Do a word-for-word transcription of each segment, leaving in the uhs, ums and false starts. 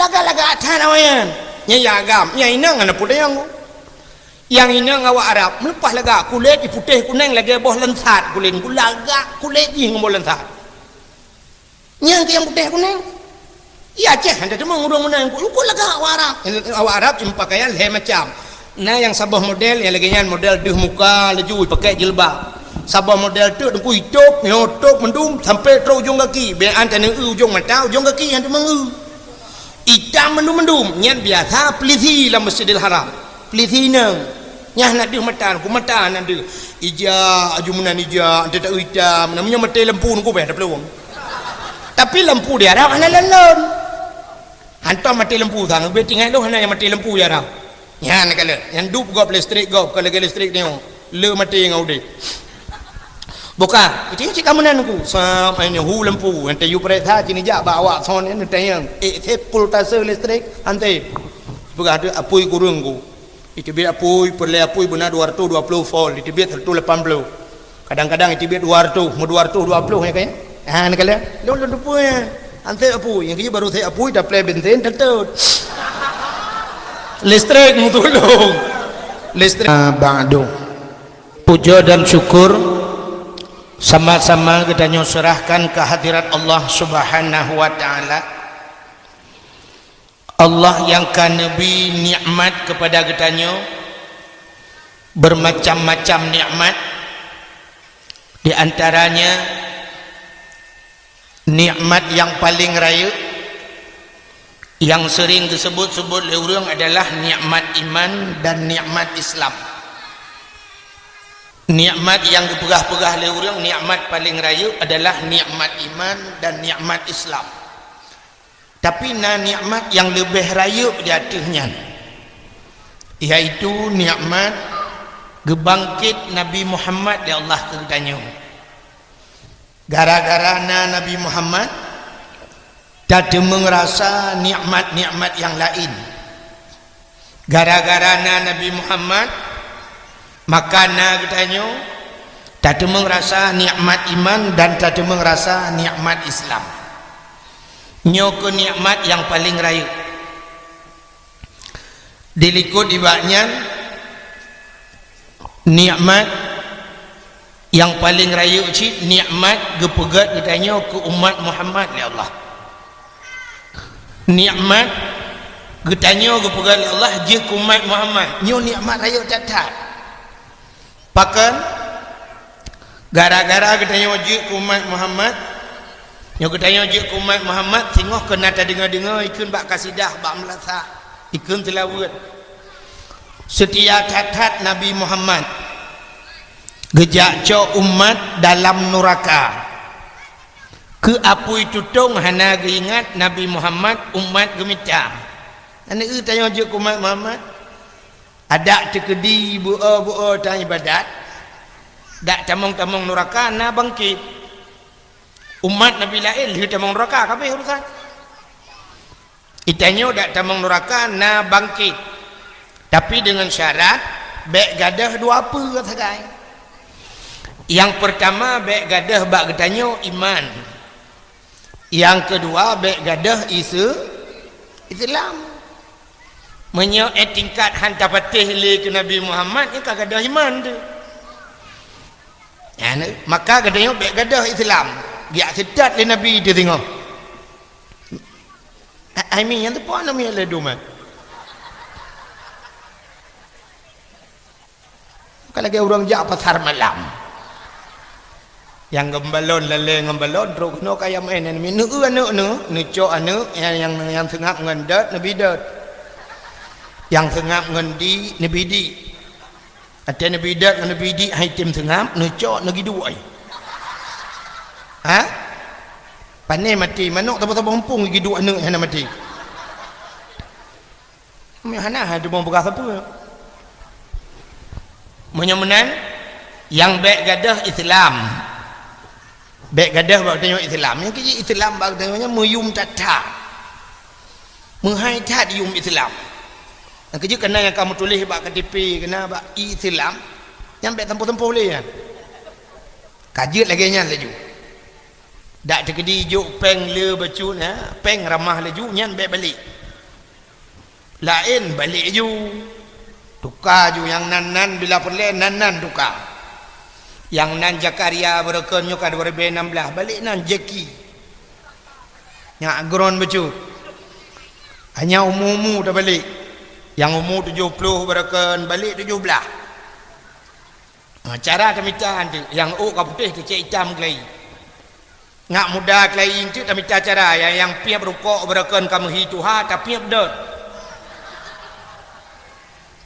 Lagak-lagak that awaknyan. Nyan nyang agam, nyang inong hana peue tanyong. Nyang inong awak Arab, meuleupah lagak, kulét jih putéh kunéng lagèe boh langsat kulét, lagak kulét jih ngon boh langsat. Nyang keu nyang putéh kunéng. Di Aceh hana teumong ureueng meunan, ku, ku lagak awak Arab. Awak Arab jimeupakean lhèe macam. Na nyang saboh model nyang lagèe nyan, model deuh muka laju, pakè jilbab. Saboh model teuk teungku itôb, nyoe tôb mandum sampai trôk ujong gaki. Bèk an taneuk eu ujong mata, ujong gaki nyang teumong eu. Itam mandum-mandum, nyan biasa peulisi lam Masjidil Haram. Peulisi inong. Nyan na deuh mata, ku mata na deuh. Ija, aju meunan ija, teutak itam. Namanya maté lampu nungku bèh taplueng. Tapi lampu di Arab hana lon-lon. Hantom maté lampu sang, leubeh tinggai lôn hana nyang maté lampu di Arab. Nyan kalon, nyan dup gob listrik gob, ka lagèe listrik nyoe. Le maté ngon udép. Buka, itu cik kamu nan ku. Sam, ai nyoe hu lampu, nanti yu pereksa sini jak bak awak son ni tanyong. Eh, saya pultase listrik, ante. Peugah tu apui kurung ku. Iteubiet apui, peureulèe apui beuna dua ratus dua puluh volt, iteubiet seratus lapan puluh. Kadang-kadang iteubiet dua ratus, meu dua ratus dua puluh nya kan? Ha, ni kalian. Lôn lôn tupui ya. Ansek apui, nyang keuh baru sek apui, taplè bensin, teutôt. Listrik meutulông. Listrik. Ah, ba'du. Puja dan syukur sama-sama geutanyoe serahkan ke hadirat Allah Subhanahu wa Ta'ala. Allah nyang ka neubri nikmat keupada geutanyoe, bermacam-macam nikmat, di antaranya nikmat nyang paleng rayeuk, nyang seuring geusebut-sebut lé ureuëng adalah nikmat iman dan nikmat Islam. Nikmat nyang geupeugah-peugah lé ureuëng, nikmat paleng rayeuk adalah nikmat iman dan nikmat Islam. Tapi na nikmat nyang leubeh rayeuk di ateueh nyan, yaitu nikmat geubangket Nabi Muhammad lé Allah keu geutanyoe. Gara-gara na Nabi Muhammad, tateumeung rasa nikmat-nikmat nyang laén. Gara-gara na Nabi Muhammad, maka na geutanyoe tateumeung rasa nikmat iman dan tateumeung rasa nikmat Islam. Nyoe keuh nikmat nyang paleng rayeuk. Dilikot nibak nyan, nikmat nyang paleng rayeuk cit nikmat geupeugét geutanyoe keu umat Muhammad lé Allah. Nikmat geutanyoe geupeugét lé Allah jeuet keu umat Muhammad. Nyoe nikmat rayeuk that-that. Pakon? Gara-gara geutanyoe jeuet keu umat Muhammad. Nyoe geutanyoe jeuet keu umat Muhammad, singoh keuh na tadeungoe-deungoe ikheun bak kasidah, bak meulasak, ikheun seulaweuet. Seutia that-that Nabi Muhammad geujak cok umat dalam nuraka. Keu apui tutong hana geuingat Nabi Muhammad umat geumita. Aneuk eu tanyoe jeuet keu umat Muhammad. Adak teukeudi beu-o-beu-o tan ibadat, dak tamong-tamong nuraka na bangkit. Umat Nabi laén lheueh tamong nuraka, ka habéh urusan. Geutanyoe dak tamong nuraka na bangkét. Tapi deungon syarat, bék gadôh dua peue sagai. Nyang peurtama bék gadôh bak geutanyoe iman. Nyang keudua bék gadôh ise-, Islam. Meunyoe ék tingkat han tapatéh lé keu Nabi Muhammad, nyan ka gadôh iman teuh. Nyan, maka geutanyoe bék gadôh Islam. Geujak seutôt lé Nabi teuh singoh. A-, ai mi nyan teupeue aneuk miet lé dum, eh? Ka lagèe ureueng jak pasar malam. Nyang geubalon lalé ngon balon trok keunoe kaya maén nyan mi. Neu-eu aneuk neu, neucok aneuk nyang, nyang, nyang seungab ngon dot, neubi dot. Nyang seungab ngon di, neubi di. Watèe neubi dot ngon neubi di hai tem seungab, neucok neugiduek ai. Ha? Pané maté, manok saboh-saboh muphom giduek aneuk hana maté. Meunyoe hana, hai teuma peugah sapeue. Meunyoe meunan, nyang bék gadôh Islam. Bék gadôh bak geutanyoe Islam. Nyang keuh jih Islam bak geutanyoe nyan meuyum that-that. Meuhai that yum Islam. Nyang keuh jih keunan nyang ka meutuléh bak K T P, keunan bak Islam. Nyan bék sampôh-sampôh lé nyan. Ka jeuet lagèe nyan laju. Dak teukeudi jok péng le bacut, ha, péng ramah laju, nyan bék balék. Laén balek ju. Tuka ju nyang nan-nan bila peureulée nan-nan tuka. Nyang nan Zakaria baroekon nyoe ka dua ribée nam blaih, balek nan Jeki. Nyak gron bacut. Hanya umu-umu tabalek. Nyang umu tujoh ploh baroekon balek tujoh blaih. Ha, cara tamita anteuk, nyang ôk ka putéh teucék itam keulayi. Nyak muda keulayi anteuk tamita cara, nyang, nyang piep rukok baroekon ka meuhi tuha, tapiep dot.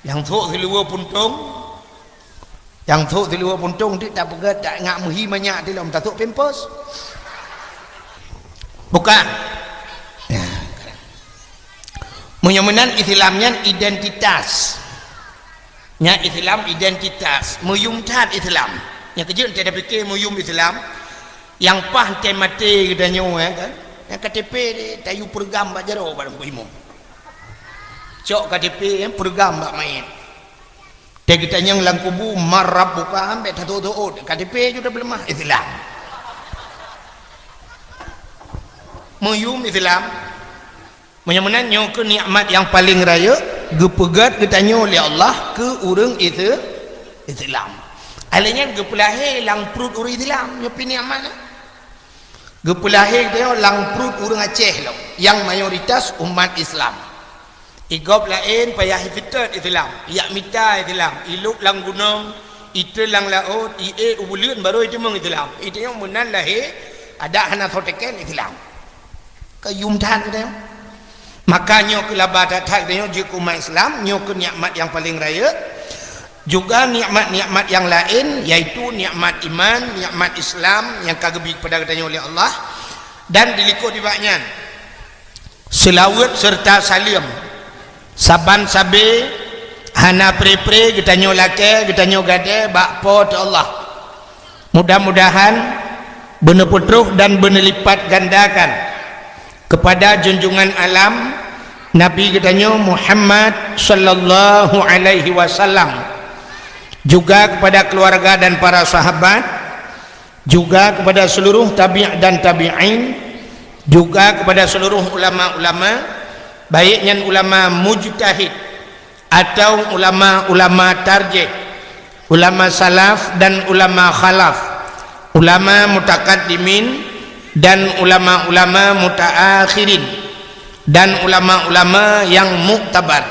Nyang sôk siluweue puntông, nyang sôk siluweue puntông anteuk tapeugét, tak nyak meuhi manyak dilom tasôk pampers. Bukan. Meunyoe meunan Islam nyan identitas. Nyan Islam identitas, meuyum that Islam. Nyang keujeuet teuh tapike meuyum Islam, nyang paih teuh maté geutanyoe, eh, kan? Nyang K T P tayue peureugam bak jaroe bak Teungku Imum. Cok K T P, eh, peureugam bak manyét. Teuh geutanyong lam kubu, "Man rabbuka?" Ambek tatot-tot, K T P ju tapeuleumah Islam. Meuyum Islam. Meunyoe meunan nyoe keuh nikmat nyang paleng rayeuk geupeugét geutanyoe lé Allah keu ureuëng Ise-, Islam. Alèh nyan geupeulahé lam pruet ureuëng Islam, nyoe pih nikmat nyan. Geupeulahé geutanyoe lam pruet ureuëng Aceh lom, nyang mayoritas umat Islam. Igob laén payah iseutôt Islam, ijak mita Islam, ilôb lam gunong, itrön lam laôt, iék u buleuen barô iteumeung Islam. Iteumeung meunan lahé, adak hana soe teken Islam. Ka yum that geutanyoe. Maka nyoe keuh laba that-that geutanyoe jeuet keu umat Islam, nyoe keuh nikmat nyang paleng rayeuk. Juga nikmat-nikmat nyang laén, yaitu nikmat iman, nikmat Islam nyang ka geubri keupada geutanyoe lé Allah, dan dilikot nibak nyan seulaweuet seureuta saleuem saban sabe hana pre-pre geutanyoe lakée, geutanyoe gadée bak Po teu Allah. Mudah-mudahan beuneupeutroh dan beuneulipatgandakan keupada junjungan alam Nabi geutanyoe Muhammad sallallahu alaihi wasallam, juga keupada keuluwarga dan para sahabat, juga keupada seuluruh tabi' dan tabi'in, juga keupada seuluruh ulama-ulama, baik nyan ulama mujtahid, atau ulama-ulama tarjih, ulama salaf dan ulama khalaf, ulama mutakaddimin dan ulama-ulama mutaakhirin, dan ulama-ulama nyang muktabar.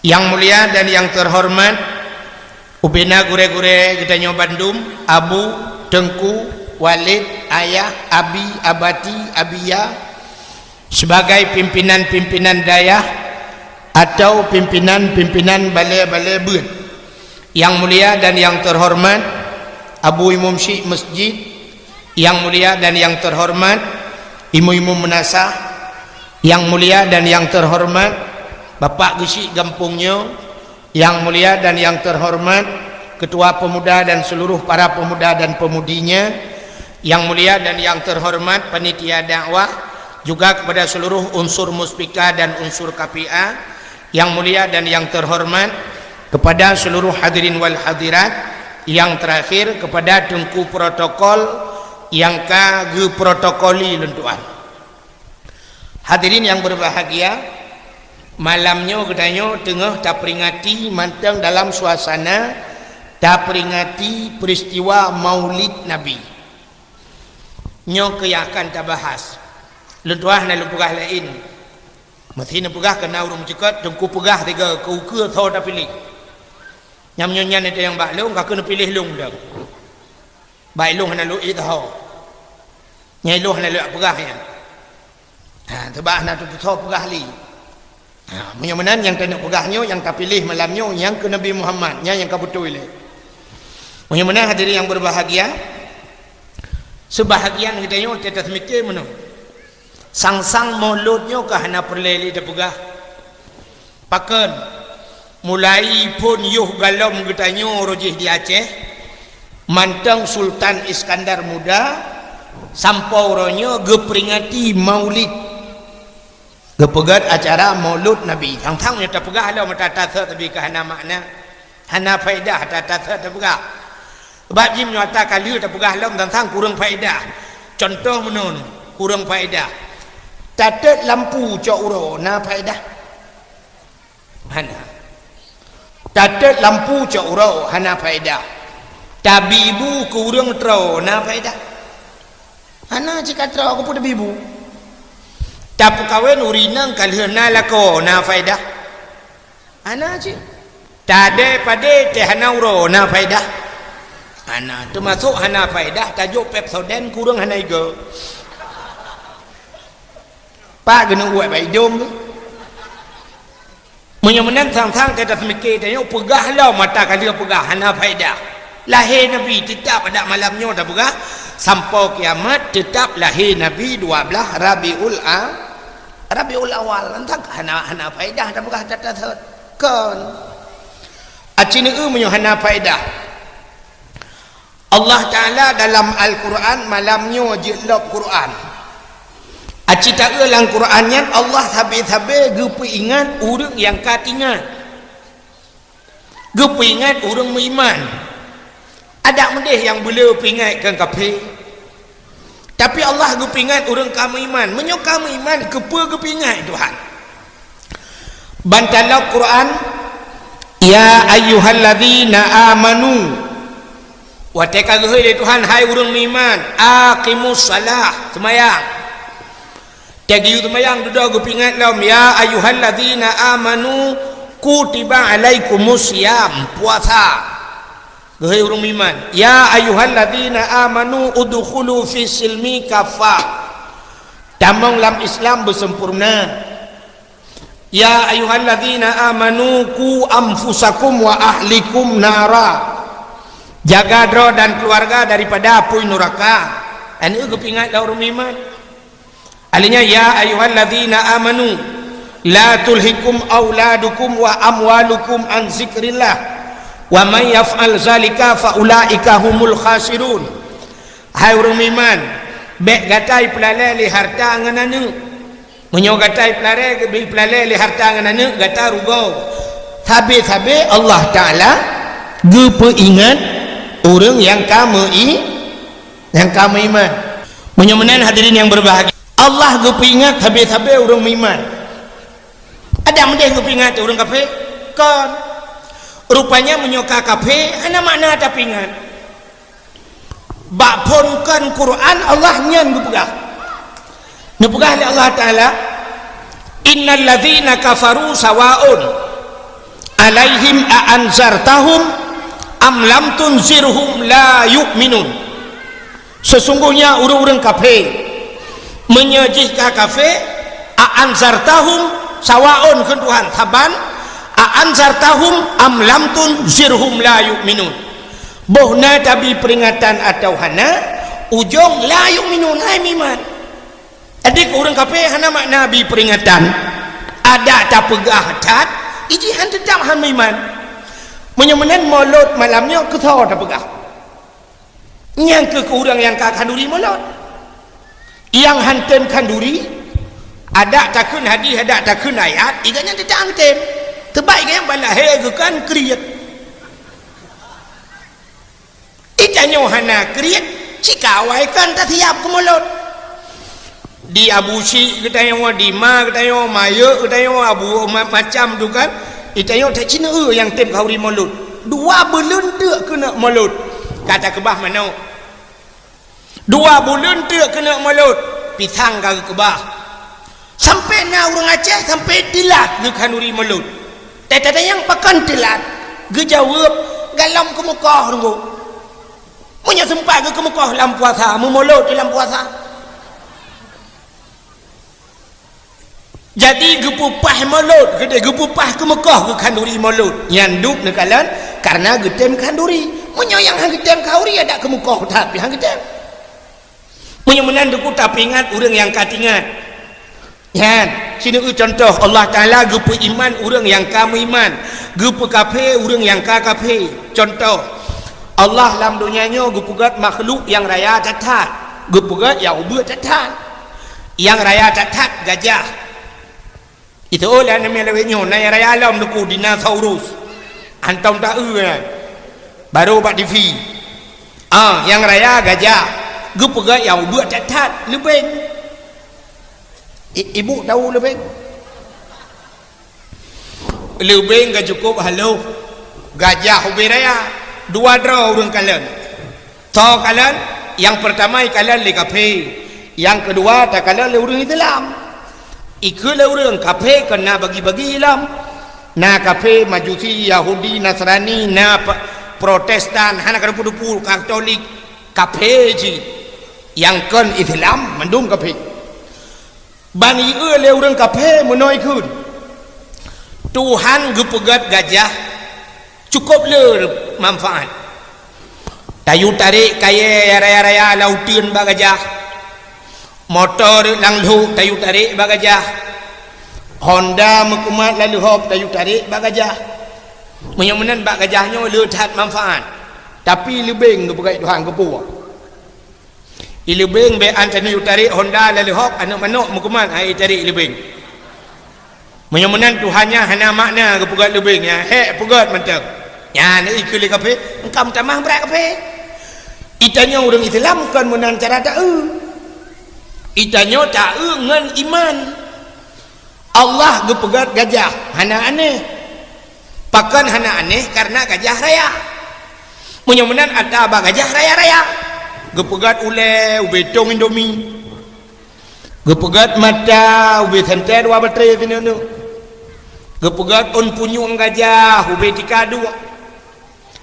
Nyang mulia dan nyang teuhoreumat, ubena gurée-gurée geutanyoe bandum, abu, teungku, waled, ayah, abi, abati, abiya, sebagai pimpinan-pimpinan dayah atau pimpinan-pimpinan balée-balée beuet. Nyang mulia dan nyang teuhoreumat Abu Imum Syik Masjid, nyang mulia dan nyang teuhoreumat Imum-imum meunasah, nyang mulia dan nyang teuhoreumat Bapak Geusyik gampông nyoe, nyang mulia dan nyang teuhoreumat Ketua Pemuda dan seluruh para pemuda dan pemudinya, nyang mulia dan nyang teuhoreumat panitia dakwah, juga kepada seluruh unsur muspika dan unsur K P A, nyang mulia dan nyang teuhoreumat kepada seluruh hadirin wal hadirat, nyang terakhir kepada teungku protokol nyang ka geuprotokoli lôn tuan. Hadirin yang berbahagia, malam nyoe geutanyoe teungoh taperingati mantong dalam suasana taperingati peristiwa Maulid Nabi. Nyoe keuh nyang akan tabahas. Lôn tuah na lôn peugah laén. Meusti neupeugah keu na ureuëng cukot, teungku peugah tiga keu ukeue soe tapiléh. Nyang meunyoe nyan nyang bak lôn, ka keuneuk piléh lôn dah. Bak ilôn hana lôn ék teuho. Nyang ilôn hana lôn peugah nyan. Ha, teuba hana teupeutho peugah lé. Ha, meunyoe meunan nyang taneuk peugah nyoe, nyang tapiléh malam nyoe, nyang keu Nabi Muhammad, nyan nyang ka beutôi lé. Meunyoe meunan hadirin yang berbahagia, sebahagian geutanyoe teutas mike meunoe. Sang-sang Maulud nyoe ka hana peureulée lé tapeugah. Pakon, mulai phon yoh galom geutanyoe rojih di Aceh, mantong Sultan Iskandar Muda, sampoe uroe nyoe geuperingati Maulid. Geupeugét acara Maulud Nabi. Sang-sang nyoe tapeugah lom ata-ata sot, tapi ka hana makna. Hana faedah ata-ata sot tapeugah. Bak jih nyoe ata ka lheueh tapeugah lom sang-sang kureueng faedah. Cuntoh meunoe, kureueng faedah. Tatet lampu cok uroe na faedah. Hana. Tatot lampu cok uroe, hana faedah. Tabi bu keu ureuëng troe, na faedah? Hana cit ka troe, keupeue tabi bu? Tapeukawen ureuëng inong ka lheueh na lakoe, na faedah? Hana cit. Tadée padé teuh hana uroe, na faedah? Hana. Teumasok hana faedah tajok Pepsodent keu ureuëng hana igoe. Pak geuneuk uet bak idong tu. Meunyoe meunan sang-sang teuh taseumiké tanyoe peugah lom mata ka lheueh peugah hana faedah. Lahé Nabi teutab adak malam nyoe tapeugah, sampoe kiamat teutab lahé Nabi dua blaih Rabiul A-, Rabiul Awal. Entah hana, hana faedah tapeugah that-that. Kon. Aci neu meunyoe hana faedah. Allah Ta'ala dalam Al-Quran malam nyoe jeuet lom Quran. Aci taeu lam Quran nyan Allah sabe-sabe geupeuingat ureuëng nyang ka teuingat. Geupeuingat ureuëng meuiman. Adak meudeh nyang beuleu peuingat keu kafé. Tapi Allah geupeuingat ureuëng ka meuiman. Meunyoe ka meuiman, keupeue geupeuingat Tuhan? Ban talam Quran, "Ya ayyuhalladzina amanu." Watée ka geuhôi lé Tuhan, "Hai ureuëng meuiman, aqimus salah, seumayang." Teuh geuyue seumayang dudoe geupeuingat lom, "Ya ayyuhalladzina amanu kutiba alaikumus siyam," puasa. Geuhôi ureuëng meuiman, "Ya ayyuhalladzina amanu udkhulu fis silmi kaffah." Tamong lam Islam beusempurna. "Ya ayyuhalladzina amanu qu anfusakum wa ahlikum nara." Jaga droe dan keluarga daripada apui nuraka. Nyan geupeuingat lé ureuëng meuiman. Akhirnya, "Ya ayyuhalladzina amanu la tulhikum auladukum wa amwalukum an zikrillah, wa may yaf'al zalika fa ulaika humul khasirun." Hai ureuëng meuiman, bék gata ipeulalée lé harta ngon aneuëk. Meunyoe gata ipeulalée, ipeulalée lé harta ngon aneuëk, gata rugoe. Sabe-sabe Allah Ta'ala geupeuingat ureuëng nyang ka meu-i-, nyang ka meuiman. Meunyoe meunan hadirin nyang berbahagia, Allah geupeuingat sabe-sabe ureuëng meuiman. Adak meudeh geupeuingat ureuëng kafé? Kon. Rupanya meunyoe ka kafé, hana makna tapeuingat. Bak phon kon Quran Allah nyan geupeugah. Neupeugah lé Allah Ta'ala, "Innal ladzina kafaru sawaun alaihim a anzartahum am lam tunzirhum la yu'minun." Sesungguhnya ureuëng-ureuëng kafé, meunyoe jih ka kafé, a anzartahum, sawaun kheun Tuhan, saban, a anzartahum am lam tunzirhum la yu'minun. Boh na tabi peuringatan atawa hana, ujong la yu'minun, hai meuiman. Jadi keu ureuëng kafé hana makna bi peuringatan, adak tapeugah that, iji han teutab han meuiman. Meunyoe meunan molot malam nyoe keu soe tapeugah? Nyang keu ureuëng nyang ka khanduri molot. Nyang han tem khanduri, adak takheun hadis, adak takheun ayat, iga nyan teutab han tem. Teubak iga nyan ban lahé geukan kriet. Itanyoe hana kriet, cit ka awai kan tasiap keu molot. Di Abu Syik geutanyoe, di ma geutanyoe, mayeuek geutanyoe, abu ma-, macam tu kan. Itanyoe that cit neu nyang tem khanduri molot. Dua buleuen teuk keuneuk molot. Ka takeubah manok. Dua buleuen teuk keuneuk molot. Pisang ka geukeubah. Sampai na ureuëng Aceh sampai teulat geukhanduri molot. Teuh tatanyong pakon teulat? Geujaweueb, galom keumeukoh teungku. Meunyoe seumpat geukeumeukoh lam puasa, meumolot di lam puasa. Jadi geupeupah molot, geude-, geupeupah keumeukoh geukhanduri molot. Nyan dub neukalon karena geutem khanduri. Meunyoe nyang han geutem khanduri adak keumeukoh that pih han geutem. Meunyoe meunan teungku tapeuingat ureuëng nyang ka teuingat. Nyan, sineuk contoh Allah Ta'ala geupeuiman ureuëng nyang ka meuiman, geupeukafé ureuëng nyang ka kafé. Contoh, Allah lam donya nyoe geupeugét makhluk nyang raya that-that, geupeugét nyang ubeuek that-that. Nyang raya that-that gajah. Itu oh lah namanya lewat nyoe, na nyang raya lom teungku dinosaurus. Hantom taeu nyan. Baru bak T V. Ah, nyang raya gajah. Geupeugah nyang ubeuek that-that, leubeng. I-, ibu tahu leubeng? Leubeng ka cukôp haloh, gajah ubé raya, dua droe ureuëng kalon. Soe kalon? Nyang peurtama ikalon lé kafé, nyang keudua takalon lé ureuëng Islam. Ikheun lé ureuëng kafé kon na bagi-bagi ilom. Na kafé Majusi, Yahudi, Nasrani, na pe-, Protestan, hana kadupu-dupu, Katolik, kafé cit. Nyang kon Islam mandum kafé. Ban ieu lé ureuëng kafé meunoe ikheun, Tuhan geupeugét gajah cukôp le manfaat. Tayue tarek kayée raya-raya lam uteuen bak gajah. Moto rot lam lhok tayue tarek bak gajah. Honda meukumat lam leuhop tayue tarek bak gajah. Meunyoe meunan bak gajah nyoe le that manfaat. Tapi leubeng geupeugét Tuhan geupeue. Ileubeng bék an tanyoe tarek honda lam leuhop, aneuëk manok meukumat hai tarek ileubeng. Meunyoe meunan Tuhan nyan hana makna geupeugét leubeng nyan, hék peugét mantong. Nyan ikheun lé kafé, engkau meutamah brat kafé. Itanyoe ureuëng Islam kon meunan cara taeu. Itanyoe taeu ngon iman. Allah geupeugét gajah hana aneh. Pakon hana aneh? Karena gajah raya. Meunyoe meunan ata bak gajah raya-raya. Geupeugét ulée ubé tong Indomie. Geupeugét mata ubé sentée dua baterai sineuk-neuk. Geupeugét ôn punyueng gajah ubé tika duek.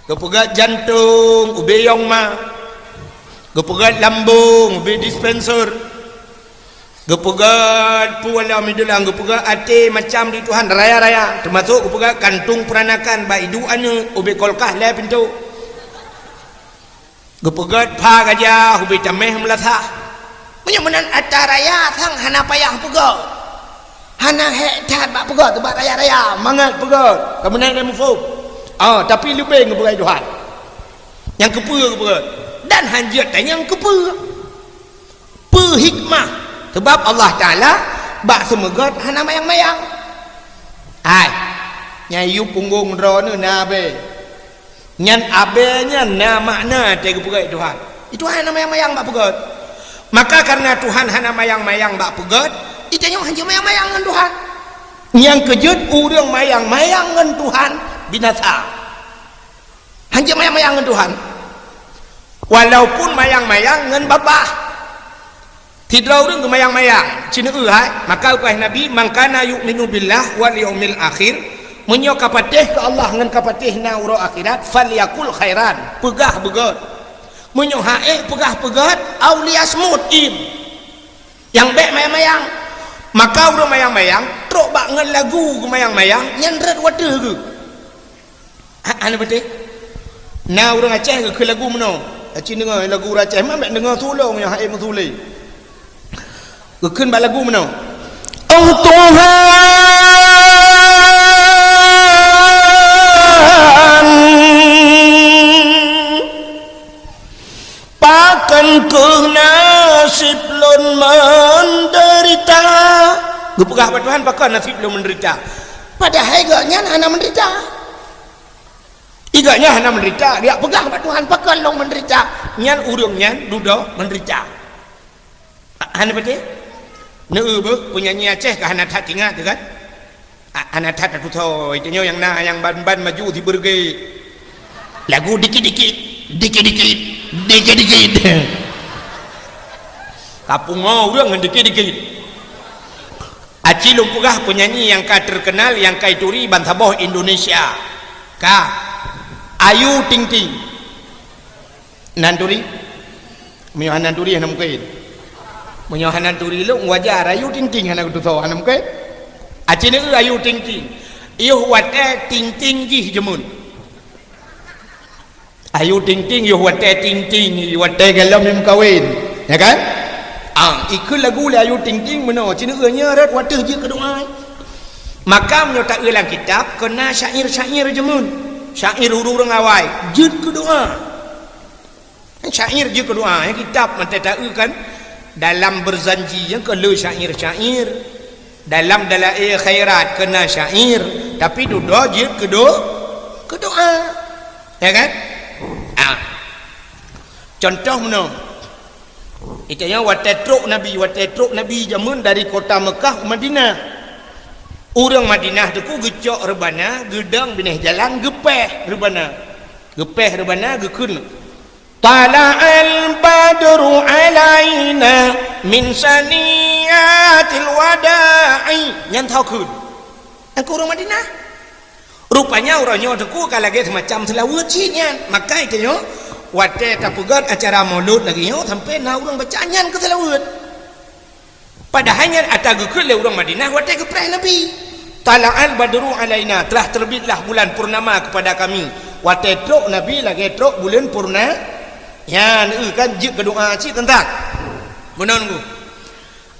Geupeugét jantong ubé yong ma. Geupeugét lambong ubé dispenser. Geupeugét peue lom idulang, geupeugét até macam di Tuhan raya-raya, teumasok geupeugét kantong peuranakan bak iduek aneuëk ubé kulkas lhée pintoe. Geupeugét pha gajah ubé taméh meulasah. Meunyoe meunan ata raya sang hana payah peugét. Hana hék that bak peugét, bak raya-raya mangat peugét. Ka meunan lé muphom. Oh, tapi leubeng geupeugét Tuhan. Nyang keupeue geupeugét? Dan hanjeuet tanyong keupeue? Peue hikmah? Sebab Allah Taala bak seumeugét hana mayang-mayang. Hai, nyang yue punggong droeneuh na abée. Nyan abée nyan na makna teuh geupeugét Tuhan. Itu hana mayang-mayang bak peugét. Maka karena Tuhan hana mayang-mayang bak peugét, itanyoe hanjeuet mayang-mayang ngon Tuhan. Nyang keujeuet ureuëng mayang-mayang ngon Tuhan binasa. Hanjeuet mayang-mayang ngon Tuhan. Walaupun mayang-mayang ngon babah. Sidroe ureuëng geumayang-mayang, cineu hai, maka geupeugah Nabi, "Man kana yu'minu billah wal yaumil akhir," meunyoe ka patéh keu Allah ngon ka patéh na uroe akhirat, "falyakul khairan," peugah beugét. Meunyoe ha'ék peugah-peugét, "au liyasmut," iem. Nyang bék mayang-mayang. Maka ureuëng mayang-mayang, trok bak ngon lagu geumayang-mayang, nyan rot watée geuh. Ha, hana beutôi? Na ureuëng Aceh geukheun lagu meunoe. Aci deungoe lagu ureuëng Aceh, ma bék deungoe tulông nyang hai meusulé. Geukheun bak lagu meunoe. Oh Tuhan, pakon keuh naseb lôn meudeurita? Geupeugah bak Tuhan, pakon naseb lôn meudeurita? Padahai gobnyan hana meudeurita. Gobnyan hana meudeurita, geujak peugah bak Tuhan, pakon lôn meudeurita? Nyan ureuëng nyan dudoe meudeurita. Hana beutôi? Neu beuh, peunyanyi Aceh ka hana that ingat teuh kan? Hana that tatusoe, tanyoe nyang na nyang ban-ban maju sibeureuge. Lagu dikit-dikit, dikit-dikit, dikit-dikit. Ka pungoe ureuëng ngon dikit-dikit. Aci lôn peugah peunyanyi nyang ka terkenal, nyang ka ituri bansaboh Indonesia. Ka. Ayu Ting Ting. Nan turi? Meunyoe hana turi, hana mungken. Meunyoe hana turi lôn, wajar Ayu Ting Ting hana geutusoe, hana mungken. Aci neu Ayu Ting Ting. Yoh watée Ting Ting jih jeumuen. Ayu Ting Ting yoh watée Ting Ting, watée galom meukawen, ya kan? Ah, ikheun lagu lé Ayu Ting Ting meunoe, ci neu nyan rot watée jeuet keu doa. Maka meunyoe taeu lam kitab, keu na syair-syair jeumuen. Syair ureuëng awai, jeuet keu doa. Syair jeuet keu doa, ya, kitab mantong taeu kan. Dalam Berzanji nyang keu le syair-syair. Dalam Dalail Khairat keu na syair, tapi dudoe jeuet keu do-, keu doa. Ya kan? Ah. Contoh meunoe. Itanyoe watée trok Nabi, watée trok Nabi jameun dari kota Mekah u Madinah. Ureuëng Madinah teungku geucok reubana, geudong binéh jalan, geupéh reubana. Geupéh reubana, geukheun, "Tala'al badru alaina min saniyatil wada'i." Nyan tho kheun. Nyan kheun ureuëng Madinah. Rupanya uroe nyoe teungku ka lagée seumacam seulaweuet cit nyan. Maka geutanyoe watée tapeugét acara Maulud lagée nyoe sampoe na ureuëng baca nyan keu seulaweuet. Padahai nyan ata geukheun lé ureuëng Madinah watée geupreh Nabi. "Tala'al badru alaina," telah terbitlah bulan purnama kepada kami. Watée trok Nabi lagée trok buleuen purna-, nyan, eu, kan jeuet keu doa cit teuntang. Meunan ku.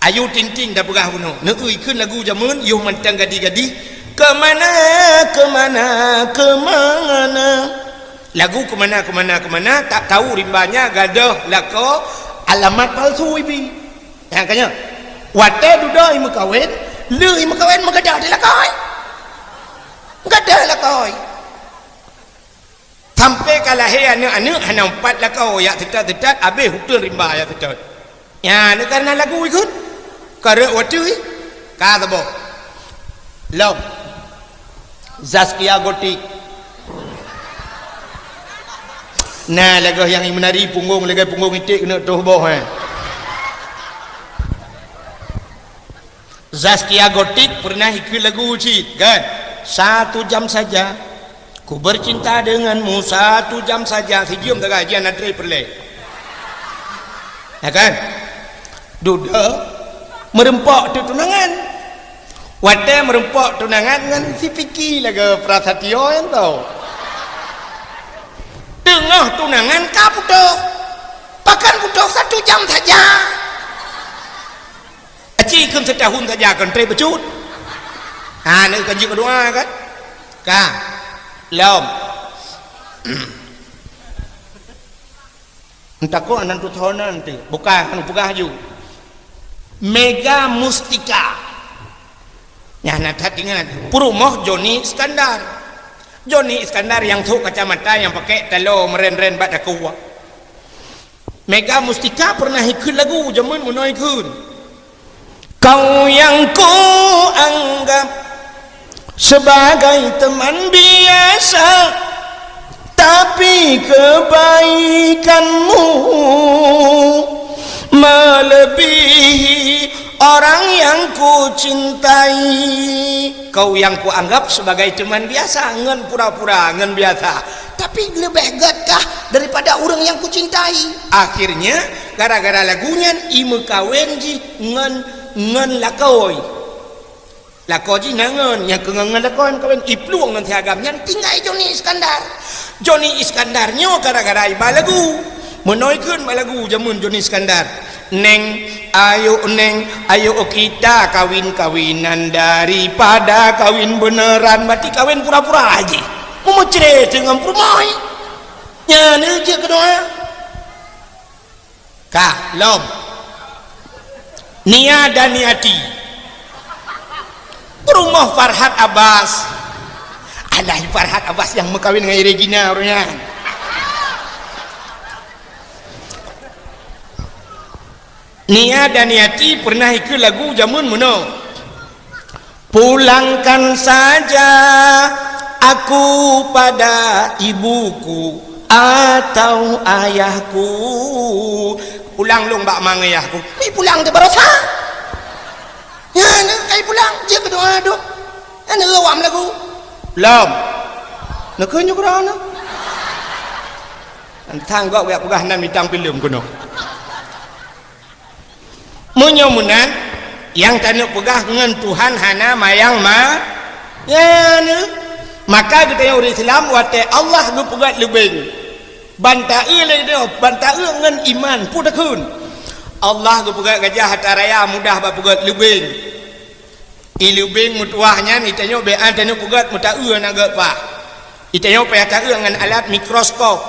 Ayu Ting Ting tapeugah bunoe. Neu-eu ikheun lagu jameun, yoh mantong gadih-gadih. Keumana, keumana, keumana. Lagu keumana, keumana, keumana, tak tahu rimbanya gadoh lakoe alamat palsu ibi. Nyang ka nyoe, watée dudoe imeukawen, lheueh imeukawen meugadoh di lakoe. Gadoh lakoe. Sampoe ka lahé aneuëk-aneuëk hana umpat lakoe, jak teutat-teutat, abéh uteuen rimba jak teutat. Nyan kareuna lagu ikheun. Ka rhot watée, ka saboh. Lom. Zaskia Gotik. Nah, lagée nyang imeunari punggong, lagée punggong iték keuneuk toh boh, eh. Zaskia Gotik pernah ikheun lagu cit, kan? Satu jam saja. Ku bercinta denganmu satu jam saja. Sijeuem sagai jian antre peureulée. Ya kan? Dudoe meureumpok teuk tunangan. Watée meureumpok tunangan ngon si Piki lagée Prasatyo nyan tau. Teungoh tunangan ka putôh. Pakon putôh satu jam saja. Aci kheun seutahun saja kheun trép bacut. Ha, neu ka jeuet keu doa kan? Ka. Lom. Entah kok anan tu thon nan tu. Bukan, anu peugah ju. Mega Mustika. Nyan na that ingat. Peurumoh Joni Iskandar. Joni Iskandar nyang thok kacamata nyang pakai talo meuren-ren bak dakue. Mega Mustika pernah ikheun lagu jameun meunoe ikheun. Kau yang ku anggap sebagai teman biasa, tapi kebaikanmu melebihi orang yang ku cintai. Kau yang ku anggap sebagai teman biasa, ngon pura-pura, ngon biasa. Tapi leubeh gét kah daripada ureuëng nyang ku cintai. Akhirnya, gara-gara lagu nyan, imeukawen jih ngon, ngon lakoe. Lakoe jih na ngon, nyang keu ngon, ngon lakoe meukawen, iplueng ngon si agam nyan tinggai Joni Iskandar. Joni Iskandar nyoe gara-gara iba lagu. Meunoe kheun ba lagu jameun Joni Iskandar. Neng, ayo Neng, ayo kita kawin-kawinan daripada kawin beneran, berarti kawin pura-pura jih. Meumeucre teungoh peurumoh. Nyan jeuet keu doa. Ka, lom. Nia dan Niati. Peurumoh Farhat Abbas. Alah, Farhat Abbas nyang meukawen ngon Regina ureuëng nyan. Nia dan Niati pernah ikheun lagu jameun meunoe. Pulangkan saja aku pada ibuku atau ayahku. Pulang lôn bak mang ayahku. Mi pulang teuh baroesa. Nyan, kai pulang, jeuet keu doa dum. Nyan awam lagu. Lom. Neukeu nyugra na. Tang gok jak peugah nan bintang filem keunoe. Meunyoe meunan, nyang taneuk peugah ngon Tuhan hana mayang ma-, nyan. Maka geutanyoe ureuëng Islam watée Allah geupeugét leubeng. Ban ta-eu lé geutanyoe, ban ta-eu ngon iman, peue takheun. Allah geupeugét gajah ata raya mudah bak peugét leubeng. I leubeng meutuwah nyan, i tanyoe bék an taneuk peugét meutaeu na gét paih. I tanyoe payah taeu ngon alat mikroskop.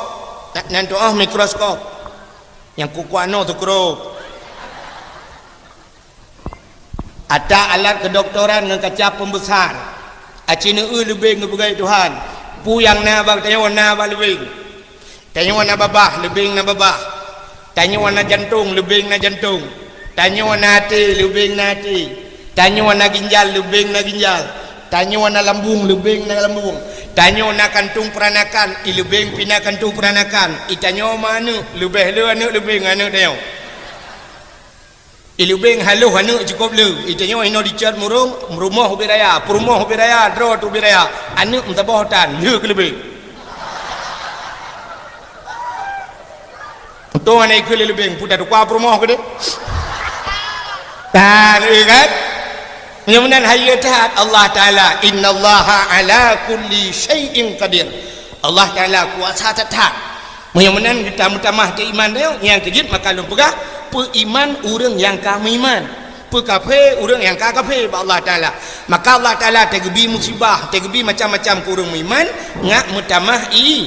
Na-, nan tuoh mikroskop. Nyang kukuano teukrok. Ata alat kedokteran ngon kaca pembesar. Aci neu-eu leubeng geupeugét Tuhan. Peue nyang na bak tanyoe na bak leubeng. Tanyoe na babah, leubeng na babah. Tanyoe na jantong, leubeng na jantong. Tanyoe na até, leubeng na até. Tanyoe na ginjal, leubeng na ginjal. Tanyoe na lambung, leubeng na lambung. Tanyoe na kantong peuranakan, i leubeng pih na kantong peuranakan. I tanyoe ma aneuk, leubeh le aneuk leubeng aneuk tanyoe. I leubeng haloh aneuk cukôp le. I tanyoe inoe dicot murong, meurumoh ubit raya, peurumoh ubit raya, droe teuh ubit raya. Aneuk meusaboh tan, le keu leubeng. Untung hana ikheun lé leubeng, peue tatukua peurumoh keudeh. Tan, eh, kan? Meunyoe meunan hayeue that Allah Taala, "Innallaha ala kulli syai'in qadir." Allah Taala kuasa that-that. Meunyoe meunan geutameutamah teuh iman tanyoe, nyang keujeuet maka lôn peugah, peuiman ureuëng nyang ka meuiman, peukafé ureuëng nyang ka kafé bak Allah Taala. Maka Allah Taala teugeubri musibah, teugeubri macam-macam keu ureuëng meuiman, ngat meutamah i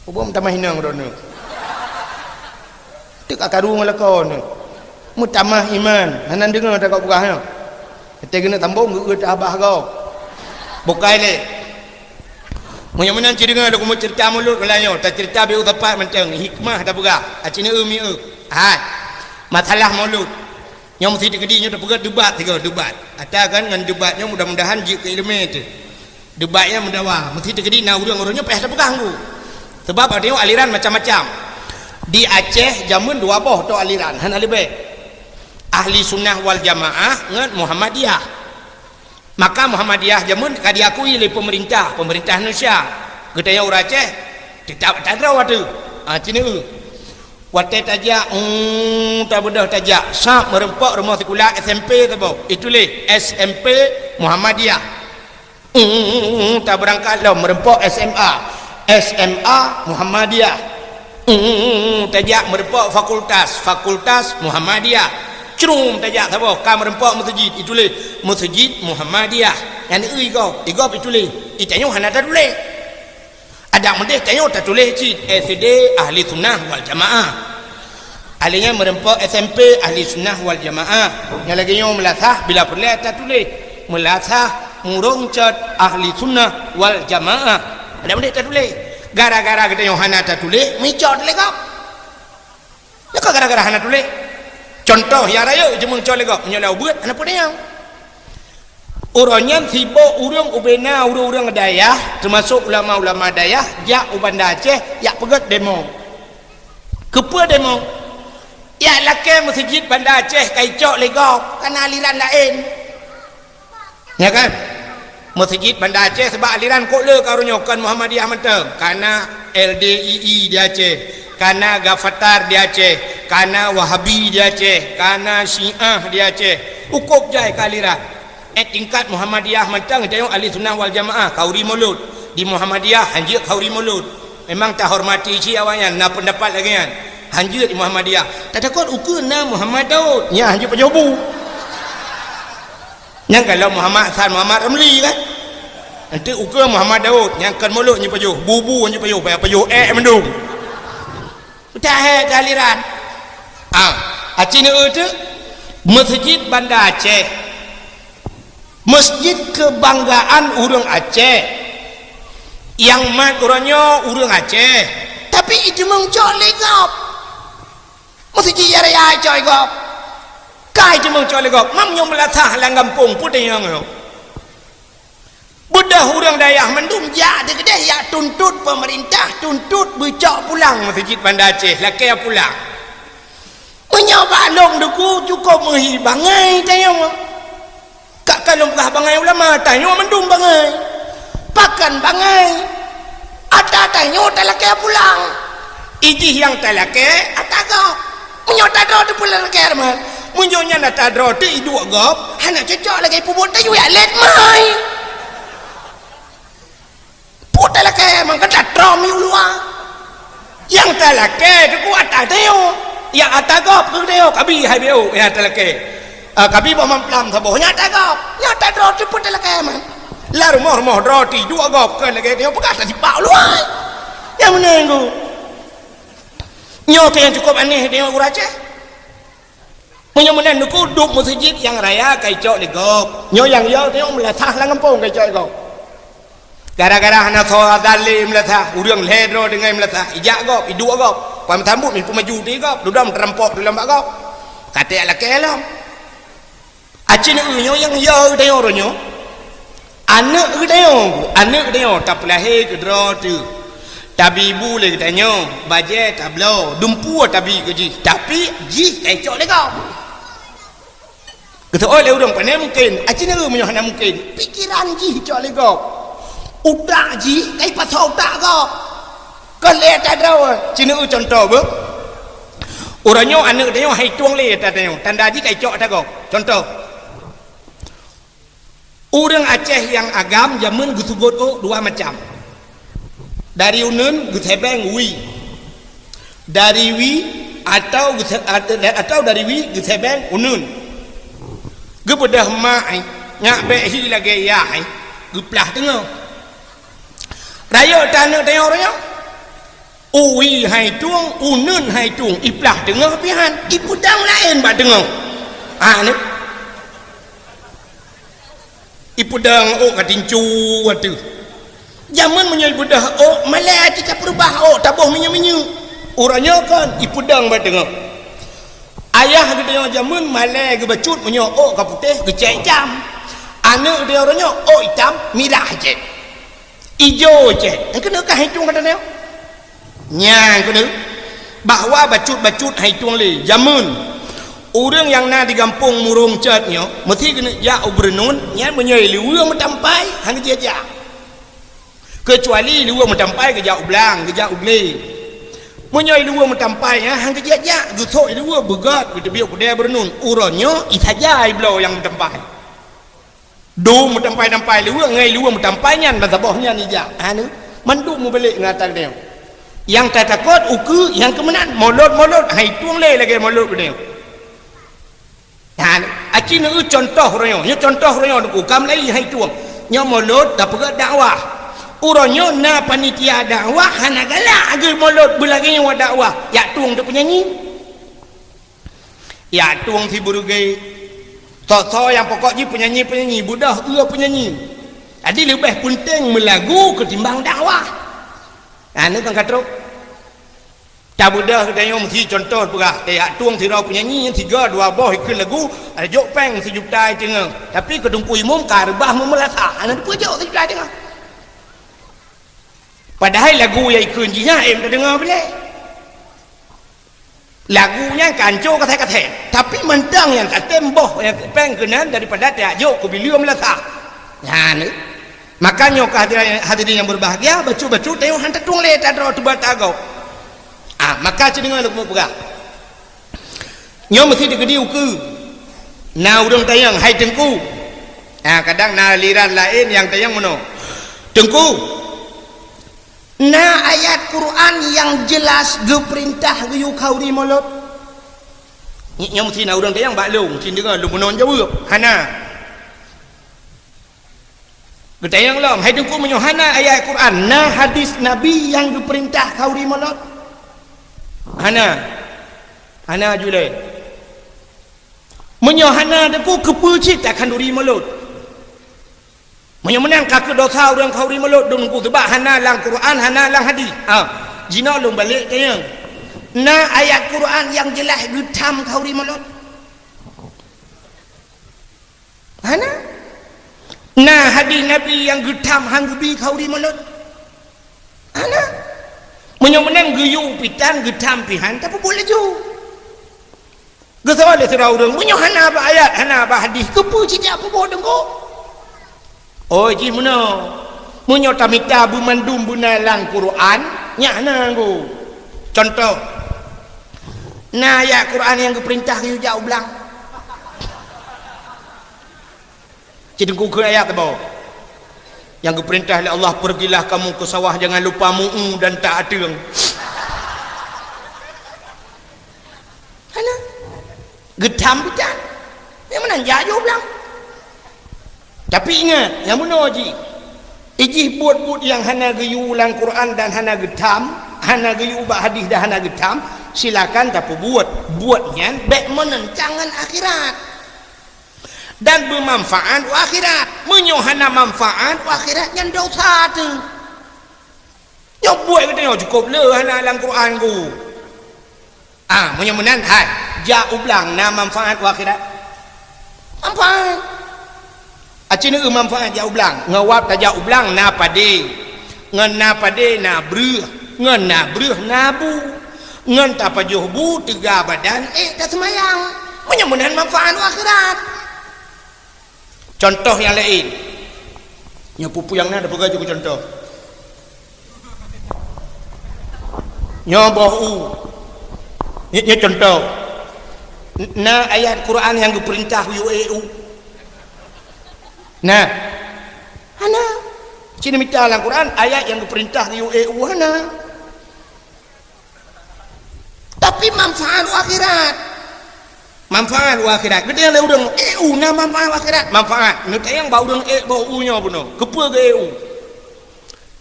Ubom tamah inong droeneuh. Teuk ka karu ngon lakoe neuh. Meutamah iman, hana deungoe takok peugah nyoe. Watée keuneuk sambong geu-, geutabah gob. Bukai lé. Meunyoe meunan ci deungoe lôn keumeung ceurita mulod meulanyoe, taceurita beu sapat mantong, hikmah tapeugah, aci neu-eu mi-eu. Hai. Masalah mulod. Nyoe meusi teukeudi nyoe tapeugah debat sigoe, debat. Ata kan ngon debat nyoe mudah-mudahan jeuet keu ileumé teuh. Debat nyan meudawa, meusi teukeudi na ureuëng-ureuëng nyoe payah tapeugah ngon. Sabab ada nyoe aliran macam-macam. Di Aceh jameun dua boh tok aliran, hana leubeh. Ahli Sunnah wal Jamaah ngon Muhammadiyah. Maka Muhammadiyah jameun ka diakui lé peumeurintah, peumeurintah Indonesia. Geutanyoe ureuëng Aceh, teutab ata droe teuh. Ha, ci neu-eu. Watée tajak, um, tabeudôh tajak, sab meureumpok rumoh sikula S M P saboh. Ituléh S M P Muhammadiyah. Um, tabeurangkat lom meureumpok S M A. S M A Muhammadiyah. Um, tajak meureumpok fakultas, fakultas Muhammadiyah. Crum tajak saboh, ka meureumpok meuseujid, ituléh Meuseujid Muhammadiyah. Nyan eu igob, igob ituléh. Itanyoe hana tatuléh. Adak meudeh tanyoe tatuléh cit S D Ahli Sunnah wal Jamaah. Ahli nyan meureumpok S M P Ahli Sunnah wal Jamaah. Nyang lagée nyoe meulasah bila peureulée tatuléh. Meulasah murong cot Ahli Sunnah wal Jamaah. Adak meudeh tatuléh. Gara-gara geutanyoe hana tatuléh, meucot lé gob. Nyoe ka gara-gara hana tuléh. Cuntoh nyang rayeuk jeumeung cot lé gob, meunyoe lam ubeuet hana peue nyang. Uroe nyan sibok ureuëng ubena ureuëng-ureuëng dayah, teumasok ulama-ulama dayah, jak u Banda Aceh, jak peugét demo. Keupeue demo? Jak lakée meuseujid Banda Aceh ka icok lé gob, kana aliran laén. Nya kan? Meuseujid Banda Aceh, sabab aliran kok le ka uroe nyoe kon Muhammadiyah mantong. Kana L D I I di Aceh, kana Gafatar di Aceh, kana Wahabi di Aceh, kana Syiah di Aceh. Ukop jai ka aliran. Eh, tingkat Muhammadiyah mantong, tanyoe Ahli Sunnah wal Jamaah, khauri mulod. Di Muhammadiyah, hanjeuet khauri mulod. Memang tahormati cit awaknyan, na peundapat lagée nyan. Hanjeuet di Muhammadiyah. Tatakot ukeue na Muhammad Daud. Nya hanjeuet pajoh bu. Nyang galak Muhammad Hasan, Muhammad Ramli kan? Nanti ukeue Muhammad Daud, nyang kon mulod nyoe pajoh, bubu nyoe pajoh, payah pajoh ék mandum. Udah hék keu aliran. Ah, aci neu teuk Meuseujid Banda Aceh. Meuseujid keubanggaan ureuëng Aceh. Nyang mat uroe nyoe ureuëng Aceh, tapi iteumeung cok lé gob. Meuseujid raya cok lé gob. Kai teumeung cok lé gob, mam nyoe meulasah lam gampông, peue teunyang nyoe. Beudôh ureuëng dayah mandum jak dikeudeh jak tuntot peumeurintah, tuntot beucok pulang Meuseujid Banda Aceh, lakée pulang. Meunyoe bak lôn Teungku cukôp meuhi bangai tanyoe. Ka, ka lôn peugah bangai ulama, tanyoe mandum bangai. Pakon bangai? Ata tanyoe talakée pulang. Ijih nyang talakée ata gob. Meunyoe ata droe teuh peue talakée teuma. Meunyoe nyan ata droe teuh iduek gob, hana cocok lagée peubuet tanyoe jak lét mai. Peue talakée mangkat ata droe mi uluwa. Nyang talakée Teungku ata tanyoe. Nyang ata gob keu tanyoe kabi hai B O nyang talakée. Ah, kabi boh mamplam saboh nyang ata gob. Nyang ata droe teuh peue talakée man. Lam rumoh-rumoh droe teuh iduek gob kon lagée tanyoe peugah tasipak uluwa. Nyang meunan Teungku. Nyoe keuh nyang cukôp aneh tanyoe ureuëng Aceh. Meunyoe meunan Teungku duek meuseujid nyang raya ka icok lé gob. Nyoe nyang yo tanyoe meulasah lam gampông ka icok lé gob. Gara-gara hana soe azan lé meulasah, ureuëng lhée droe deungon meulasah, ijak gob, iduek gob. Pan meusambot meupeumaju di gob, dudoe meuteurumpok di lom bak gob. Ka teuyak lakée lom. Aci neu nyoe nyang ya geutanyoe uroe nyoe. Aneuk geutanyoe, aneuk geutanyoe tapeulahé keudroe teuh. Tabi bu lé geutanyoe, bajée tabloe, dumpeue tabi keu jih, tapi jih ka icok lé gob. Geuseuôt lé ureuëng pane mungken, aci neu meunyoe hana mungken, pikeran jih icok lé gob. Utak jih ka ipasoe utak gob. Kon lé ata droe, ci neu cuntoh beuh. Uroe nyoe aneuk tanyoe hai tueng lé ata tanyoe, tanda jih ka icok ata gob. Cuntoh, ureuëng Aceh nyang agam jameun geuseugot ôk dua macam. Dari uneuen geusebeng wie. Dari wie atau geuse-, atau dari wie geusebeng uneuen. Geubeudôh mak ai, nyak bék hi lagée yah ai, geuplah teungoh. Rayeuk taneuk tanyoe uroe nyoe. Wie hai tueng, uneuen hai tueng, iplah teungoh pih han, ipeudang laén bak teungoh. Ha, ni. Ipeudang ôk ka tincu ateueh. Jameun meunyoe ibeudôh ôk, malée aci ka peurubah ôk, taboh minyeuk-minyeuk. Uroe nyoe kon, ipeudang bak teungoh. Ayah geutanyoe jameun malée geubacut meunyoe ôk ka putéh, geucét itam. Aneuk geutanyoe uroe nyoe, ôk itam, mirah cét. Ijo cét, nyang keuneuk ka hai tueng gata nyoe. Nyang keuneuk bahwa bacut-bacut hai tueng lé jameun. Ureuëng nyang na di gampông Murông cét nyoe, meusi keuneuk jak u Beureunuen, nyan meunyoe i luweue meutampai, han geujak-jak. Keucuali i luweue meutampai geujak u Blang, geujak u Glé. Meunyoe i luweue meutampai nyan han geujak-jak, geusok i luweue beugét, geuteubiet u keudée Beureunuen, uroe nyoe isaja ibloe nyang meutampai. Dum meutampai-tampai luweue ngon luweue meutampai nyan ban saboh nyan ijak. Hana, mandum mubalek ngon ata geutanyoe. Nyang tatakot ukeue nyang keu meunan, molot-molot hai tueng lé lagée molot geutanyoe. Hana, aci neu cuntoh uroe nyoe, nyoe cuntoh uroe nyoe Teungku, ka mulai hai tueng. Nyoe molot tapeugét dakwah. Uroe nyoe na panitia dakwah hana galak geu molot beulagée nyoe dakwah, jak tueng teupeunyanyi. Jak tueng si beureuge. Soe-soe nyang pokok jih peunyanyi-peunyanyi, beudôh eu peunyanyi. Jadi leubeh peunteng meulagu keutimbang dakwah. Hana kan ka trok. Tabeudôh geutanyoe meusi cuntoh peugah, tajak tueng sidroe peunyanyi, sigoe dua boh ikheun lagu, ada jok péng sijuta teungoh. Tapi keu Teungku Imum ka reubah meumulasa, hana teupeujok sijuta teungoh. Padahai lagu nyang ikheun jih nyan em tadeungoe bilé. Lagu nyan ka ancô kasét-kasét, tapi mantong nyang tatem boh nyang péng keunan daripada tajak jok keu bileue meulasa. Nyan, maka nyoe keu hadirin, hadirin nyang berbahagia, bacut-bacut tanyoe han tatueng lé ata droe teuba tagob. Ah, maka ci deungoe lôn peugah. Nyoe meusi teukeudi ukeue. Na ureuëng tanyong, "Hai Teungku." Ah, kadang na aliran laén nyang tanyong meunoe. "Teungku, na ayat Quran nyang jeulaih geupeurintah geuyue khauri mulod?" Nyoe meusi na ureuëng tanyong bak lôn, ci deungoe lôn meunoe jaweueb. Hana. Geutanyong lom, "Hai Teungku, meunyoe hana ayat Quran, na hadis Nabi nyang geupeurintah khauri mulod?" Hana. Hana ju lé. "Meunyoe hana Teungku, keupeue cit takhanduri mulod? Meunyoe meunan ka keuh dosa ureuëng khauri mulod Teungku, sabab hana lam Quran, hana lam hadis." Ah, jinoe lôn balek tanyong. "Na ayat Quran nyang jeulaih geutham khauri mulod?" Hana. "Na hadis Nabi nyang geutham han geubi khauri mulod?" Hana. "Meunyoe meunan geuyue pitan geutham pihan tapeubuet laju." Geusoe lé sidroe ureuëng, "Meunyoe hana bak ayat, hana bak hadis, keupeue cit jak peubuet Teungku?" Oh, jih meunoe. Meunyoe tamita beumandum beuna lam Quran, nyak hana Teungku. Cuntoh, na ayat Quran nyang geupeurintah geuyue jak u blang. Ci Teungku kheun ayat teuboh. Nyang geupeurintah lé Allah, "Pergilah kamu ke sawah, jangan lupa mu'u dan tak ateueng." Hana. Geutham pitan. Nyang meunan jak ju blang. Tapi ingat, nyang meunoe jih. Ijih buet-buet nyang hana geuyue lam Quran dan hana geutham, hana geuyue bak hadis dan hana geutham, silakan tapeubuet. Buet nyan bék meuneuntang ngon akhirat. Dan beumanfaat u akhirat. Meunyoe hana manfaat u akhirat, nyan dosa teuh. Nyoe buet geutanyoe cukôp le hana lam Quran ku. Ah, meunyoe meunan, hai, jak u blang na manfaat u akhirat. Manfaat. Aci neu manfaat jak u blang. Ngon wab tajak u blang na padé. Ngon na padé na breuh. Ngon na breuh na bu. Ngon tapajoh bu teuga badan ék taseumayang. Meunyoe meunan manfaat u akhirat. Contoh nyang laén. Nyoe peue-peue nyang na tapeugah jeuet keu contoh. Nyoe boh u. Nyoe, nyoe contoh. N-, na ayat Quran nyang geupeurintah geuyue ék u? Na? Hana. Ci neumita lam Quran ayat nyang geupeurintah geuyue ék u? Hana. Tapi manfaat u akhirat. Manfaat u akhirat. Geutanyong lé ureuëng, "Ék u na manfaat u akhirat?" Manfaat. Neutanyong bak ureuëng ék boh u nyoe bunoe. Keupeue geu ék u?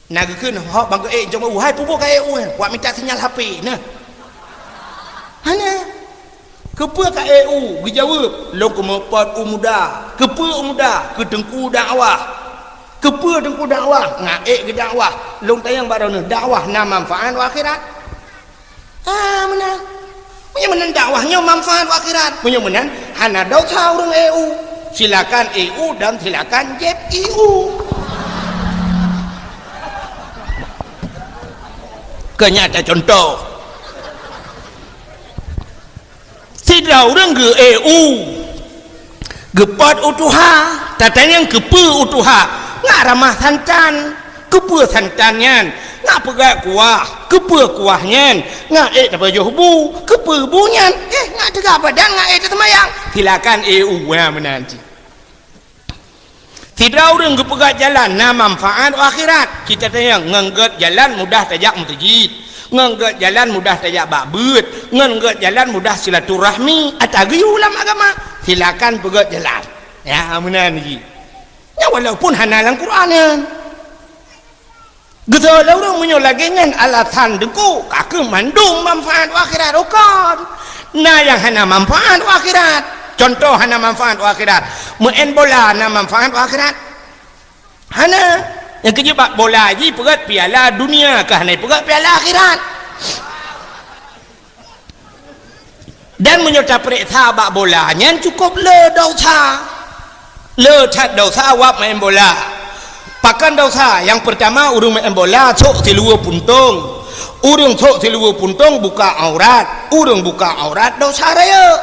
Na geukheun hok ban geu ék jom u, "Hai, peue buet ka ék u, eh? Wak mita sinyal H P na." Hana. "Keupeue ka ék u?" Geujaweueb, "Lôn keumeupot u muda." "Keupeue u muda?" "Keu teungku dakwah." "Keupeue teungku dakwah?" "Ngat ék geudakwah." Lôn tanyong bak droeneuh, dakwah na manfaat u akhirat? Ah, meunan. Meunyoe meunan dakwah nyoe manfaat u akhirat. Meunyoe meunan hana desya ureuëng ék u. Silakan ék u dan silakan jieb ék u. Keu nyata contoh. Sidroe ureuëng geu ék u, geupot u tuha, tatanyong keupeue u tuha, ngat ramah santan, keupeue santan nyan, ngat peugah kuah, keupeue kuah nyan, ngat ék tapajoh bu, keupeue bu nyan, eh, ngat teuga badan, ngat ék taseumayang. Silakan ék u, na meunan cit. Sidroe ureuëng geupeugöt jalan na manfaat u akhirat. Kita tanyong, ngon göt jalan mudah tajak meuseujid, ngon göt jalan mudah tajak bak beuet, ngon göt jalan mudah silaturahmi, ata geuyue lam agama. Silakan peugöt jalan. Ya, meunan jih. Nyan walaupun hana lam Quran nyan. Geusoe lé ureuëng meunyoe lagée nyan alasan deungoe, ka keuh mandum manfaat u akhirat, oh kon. Na nyang hana manfaat u akhirat. Contoh hana manfaat u akhirat. Meu'en bola na manfaat u akhirat? Hana. Nyang keujeuet bak bola jih peugöt piala dunia, ka hana peugöt piala akhirat. Dan meunyoe tapeuriksa bak bola nyan cukôp le desya. Le that desya wab meu'en bola. Pakon desya? Nyang peurtama, ureuëng meu'en bola sôk siluweue puntông. Ureuëng sôk siluweue puntông buka aurat. Ureuëng buka aurat desya rayeuk.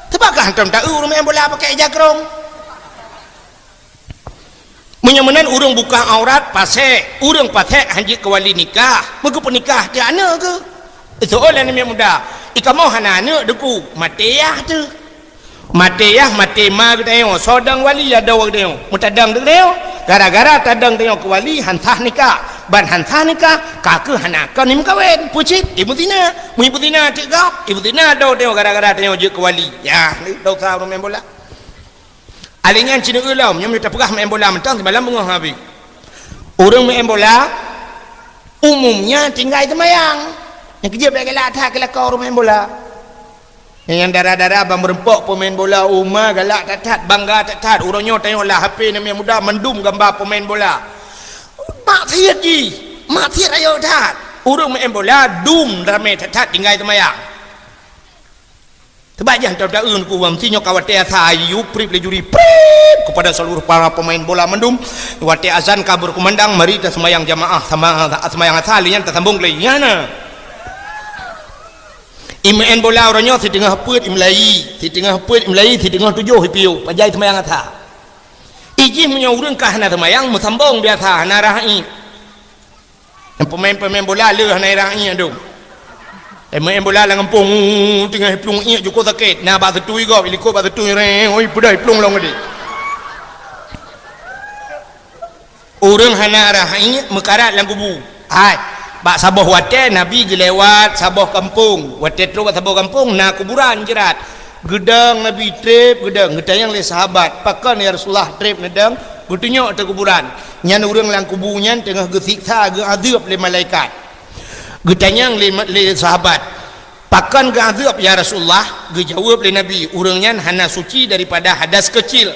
Teupeugah hantom taeu ureuëng meu'en bola pakai ija krông. Meunyoe meunan ureuëng buka aurat pasék, ureuëng pasék han jeuet keu wali nikah, meugeupeunikah teuh aneuëk geuh. Soe lé aneuk muda, "I kamoe hana aneuëk, Teungku." Maté yah teuh. Maté yah, maté ma geutanyoe, soe dong wali adoe geutanyoe. Meutadong geutanyoe, gara-gara tadong tanyoe keu wali han sah nikah. Ban han sah nikah, ka keuh hana kon imeukawen. Peue cit? Imeuzina. Meuimeuzina teuk gob, imeuzina adoe tanyoe gara-gara tanyoe jeuet keu wali. Yah, desya ureuëng meu'en bola. Alèh nyan, ci neueu lom, nyoe tapeugah meu'en bola mantong simalam beungoh habéh. Ureuëng meu'en bola umumnya tinggai seumayang. Nyang keujeuet bèk galak that keu lakoe ureuëng meu'en bola. Nyang dara-dara ban meureumpok peumain bola u ma galak that-that, bangga that-that. Uroe nyoe tanyoe lam H P aneuk muda mandum gamba peumain bola. Maksiet jih, maksiet rayeuk that. Ureuëng meu'en bola dum ramé that-that tinggai seumayang. Teubak jah taeu-taeu ku bang, si nyoe ka watèe asa, ayu prip lé juri, prip kepada seluruh para pemain bola mandum. Watèe azan ka berkumandang, mari taseumayang jamaah sama, seumayang asa, lheuh nyan tasambong lé. Nyan na. Imeu'en bola uroe nyoe siteungoh peuet imeulai, siteungoh peuet imeulai, siteungoh tujoh ipiôh, pajan seumayang asa. Ijih meunyoe ureuëng ka hana seumayang, meusambong biasa, hana rhah ié. Peumain-peumain bola le hana irhah ié dum. Eh, main bola lam gampông, teungoh iplueng ié jukôh sakét. Na bak seutui gob, ilikot bak seutui, reng, oi, peudeh iplueng lom geude. Ureuëng hana rhah ié meukarat lam kubu. Hai, bak saboh watèe Nabi geulewat saboh gampông. Watèe trôk bak saboh gampông na kuburan jeurat. Geudong Nabi trép, geudong, geutanyong lé sahabat, "Pakon ya Rasulullah trép neudong?" Geutunyok ateueh kuburan. Nyan ureuëng lam kubu nyan teungoh geusiksa, geuazeub lé malaikat. Geutanyong lé, lé sahabat, "Pakon geuazeub ya Rasulullah?" Geujaweueb lé Nabi, "Ureuëng nyan hana suci daripada hadas keucil."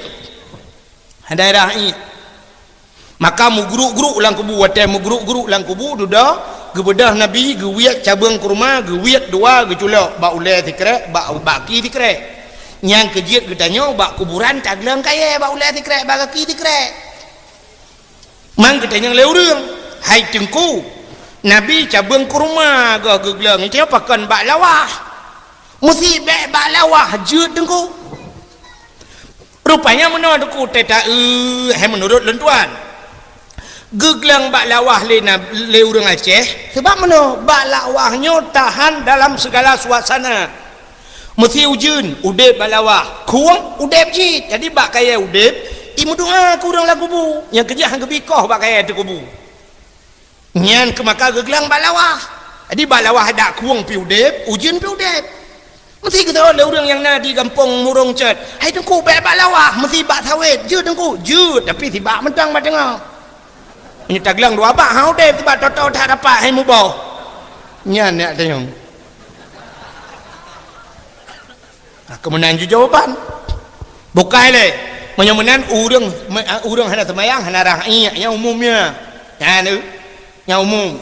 Hana rhah ié. Maka meugruk-gruk lam kubu, watèe meugruk-gruk lam kubu, dudoe, geubeudôh Nabi, geuwiet cabeueng kurma, geuwiet dua, geuculok bak ulèe sikrek, bak, bak ki sikrek. Nyang keu jeuet geutanyoe bak kuburan tagleueng kayèe bak ulèe sikrek, bak gaki sikrek. Man geutanyong lé ureueng, "Hai Teungku, Nabi cabeueng kurma goh geugleueng, nyoe pakon bak lawah?" "Meusi bèk bak lawah jeuet, Teungku." Rupanya meunoe Teungku, teuta, eh, hai meunurot lôn tuan. Geugleueng bak lawah lé na-, lé ureueng Aceh, sabab meunoe, bak lawah nyoe tahan dalam segala suasana. Meusi ujeuen, udeb bak lawah, khueng, udeb cit. Jadi bak kayèe udeb, imeudoa keu ureueng lam kubu, nyang keujeuet han geubi koh bak kayèe ateueh kubu. Nyan keuh maka geugleueng bak lawah. Jadi bak lawah dak khueng pih udeb, ujeuen pih udeb. Meusi geutawök lé ureueng nyang na di gampông Murông Cot, "Hai Teungku, bèk bak lawah, meusi bak sawét." "Jeuet Teungku." "Jeuet, tapi sibak mantong bak teungoh." Meunyoe tagleueng dua bak, han udeb, sibak toe-toe that rapat, hai muboh. Nyan jak tanyong. Ha, keu meunan ju jawaban. Bukai lé. Meunyoe meunan ureueng, me-, ureueng hana seumayang, hana rhah iék, nyang umum nyan. Nyan, nyang umum.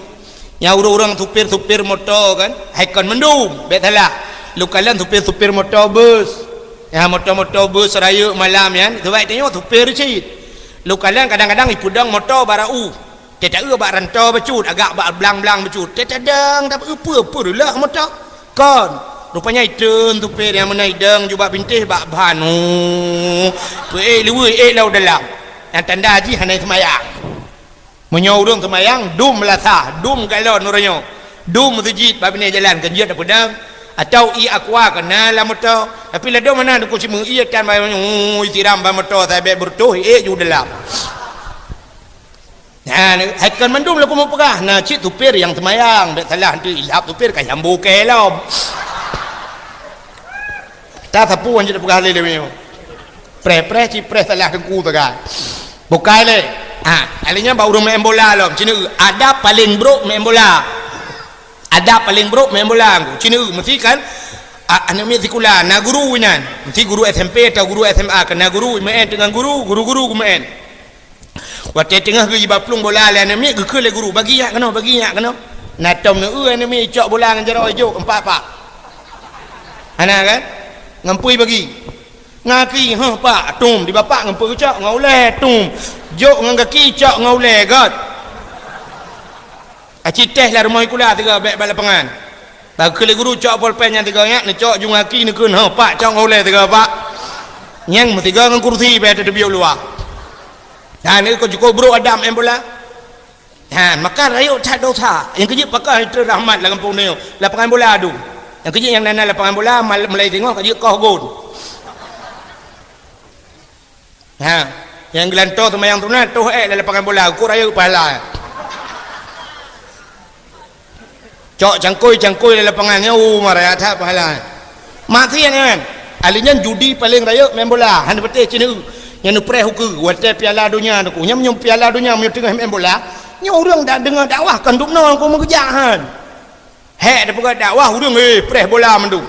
Nyang ureueng-ureueng supir-supir moto kan, hai kon mandum, bèk salah. Lôn kalon supir-supir moto bus. Ya, moto-moto bus rayeuk malam nyan, sabab tanyoe supir cit. Lôn kalon kadang-kadang ipeudong moto barô. Teuta eu bak rantô bacut, agak bak blang-blang bacut. Teuta dong, tapi peue-peue reuloh moto. Kon. Rupanya itreun supir nyang meunan idong ju bak bintéh bak ban. Oh. Peuék luweue, ék lam dalam. Nyang tanda jih hana seumayang. Meunyoe ureueng seumayang, dum meulasah, dum galon uroe nyoe. Dum meuseujid bak binéh jalan, keu jeuet tapeudong. Atau ié aqua keunan lam moto. Tapi ladôm hana Teungku simeue ié tan bak, oh, isiram bak moto, sabé beureutoh, ék ju dalam. Nah, hai kon mandum lôn keumeung peugah, na cit supir nyang seumayang, bèk salah, eunteuk ilhab supir ka nyambô keu lom. Ta sapeue nyang jeuet peugah lé lewat nyoe. Preh-preh cit preh salah Teungku sagai. Bukai lé. Ha, kali nyan bak ureueng maén bola lom. Cit adab paleng brok maén bola. Adab paleng brok maén bola. Cit meusti kan, a-, aneuk miet sikula, na guru inan. Meusti guru S M P atau guru S M A, keu na guru maén teungoh guru, guru-guru geumaén. Watèe teungoh geuiba plueng bola lé aneuk miet, geukheun lé guru, "Bagi jak keunoe, bagi jak keunoe." Na tom neu-eu aneuk miet icok bola ngon jaroe ijok empat pak. Hana kan? Ngon peue bagi? Ngon gaki, "Huh, pak," tum, di bapak ngon peue geucok, ngon ulèe, tum. Jok ngon gaki, cok ngon ulèe, göt. Aci teh lam rumoh sikula sigoe bèk bak lapangan. Bak geukheun lé guru cok polpen nyang sigoe nyan, neucok ju ngon gaki, neukheun, "Huh, pak," cok ngon ulèe sigoe, pak. Nyang meusigoe ngon kursi bèk teubiet luwa. Nah, nyoe ka cukup brok adab maén bola. Ha, maka rayeuk that dosa. Nyang keu jeuet pakon itrön rahmat lam gampông nyoe. Lapangan bola adu. Nyang keu jeuet nyang na-na lapangan bola, mal-, mulai teungoh ka jeuet koh gon. Ha, nyang geulantoe seumayang sunat, toh ék lam lapangan bola, ukur rayeuk pahala. Cok cangkôi-cangkôi lam lapangan nyan, oh, maraya that pahala. Maksiat nyan. Ahli nyan judi paleng rayeuk maén bola, hana patéh cit neu-eu. Nyan neupreh ukeue, watèe Piala Donya Teungku. Nyan meunyoe Piala Donya meunyoe teungoh maén bola, nyoe ureueng dak deungoe dakwah kon dubnoe Teungku meugeujak han. Hék tapeugah dakwah ureueng, eh, preh bola mandum.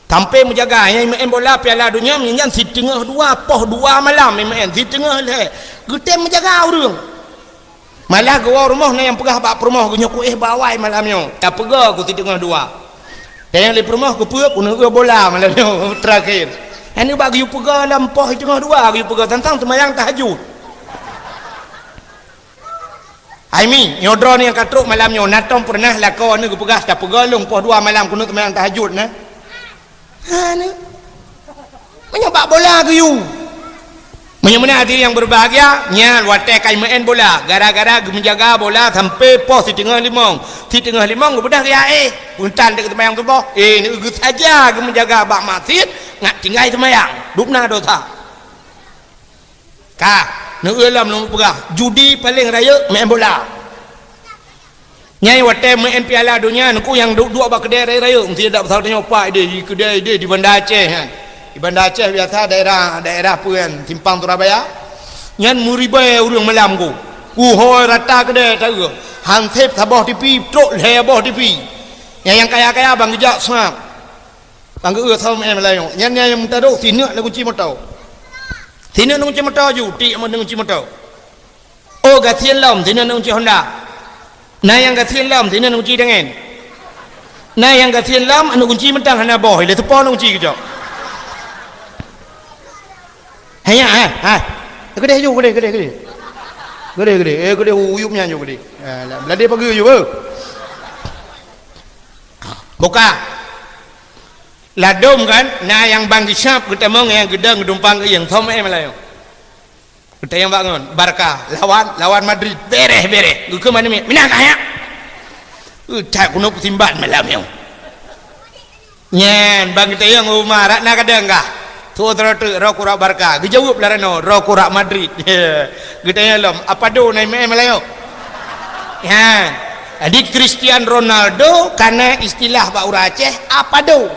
Sampoe meujaga, nyang maén bola Piala Donya nyan siteungoh dua, poh dua malam maén, siteungoh lhèe. Geutem meujaga ureueng. Malah geuwoe rumoh na nyang peugah bak peurumoh geuh, "Nyoe kuéh bak awai malam nyoe." Tapeugah ku siteungoh dua. Dan nyang lé peurumoh keupeue, ku neu-eu bola malam nyoe terakhir. Nyan bak geuyue peugah lam poh siteungoh dua geuyue peugah teuntang seumayang tahajud. Hai mi, nyoe droeneuh nyang ka trok malam nyoe, na tom peureunah lakoe neuh geupeugah, "Tapeugah lôn poh dua malam keuneuk seumayang tahajud na." Hana. Meunyoe bak bola geuyue. Meunyoe meunan hadirin yang berbahagia, nyan watèe ka imaén bola, gara-gara geumeujaga bola sampoe poh siteungoh limong. Siteungoh limong geubeudôh geujak éh, beuntan teuk seumayang suboh. Eh, neu-eu geusaja geumeujaga bak maksiet, ngat tinggai seumayang. Dubna dosa. Ka, neu-eu lom lôn peugah, judi paleng rayeuk maén bola. Nyan watèe maén Piala Donya, Teungku, nyang duek-duek bak keudè rayeuk-rayeuk, meusti dak peusah tanyoe, Pak, idéh, di keudè idéh di Banda Aceh nyan. Di Banda Aceh biasa daerah, daerah peue nyan, Simpang Surabaya. Nyan meuribèe ureueng malam ku. Uhôi rata keudè taeu. Hansép saboh tipi, trok lhèe boh tipi. Nyan nyang kaya-kaya ban geujak seungab. Ban geu-eu saboh maén malam nyoe. Nyan, nyan nyang meutarôh sineuk na gunci moto. Sineuk na gunci moto ju, tiek na gunci moto. Oh, gasien lom, sineuk na gunci Honda. Na nyang gasien lom, sineuk na gunci dangen. Na nyang gasien lom, aneuk gunci mantong hana boh, ilèe teupo na gunci geucok. Hai nyak, hai, hai. Keudeh ju, keudeh, keudeh, keudeh. Keudeh, keudeh. Eh, keudeh uyup nyan ju keudeh. Eh, la-, ladeh pageue ju, beuh. Buka. Ladom kan, na nyang ban geucab geutamong, nyang geudong geudumpang geuieng. Thom eh malayo. Geutanyoe bak ngon, Barca lawan, lawan Madrid. Bereh, bereh. Geukheun manéh miet, "Minah kah nyak?" Eh, that keunoe peusimbat malam nyoe. Nyan, ban geutanyoe Umar, rak na kadang kah? Tuwoe teureutek, roh kurak Barca. Geujaweueb lam ranoe, roh kurak Madrid. Geutanyoe lom, apa do na M M malayo? Nyan. Jadi Cristiano Ronaldo kana istilah bak ureueng Aceh, apa do?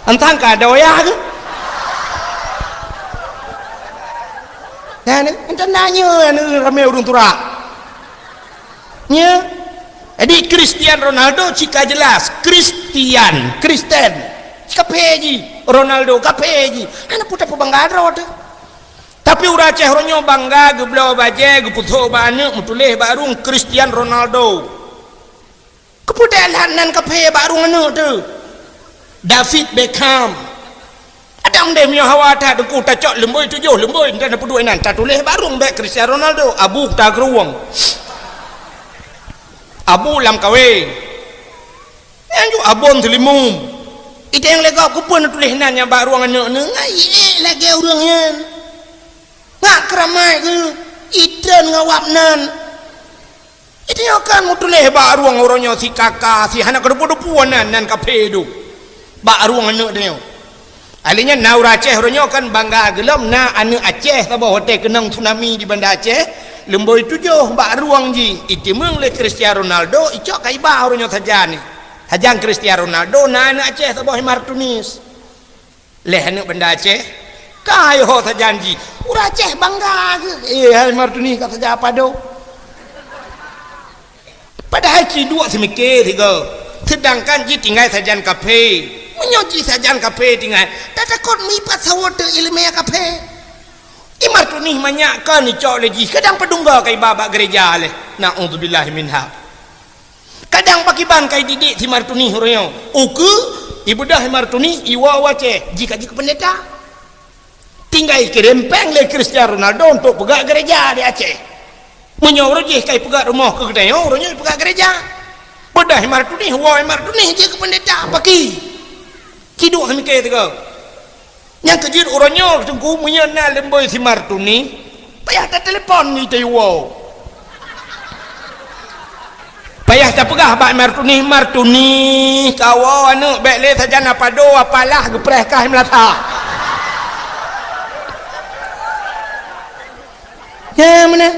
Entang ka ada wayah ke? Nah, ni, entah nanya ni ramai ureueng turak. Nya. Jadi Cristiano Ronaldo cika jelas Kristian, Kristen. Kaphé ji, Ronaldo kaphé ji. Hana peue tapeubangga droe teuh. Tapi ureueng Aceh uroe nyoe bangga geubloe bajée, geupeusok bak aneuk, meutuléh bak rueng Cristiano Ronaldo. Keupeue that nan kaphé bak rueng aneuk teuh? David Beckham. Kadang deh meunyoe hawa that teungku tacok leumboi tujoh leumboi, entah na peuduek nan, tatuléh bak rueng bék Cristiano Ronaldo, abu ta keurueng. Abu lam kawé. Nyan ju abon teulimum. Iteng lé gob keupeue neutuléh nan nyang bak rueng aneuk neuh, ngai ék lagée ureueng nyan. Ngak keuramat geuh, itreun ngon wab nan. Itu nyoe kan meutuléh bak rueng uroe nyoe si kaka, si hana keudeupu-deupu nan, nan kaphé dum. Bak rueng aneuk tanyoe. Ahli nyan na ureueng Aceh uroe nyoe kan bangga geulom na aneuk Aceh saboh watée keunong tsunami di Banda Aceh, leumboi tujoh bak rueng ji, iteumeung lé Cristiano Ronaldo, icok ka iba uroe nyoe sajan ni. Sajan Cristiano Ronaldo na aneuk Aceh saboh Imar Tunis. Leh aneuk Banda Aceh, ka yoh sajan ji. Ureueng Aceh bangga geuh. Eh, hai Martuni ka sajan apa do? Padahai ci duek seumiké sigoe. Seudangkan ji tinggai sajan kaphé. Meunyoe ji sajan kaphé tinggai, tatakot meuipat sawoe teuh iéleumé kaphé. I Martuni manyak kon icok lé jih, kadang padungga ka iba bak geureja leh. Naudzubillahi minha. Kadang pakiban ka ididik si Martuni uroe nyoe. Ukeue, ibeudôh si Martuni, iwoe u Aceh, jih ka jeuet keu peundeta. Tinggai kirém péng lé Cristiano Ronaldo untuk peugah geureja di Aceh. Meunyoe uroe jih ka ipeugah rumoh keu geutanyoe, uroe nyoe ipeugah geureja. Beudôh si Martuni, woe si Martuni jeuet keu peundeta, paki. Ci duek seumiké sigoe. Nyang keujeuet uroe nyoe Teungku, meunyoe na leumboi si Martuni, payah tatelepon ngon ita iwoe. Payah tapeugah bak Martuni, "Martuni, kawoe aneuk bék lé sajan apa do, apalah geupreh kah meulasa." Ya, meunan.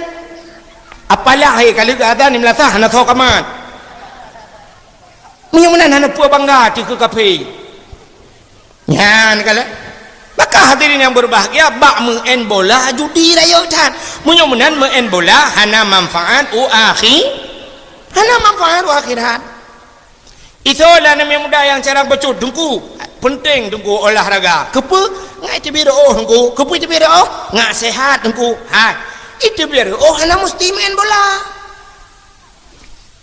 Apalah, hé, ka lheueh azan meulasa hana soe kamat. Meunyoe meunan hana peue bangga teuh keu kaphé. Nyan kalon. Maka hadirin yang berbahagia, bak meu'en bola judi rayeuk that. Meunyoe meunan meu'en bola hana manfaat u akhi-, hana manfaat u akhirat. Isoe lah aneuk muda nyang carang bacut, Teungku, peunteng Teungku olahraga. Keupeue? Ngai teubiet reuôh Teungku. Keupeue teubiet reuôh? Ngai sehat Teungku. Hai. Iteubiet reuôh hana musti meu'en bola.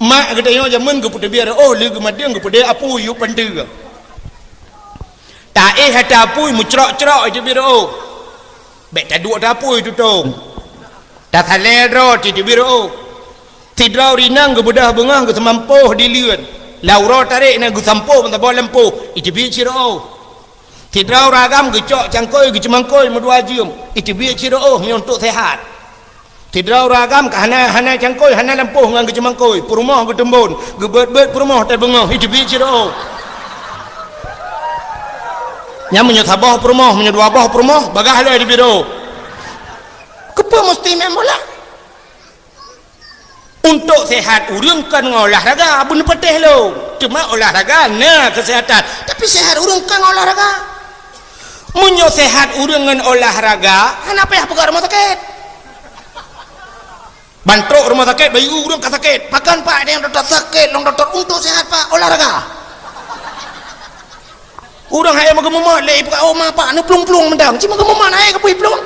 Mak geutanyoe jameun geupeuteubiet reuôh lé geumadeueng geupeudeh apui u panteue. Taéh ata apui meucrok-crok iteubiet reuôh. Bék taduek ata apui tutong. Tasalée droe titeubiet reuôh. Sidroe rinang geubeudôh beungoh geuseumampôh di leuen. Lam uroe tarek na geusampôh meusaboh lampôh iteubiet cit reuôh. Sidroe ureueng agam geucok cangkôi geuceumangkôi meudua jeuem, iteubiet cit reuôh meunyoe untuk sehat. Sidroe ureueng agam ka hana, hana cangkôi, hana lampôh ngon geuceumangkôi, peurumoh geuteumbon, geubeuet-beuet peurumoh teuk beungoh, iteubiet cit reuôh. Nyan meunyoe saboh peurumoh, meunyoe dua boh peurumoh, bagaih lom iteubiet reuôh. Keupeue musti meu'en bola? Untuk sehat ureueng kon ngon olahraga, beuneupatéh lom. Teuma olahraga na keusehatan, tapi sehat ureueng kon ngon olahraga. Meunyoe sehat ureueng ngon olahraga, hana payah peugah rumoh sakét. Ban trok rumoh sakét, bayeue ureueng ka sakét. Pakon, Pak, nyang dokto sakét, lôn dokto untuk sehat, Pak, olahraga. Ureueng hai meugeumeumat lé ipeugah, "Oh, ma, Pak, neuplueng-plueng mantong." Cit meugeumeumat hai keupeue plueng.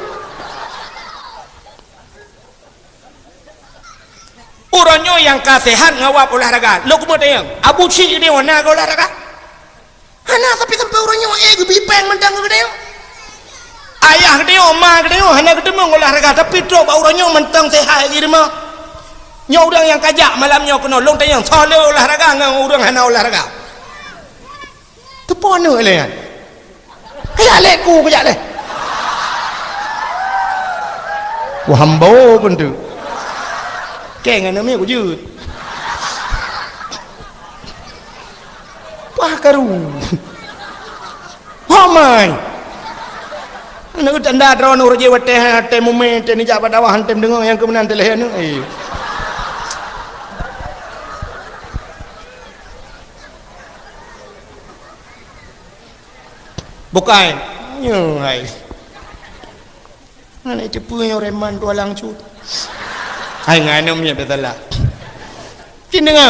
Uroe nyoe nyang ka sehat ngawab olahraga. Lôn keumeung tanyong, Abu Syik di na olahraga? Hana, tapi sampai uroe nyoe, eh, geubi péng mantong keu geutanyoe. Ayah geutanyoe, ma geutanyoe hana geuteumeung olahraga, tapi trok bak uroe nyoe mantong sehat lagèe rumoh. Nyoe ureueng nyang kajak malam nyoe keunoe, lôn tanyong, soe le olahraga ngon ureueng hana olahraga? Teupeue aneuk lé nyan? Kajak lé ku, kajak lé. Wah, hambo pun tu. Keng aneuk miet kujeuet. Pah karu. Ho mai. Aneuk tanda droeneuh rot jih watèe, watèe mumè, watèe neujak bak dakwah, watèe meudeungö nyang keu meunan teuh lhèe aneuk, eh. Bukai. Nyoe hai. Aneuk teupeue nyoe reman tualang cut. Hai ngon aneuk miet beusalah. Cit deungö.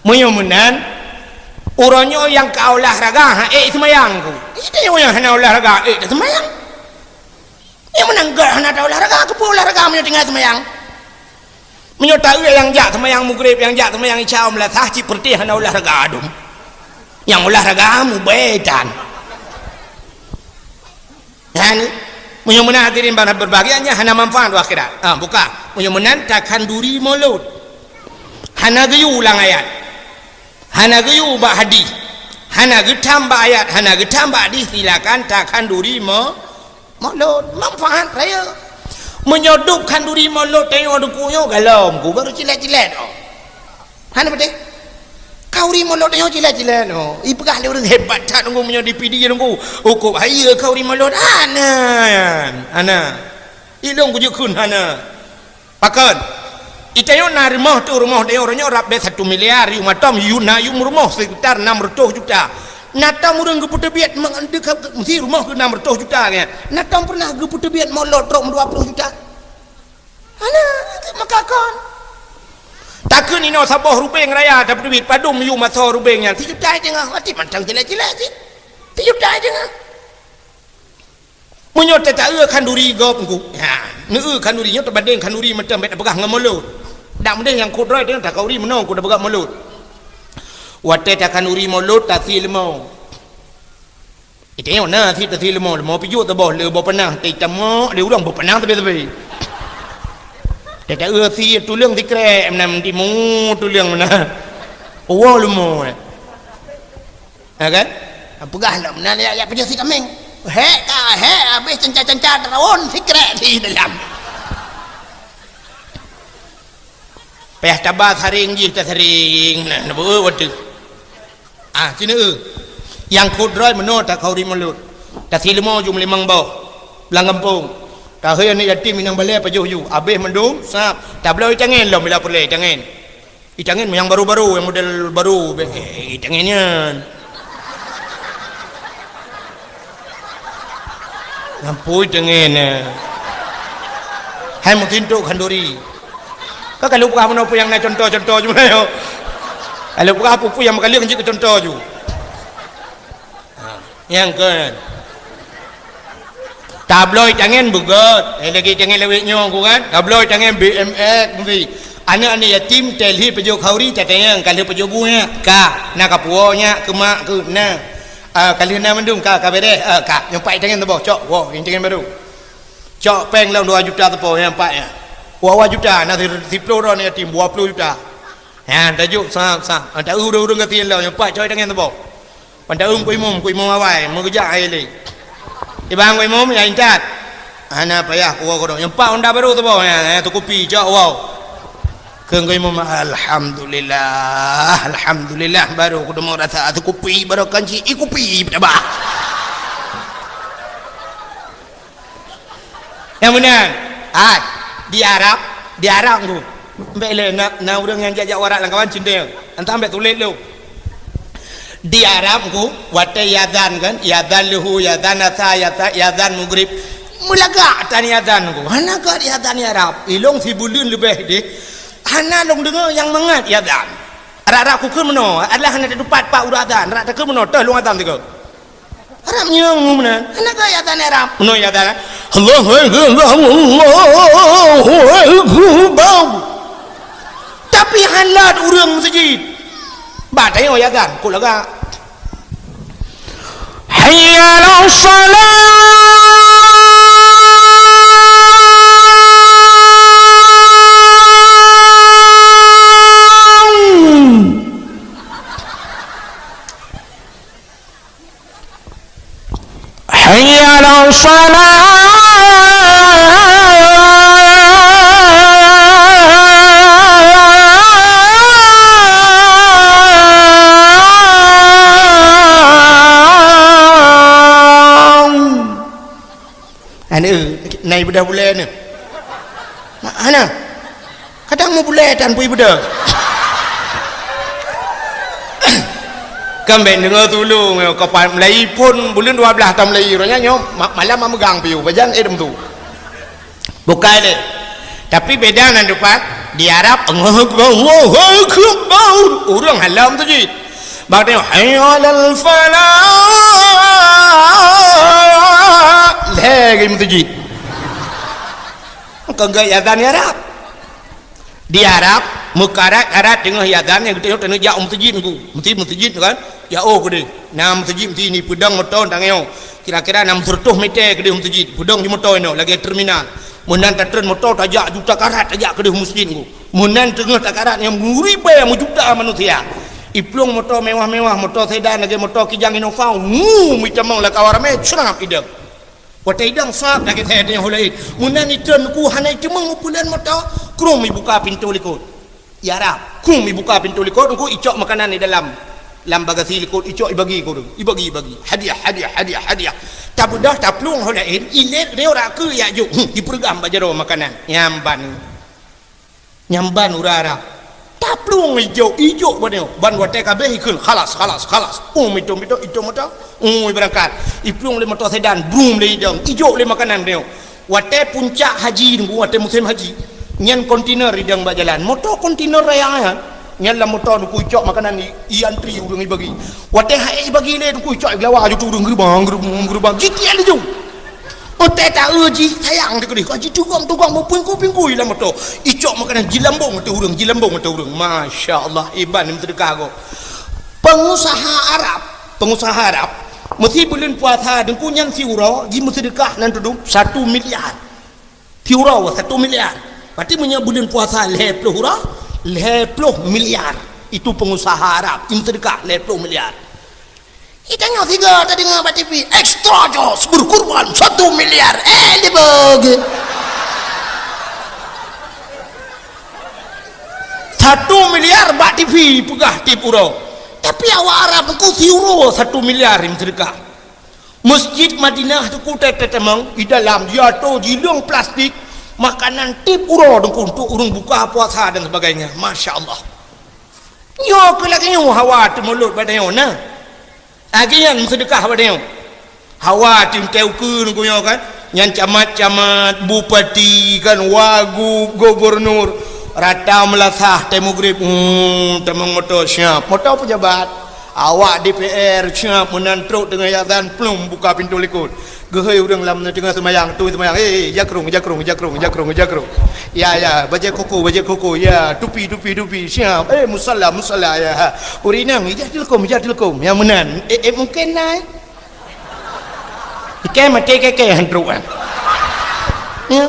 Meunyoe meunan, uroe nyoe nyang ka olahraga, ha, ék seumayang ku. Itu nyang hana olahraga, ék seumayang. Nyang meunan göt hana ta olahraga, keupeue olahraga meunyoe tinggai seumayang? Meunyoe taeu nyang jak seumayang Maghrib, nyang jak seumayang Isya, meulasah cit peureuteh hana olahraga dum. Nyang olahraga mubèe tan. Nyan, meunyoe meunan hadirin bak beurbahagia nyan hana manfaat u akhirat. Ha, buka. Meunyoe meunan takhanduri mulod. Hana geuyue ulang ayat. Hana geuyue bak hadih. Hana geutam bak ayat, hana geutam bak hadih, silakan takhanduri mu-, mulod. Manfaat raya. Meunyoe dum khanduri mulod tanyoe deuku nyoe galom ku baru cilet-cilet, oh. Hana beutôi? Khanduri mulod nyoe cilet-cilet nyoe. Ipeugah lé ureueng hebat that nunggu meunyoe di P D nunggu. Ukop hai khanduri mulod. Hana. Hana. Ilong kujukun hana. Pakon? Itanyoe na rumoh tu, rumoh tanyoe, rumoh rab bèk satu miliar, yum atom, yum na yum rumoh sekitar enam ratus juta. Na tom ureueng geupeuteubiet meusi rumoh keu enam ratus juta nyan. Na tom pernah geupeuteubiet mulod trok dua puluh juta. Hana, maka kon. Takheun inoe saboh rubeng raya tapeuteubiet padum yum asoe rubeng nyan. Sijuta teungoh, ati mantong cilek-cilek cit. Sijuta teungoh. Meunyoe tataeu khanduri gob ngku. Ha, neueu khanduri nyoe teubandeng khanduri mantong bèk tapeugah ngon mulod. Dak meudeh nyang kudroe teungoh takhanduri meunoe ku tapeugah mulod. Watèe takhanduri mulod tasi leumo. Itanyoe na sit tasi leumo, leumo pijuet saboh le boh panah, teutamok lé ureueng boh panah sabe-sabe. Teuta eu si tuleueng sikrek meunan timu tuleueng meunan. Uwoe leumo, eh. Ha kan? Peugah lom meunan, "Yak, yak pajoh si kameng." Hék ka, hék habéh cenca-cenca teurawon sikrek di dalam. Payah taba saring jih tasaring, nah, neubeuet watèe. Ah, sineue. Nyang kudroe meunoe takhanduri mulod. Tasi leumo jum limong boh. Lam gampông. Tahôi aneuk yatim inong balèe pajoh ju. Abéh mandum, sab. Tabloe itangen lom bila peureulèe itangen. Itangen nyang baru-baru, nyang model baru. Bèk, eh, itangen nyan. Ampui teungen, eh. Hai meutintok khanduri. Ka kalau peugah meunoe peue nyang na contoh-contoh ju meunoe. Kalau peugah peue-peue nyang meukaleueng jeuet keu contoh ju. Ha, nyang keu. Tabloe tangen beugöt. Eh, lagèe tangen lawét nyoe ku kan. Tabloe tangen B M X meusi. Aneuk-aneuk yatim telhi pajoh khanduri tatanyong ka lheueh pajoh bu nyak. Ka, na kapuwoe nyak keu mak keuh na. Ah, ka lheueh na mandum ka, ka beres. Ah, ka, nyoe pat itangen saboh, cok, woe, itangen baru. Cok péng lom dua juta sapo, nyan pat nyan. Dua, dua juta, na si-, siploh droe aneuk yatim, dua ploh juta. Nyan, tajok sab, sab. Ah, ta ureueng-ureueng gasien lom, nyoe pat cok itangen saboh. Pan ta ureueng keu imum, keu imum awai, meugeujak hai lé. Iban keu imum, ya intat. Hana payah, kuwoe keudroe. Nyoe pat honda baru saboh, nyan, nyan, teukupi, cok, woe. Kheun keu imum, "Alhamdulillah, alhamdulillah, baru kudeungoe rasa teukupi, baru kan ci, ikupi, beutaba." Nyang meunan, hai, di Arab, di Arab tu. Ambek lé, na, na ureueng nyang jak-jak warak lam kawan cindeng. Entah ambek tuléh lom. Di Arab tu, watèe iazan kan, iazan luhu, iazan asa, iazan, iazan mugrib. Meulagak tan iazan tu. Hana gak iazan di Arab. Ilong sibuleuen leubeh deh. Hana lôn deungoe nyang mangat iazan. Rab-rab kukheun meunoe, adalah hana tatupat pat uroe azan. Rab takheun meunoe, toh lôn azan sigoe. Arab nyang meunan, hana gaya tanah Arab. Meunoe ya tanah. Allahu Akbar, Allahu Akbar. Tapi halat ureueng meuseujid. Ba tanyoe ya kan, kok lagak. Hayya 'alas shalah. Hayya 'alas shalah. Aneuk, na ié beudôh bulèe nyoe? Ma-, hana. Kadang meubulèe tan pui beudôh. Kan bèk deungoe tulông, ka pat meulayi phôn buleuen dua blaih tamlayi, uroe nyan nyoe ma-, malam meumeugang piôh, pajan, eh, dum tu. Bukai lé. Tapi beda nan dipat, di Arab, Allahu Akbar, Allahu Akbar. Ureueng hana meuseujid. Bak tengok, "Hayya 'alal falah." Lhèe geuh meuseujid. Kon geuh azan di Arab. Di Arab, meukarat-karat teungoh azan nyang geutanyoe taneuk jak u meuseujid nyoe. Meuseujid, meuseujid kan? Jak, oh, keudeh. Na meuseujid, meuseujid ni peudong moto tanyoe. Kira-kira enam ratus meter keudeh meuseujid. Peudong di moto inoe lagèe terminal. Meunan tatreun moto tajak, ju takarat tajak keudeh meuseujid nyoe. Meunan teungoh takarat nyang meuribèe meujuta manusia. Iplueng moto mewah-mewah, moto sedan lagèe moto Kijang Innova, wu, meutamong lam kawan ramè, seurap idong. Watèe idong sab lagèe that nyang laén. Meunan itreun ku hana iteumeung u pulan moto, krueng ibuka pintoe likot. Ya Rab, krueng ibuka pintoe likot, ku icok makanan di dalam, lam bagasi likot, icok ibagi ku, ibagi, ibagi. Hadiah, hadiah, hadiah, hadiah. Tabeudôh taplueng ho laén, ilét reuk rak keu yak jok, hmm, ipeureugang bak jaroe makanan. Nyamban. Nyamban urara. Taplueng ijok, ijok bak nyoe. Ban watèe ka abéh ikheun, "Khalas, khalas, khalas." Oh, mito, mito, ito mata. Oh, ibeurangkat. Iplueng lé moto sedan, brum lé idong. Ijok lé makanan nyoe. Watèe puncak haji nyoe, watèe musém haji. Nyan kontainer idong bak jalan. Moto kontainer raya nyan. Nyan lam moto nyoe icok makanan i, iantri ureueng ibagi. Watèe hai ibagi lé nyoe icok iglawa ju tu ureueng geurubang, geurubang, geurubang. Jitiek laju. Otai taeu jih sayang teukeudeh, ka jitugom-tugom, meupingkui-pingkui lam moto. Icok makanan jilambong ateueh ureueng, jilambong ateueh ureueng. Masya Allah, iban meuseudeukah gob. Pengusaha Arab, pengusaha Arab, meusi buleuen puasa deungku nyan siuroe, jimeuseudeukah nan tudum satu miliar. Siuroe satu miliar. Berarti meunyoe buleuen puasa lhèe ploh uroe, lhèe ploh miliar. Itu pengusaha Arab, jimeuseudeukah lhèe ploh miliar. Itanyoe sigoe tadeungoe bak T V, "Extra Joss berkurban satu miliar." Eh, dibagi. Satu miliar bak T V peugah tiep uroe. Tapi awak Arab nyoe siuroe satu miliar meuseudeukah. Masjid Madinah teungku teumong, di dalam jiatoe jileueng plastik, makanan tiep uroe teungku untuk ureueng buka puasa dan sebagainya. Masya Allah. Nyoe keuh lagèe nyoe hawa teumulot bak tanyoe na. Lagèe nyan meuseudeukah bak tanyoe. Hawa teuntèe ukeue nyoe kan. Nyan camat-camat, bupati kan, wagub, gubernur. Rata meulasah teuh mugrib, hmm, teumong moto siap. Moto pejabat. Awak D P R siap meunan trok teungoh azan plum buka pintoe likot. Geuhôi ureueng lam teungoh seumayang, tu seumayang, "Eh, eh, jakrong, jakrong, jakrong, jakrong, jakrong." Ya, ya, bajèe koko, bajèe koko, ya, tupi, tupi, tupi, siap. Eh, musalla, musalla, ya. Ha. Ureueng inong, ijak tilkom, ijak tilkom. Ya, meunan. Eh, eh, mungkin na, eh. Ikai maté keke han trok, eh. Ya.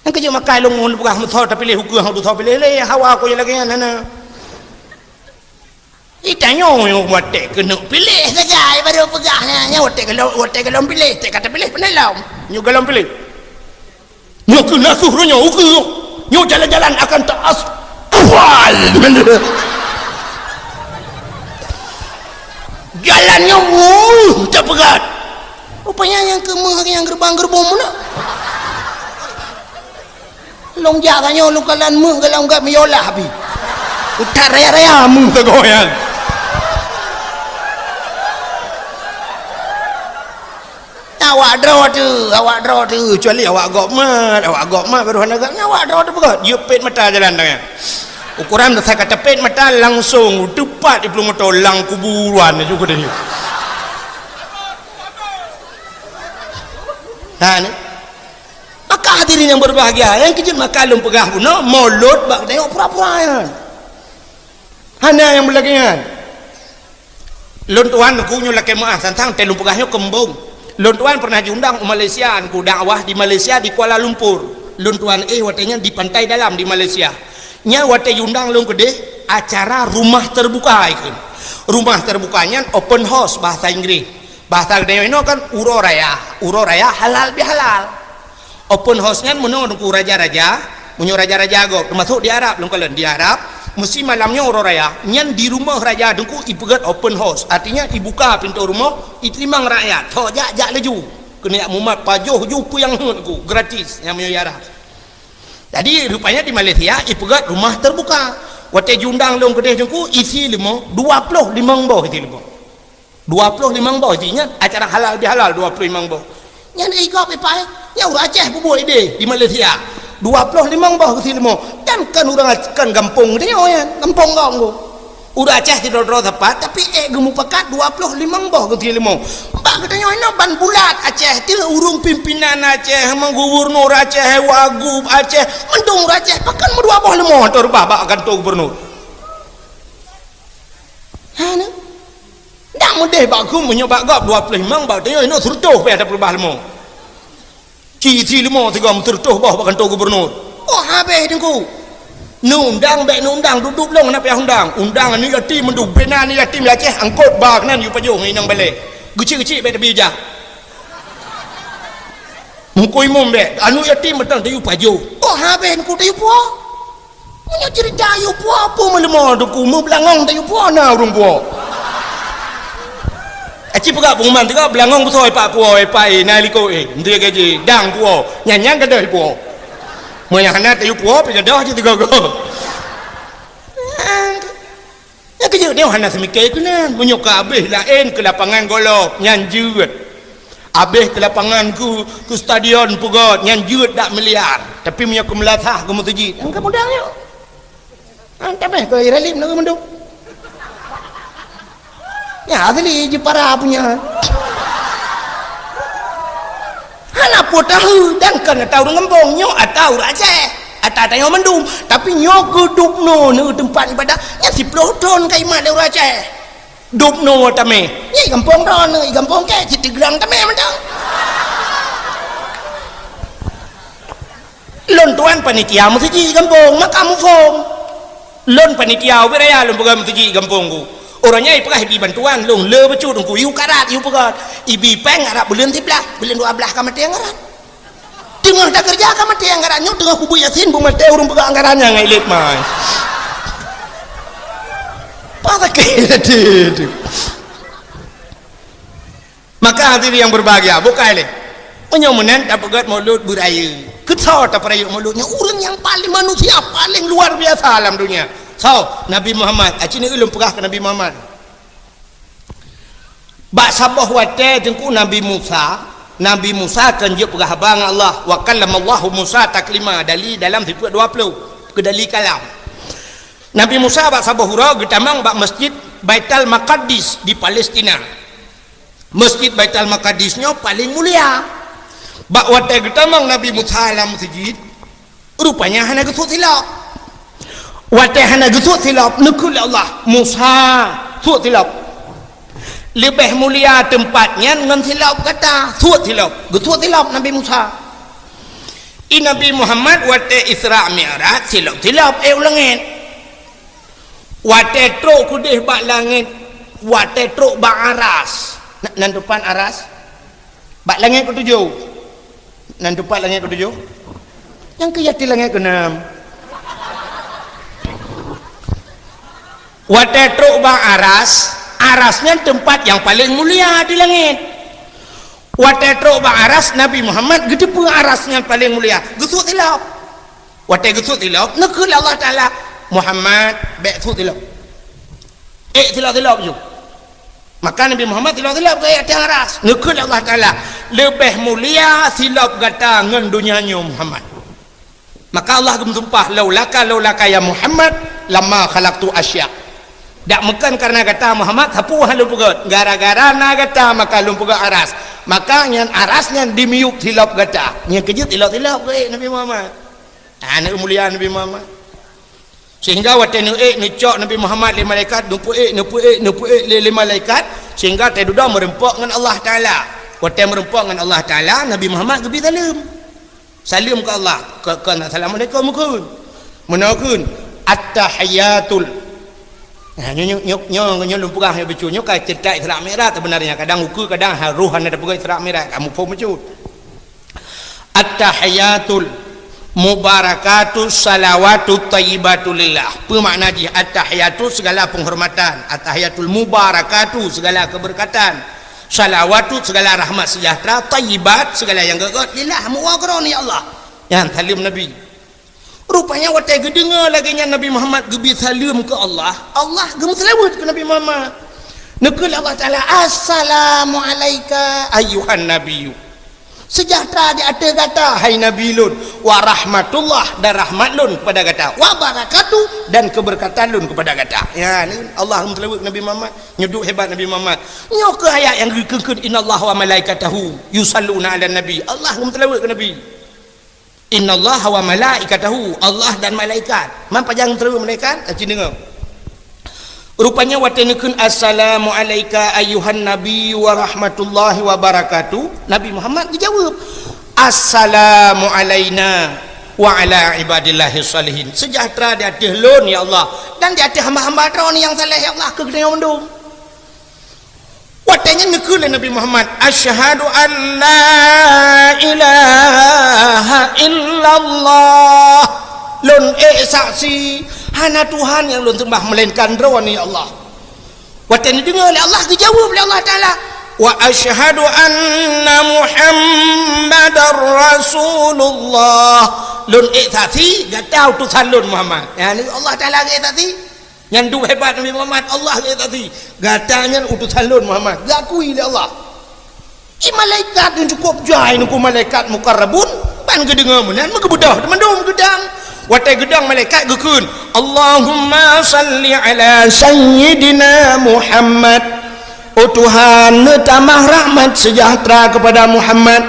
Nyang keujeuet makai lôn ngon peugah meusoe tapiléh ukeue, hana meusoe piléh lé, hawa ku lagèe nyan, hana. Itanyoe watèe keuneuk piléh sagai baru peugah nyan, nyan watèe gohlom, watèe gohlom piléh, teuka tapiléh pandai lom. Nyoe gohlom piléh. Nyoe keuh nasuh roh nyoe ukeue. Nyoe jalan-jalan akan taas kual. Jalan nyoe wuh, tapeugah. Rupanya nyang keumeuh nyang geurubang-geurubong meunan. Lôn jak tanyoe lôn kalon meuh gohlom gèt meuyolah pih. Utak raya-raya meuh sagoe nyan. Awak droe teuh, awak droe teuh, kecuali awak gob mat, awak gob mat baru hana gèt, awak droe teuh peugah, jeuet pet mata jalan tanyoe. Ukuran dasai ka tapet mata langsong teupat di plueng moto lam kuburan ju keudeh. Nah, ni. Maka hadirin yang berbahagia, nyang keujeuet maka lôn peugah bunoe, mulod bak tanyoe pura-pura nyan. Hana nyang beulagèe nyan. Lôn tuan, Teungku, nyoe lakée meuáh, tantang tée lôn peugah nyoe keu muphom. Lôn tuan pernah jiundang u Malaysia, Teungku, dakwah di Malaysia, di Kuala Lumpur. Lôn tuan éh watée nyan di Pantai Dalam di Malaysia. Nyan watée jiundang lôn keudeh acara rumah terbuka ikheun. Rumah terbuka nyan open house bahasa Inggris. Bahasa geutanyoe inoe kan uroe raya. Uroe raya halal bihalal. Open house nyan meunoe Teungku, raja-raja, meunyoe raja-raja gob, teumasok di Arab lôn kalon, di Arab, meusi malam nyoe uroe raya, nyan di rumoh raja Teungku ipeugét open house, artinya ibuka pintoe rumoh, iteurimong rakyat, tho jak, jak laju. Keuneuk mumat pajoh ju peue nyang heuet Teungku, gratis, nyang meunyoe di Arab. Jadi rupanya di Malaysia ipeugét rumah terbuka. Watée jiundang lôn keudeh Teungku, isi leumo, dua ploh limong boh isi leumo. Dua ploh limong boh jih nyan, acara halal bihalal dua ploh limong boh. Nyan igob ipai, nyan ureuëng Aceh peubuet ideh di Malaysia. Dua ploh limong boh geusi leumo. Dan kan ureuëng Ac-, kan gampông geutanyoe nyan, gampông gong tu. Ureuëng Aceh sidroe-droe sapat, tapi ék geumupakat dua ploh limong boh geusi leumo. Bak geutanyoe inoe ban bulat Aceh, teuh ureuëng pimpinan Aceh, gubernur Aceh, wagub Aceh, mandum ureuëng Aceh, pakon meudua boh leumo teurubah bak kantô gubernur. Ha, na? Dak meudeh bak geuh meunyoe bak gob dua ploh limong, bak tanyoe inoe seureutôh pih ada peurubah leumo. Ci-ci leumo sigoe meuseureutôh boh bak kantô gubernur. Oh, habéh Teungku. Neuundang bék neuundang, dudoe lôn hana payah undang. Undang aneuk yatim mandum, bina aneuk yatim di Aceh, angkot ba keunan yue pajoh ngon inong balée. Geuchik-geuchik bék tabi jak. Meukeue imum bék, aneuk yatim mantong tayue pajoh. Oh, habéh Teungku, tayue puwoe. Meunyoe ceurita yue puwoe, peue meuleumo Teungku, meubeulangong tayue puwoe na ureuëng puwoe. Aci peugah pengumuman teuka beulangong beusôi pak puwoe, pak, eh, na likot, eh, menteri gaji, dang puwoe, nyan-nyan gadôh puwoe. Meunyoe hana tayue puwoe, pih gadôh cit teuka goe. Nyang keujeuet nyoe hana seumike keunan. Meunyoe ka abéh laén keu lapangan golop, nyan jeuet. Abéh keu lapangan keu, keu stadion peugöt, nyan jeuet dak miliar. Tapi meunyoe keu meulasah keu meuseujid, nyang ka mudah nyoe. Nyan tabéh keu Iralim lagèe mandum. Nyan asli jipara punya. Hana peue tahu, dan kon ata ureuëng gampông, nyoe ata ureuëng Aceh. Ata tanyoe mandum, tapi nyoe keu dubnoe neu teumpat ibadah, nyan siplôh thon ka imat lé ureuëng Aceh. Dubnoe tamé, nyan i gampông droeneuh, i gampông kèe, cit i Grang tamé mantong. Lôn tuan panitia meuseujid i gampông, maka muphom. Lôn panitia ubit raya lôn peugah meuseujid i gampông ku. Uroe nyan ipeugah ibi bantuan, lôn le bacut Teungku, ié karat, ié peugah, ibi péng arab buleuen siblaih, buleuen dua blaih ka maté anggaran. Teungoh takeureuja ka maté anggaran nyoe, teungoh kubu Yasin beumaté ureuëng peugah anggaran nyang ngai lét mai. Pah sakét hati tu. Maka hadirin yang berbahagia, bukai lé. Meunyoe meunan tapeugét Maulud beurayeuk. Keu soe tapeurayeuk Maulud nyoe? Ureuëng nyang paling, manusia paling luar biasa lam dunia. Soe? Nabi Muhammad. Aci ni ulôn peugah keu Nabi Muhammad. Bak saboh watèe Teungku Nabi Musa, Nabi Musa kan jeuet peugah haba ngon Allah, "Wa kallamallahu Musa taklima", dali dalam sifeuet dua puluh, keu dali kalam. Nabi Musa bak saboh uroe geutamong bak Masjid Baitul Maqdis di Palestina. Masjid Baitul Maqdis nyoe paleng mulia. Bak watèe geutamong Nabi Musa lam meuseujid, rupanya hana geusut silop. Watèe hana geusut silop, neukheun lé Allah, "Musa, sut silop. Leubeh mulia teumpat nyan ngon silop gata, sut silop." Geusut silop Nabi Musa. I Nabi Muhammad watèe Isra Mi'raj silop-silop ék u langèt. Watèe trok keudeh bak langèt, watèe trok bak aras. Na-, nan teumpat aras? Bak langèt keutujoh. Nan teumpat langèt keutujoh? Nyang keu yatim langèt keunam. Watèe trok bak aras, aras nyan teumpat nyang paleng mulia di langèt. Watèe trok bak aras, Nabi Muhammad geuteupeue aras nyan paleng mulia, geusut silop. Watèe geusut silop, neukheun lé Allah Taala, "Muhammad, bèk sut silop. Ék silop-silop ju." Maka Nabi Muhammad silop-silop geuék ateueh aras. Neukheun lé Allah Taala, "Leubeh mulia silop gata ngon donya nyoe, Muhammad." Maka Allah geumeusumpah, "Laulaka, laulaka ya Muhammad, lama khalaqtu asya." Dak meukon kareuna gata Muhammad, sapeue han lôn peugöt. Gara-gara na gata maka lôn peugöt aras. Maka nyan aras nyan dimiyueb silop gata. Nyan keuh jeuet silop-silop geuék Nabi Muhammad. Aneuk mulia Nabi Muhammad. Sehingga watée neuék neucok Nabi Muhammad lé malaikat, neupeuék, neupeuék, neupeuék lé, lé malaikat, sehingga watée dudoe meurumpok ngon Allah Taala. Watée meurumpok ngon Allah Taala, Nabi Muhammad geubi saleuem. Saleuem keu Allah, keu, keu Assalamualaikum kheun. Meunoe kheun, At-tahiyatul. Nah, nyoe, nyoe, nyoe, nyoe, nyoe lôn peugah nyoe bacut, nyoe ka ceurita Isra Mi'raj sebenarnya. Kadang ukeue, kadang ha-, roh hana tapeugah Isra Mi'raj, kamu phom bacut. At-tahiyatul mubarakatu salawatu thayyibatu lillah. Peue makna jih? At-tahiyatu segala penghormatan, at-tahiyatul mubarakatu segala keberkatan, salawatu segala rahmat sejahtera, thayyibat segala yang gét-gét, lillah, meuwoe keu Droeneuh ya Allah. Nyan saleuem Nabi. Rupanya watée geudeungoe lagée nyan Nabi Muhammad geubi saleuem keu Allah, Allah geumeuseulaweuet keu Nabi Muhammad. Neukheun lé Allah Taala, "Assalamu alaika ayyuhan nabiyyu." Sejahtera di ateueh gata, hai Nabi lôn, wa rahmatullah, dan rahmat lôn kepada gata, wa barakatuh, dan keberkatan lôn kepada gata. Ya, ni Allah geumeuseulaweuet keu Nabi Muhammad. Nyoe duek hebat Nabi Muhammad. Nyoe keuh ayat nyang geukheun, "Innallaha wa malaikatahu yusalluna 'alan nabi." Allah geumeuseulaweuet keu Nabi. "Innallaha wa malaikatahu," Allah dan malaikat. Man pajan geumeuseulaweuet malaikat? Aci deungoe. Rupanya watée neukheun, "Assalamu alaika ayyuhan nabi wa rahmatullahi wa barakatuh," Nabi Muhammad geujaweueb, "Assalamu alaina wa ala ibadillahis shalihin." Sejahtera di ateueh lôn, ya Allah, dan di ateueh hamba-hamba Droeneuh nyang saleh, ya Allah, keu geutanyoe mandum. Watée nyan neukheun lé Nabi Muhammad, "Asyhadu an la ilaha illallah." Lôn ék saksi, hana Tuhan nyang lôn seumbah melainkan Droeneuh, ya Allah. Watée neudeungoe lé Allah, geujaweueb lé Allah Taala, "Wa asyhadu anna Muhammadar Rasulullah." Lôn ék saksi, gata utosan lôn Muhammad. Ya, ni Allah Taala ék saksi. Nyan duek hebat Nabi Muhammad, Allah geutasi, "Gata nyan utosan lôn Muhammad," geukui lé Allah. I malaikat nyan cukôp jai, nungku malaikat mukarrabun, ban geudeungoe meunan, meugeubeudoh mandum geudang. Watée geudang malaikat geukheun, "Allahumma salli ala sayyidina Muhammad." Oh Tuhan, neutamah rahmat sejahtera kepada Muhammad,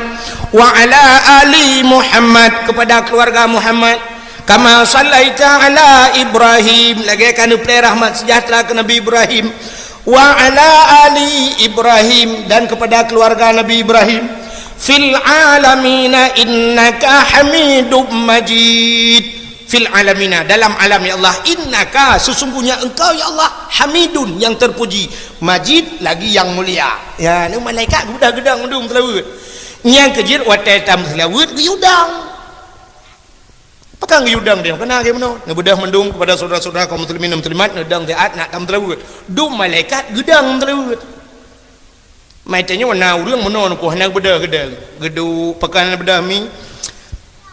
wa ala ali Muhammad, kepada keluarga Muhammad, kama sallaita ala Ibrahim, lagée ka neuplé rahmat sejahtera keu Nabi Ibrahim, wa ala ali Ibrahim, dan kepada keluarga Nabi Ibrahim, fil alamina innaka Hamidum Majid. Fil alamina, dalam alam, ya Allah, innaka, sesungguhnya Engkau, ya Allah, Hamidun, yang terpuji, Majid, lagi yang mulia. Ya, ni malaikat geudah geudang mandum seulaweuet. Nyang keujeuet watée tameuseulaweuet geuyue dang. Pakon geuyue dang dia? Keunan lagée meunoe. Neubeudoh mandum kepada saudara-saudara kaum muslimin dan muslimat, neudang siat nak tameuseulaweuet. Dum malaikat geudang seulaweuet. Mai tanyoe na ureuëng meunoe nungku hana beudôh geudang. Geuduek pakon hana beudôh mi.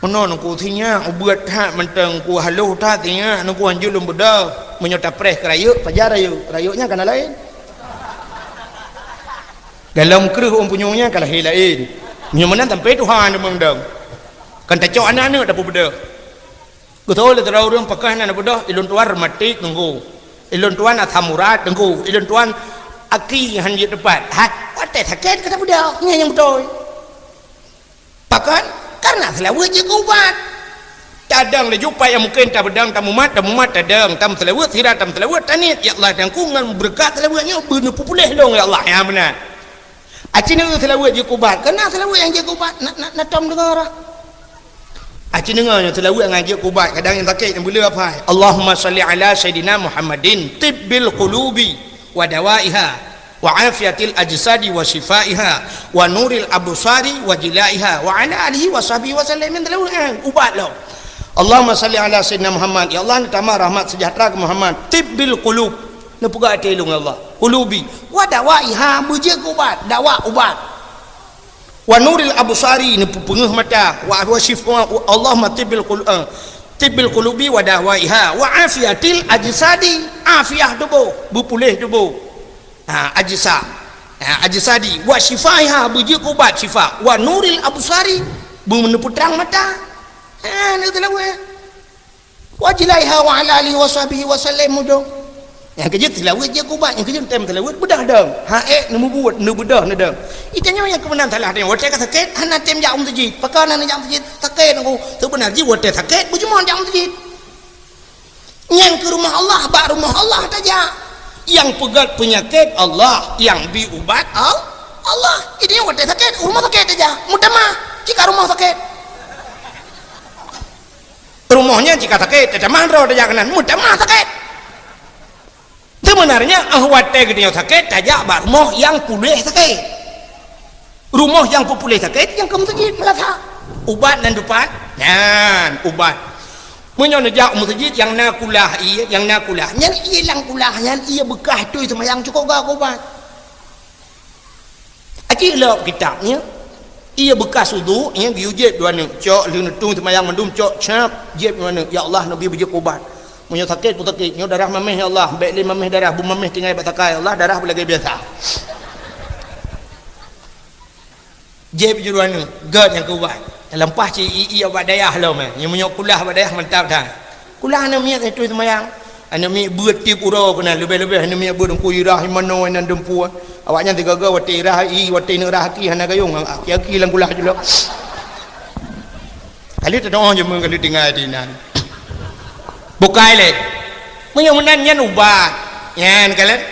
Meunoe nungku sinyak ubeuet that mantong ku haloh that sinyak nungku hanjeuet lôn beudôh. Meunyoe tapreh keu rayeuk, pajan rayeuk. Rayeuk nyan kana laén. Dalam kreueh ôn punyueng nyan ka lahé laén. Meunyoe meunan sampai Tuhan deungon dong. Kan tacok aneuk-aneuk tapeubeudôh. Geutôi lé sidroe ureuëng pakon hana beudôh, ilôn tuan rematik teungku. Ilôn tuan asam urat teungku. Ilôn tuan aki han jeuet teupat. Ha, watée sakét ka tabeudôh, nyan nyang beutôi. Pakon? Karena seulaweuet jeuet keu ubat. Tadong laju pat nyang mungken tabeudang, tamumat, tamumat, tadong, tameuseulaweuet, sira tameuseulaweuet, taniet, "Ya Allah, dangku ngon beureukat seulaweuet nyoe beuneupeupuléh lôn, ya Allah." Ya, meunan. Aci neu seulaweuet jeuet keu ubat. Keunan seulaweuet nyang jeuet keu ubat, na, na, na tom deungoe rah. Aci deungoe nyoe seulaweuet nyang jeuet keu ubat, kadang nyang sakét nyang beuleueh apai. Allahumma shalli ala sayyidina Muhammadin tibbil qulubi wa dawaiha wa afiyatil ajsadi wa syifaiha wa nuril absari wa jilaiha wa ala alihi wa sahbihi wa sallam. Nyan seulaweuet nyan ubat lom. Allahumma shalli ala sayyidina Muhammad. Ya Allah, neutamah rahmat sejahtera keu Muhammad. Tibbil qulub. Neupeugah até lôn, ya Allah. Qulubi. Wa dawaiha, beujeuet keu ubat. Dawa ubat. Wa nuril absari, neupeupeungeuh mata. Wa, wa syif-, wa, Allahumma tibbil qul-, eh, tibbil qulubi wa dawaiha. Wa afiyatil ajsadi, afiah tuboh, beupuléh tuboh. Ha, ajsa. Ha, ajsadi. Wa syifaiha, beujeuet keu ubat syifa. Wa nuril absari, beuneupeutrang mata. Ha, neu seulaweuet. Wa jilaiha wa ala alihi wa sahbihi wa sallam mudong. Nyang keujeuet seulaweuet jeuet keu ubat, nyang keujeuet tem seulaweuet beudôh dong. Ha ék neumubuet, neubeudôh neudong. Itanyoe nyang keumeunan salah tanyoe. Watée ka sakét, hana tem jak u meuseujid. Pakon hana jak u meuseujid? Sakét nungku. Seubeuna jih watée sakét, beujeumoe jak u meuseujid. Nyan keu rumoh Allah, bak rumoh Allah tajak. Nyang peugét peunyakét Allah, nyang bi ubat Al-, Allah. Jadi watée sakét, rumoh sakét tajak. Meutamah, cit ka rumoh sakét. Rumoh nyan cit ka sakét, tatamah droe tajak keunan, meutamah sakét. Sebenarnya, ah, watée geutanyoe sakét, tajak bak rumoh nyang puléh sakét. Rumoh nyang peupuléh sakét, nyang keu meuseujid meulasa. Ubat nan dupat, nyan ubat. Meunyoe neujak u meuseujid nyang na kulah ié, nyang na kulah, nyan ié lam kulah nyan, ié beukah tui seumayang cukôp gak ubat. Aci lop kitab nyan. Ié beukah udhu nyan, geuyue jieb dua neuk, cok lheueh neutung seumayang mandum, cok cap, jieb dua neuk, "Ya Allah, neubi beujeuet ubat. Meunyoe sakét pun sakét, nyoe darah mameh, ya Allah, bék lé mameh darah, beumaméh tinggai bak sakai, ya Allah, darah beulagée biasa." Jieb jeuet dua neuk, gét nyang keu ubat. Leupah cit ié bak dayah lom, eh. Nyang meunyoe kulah bak dayah mantap that. Kulah aneuk miet tui seumayang. Aneuk miet beuet tieb uroe keunan, leubeh-leubeh aneuk miet beuet Teungku Irah, Imanoe, inan Dumpu. Awaknyan sigoe-goe watée Irah, i, watée neuk Irah aki hana gayong, aki-aki lam kulah julok. Kali teudoh jeumeu kali tinggai di inan. Bukai lé. Meunyoe meunan nyan ubat. Nyan kalon.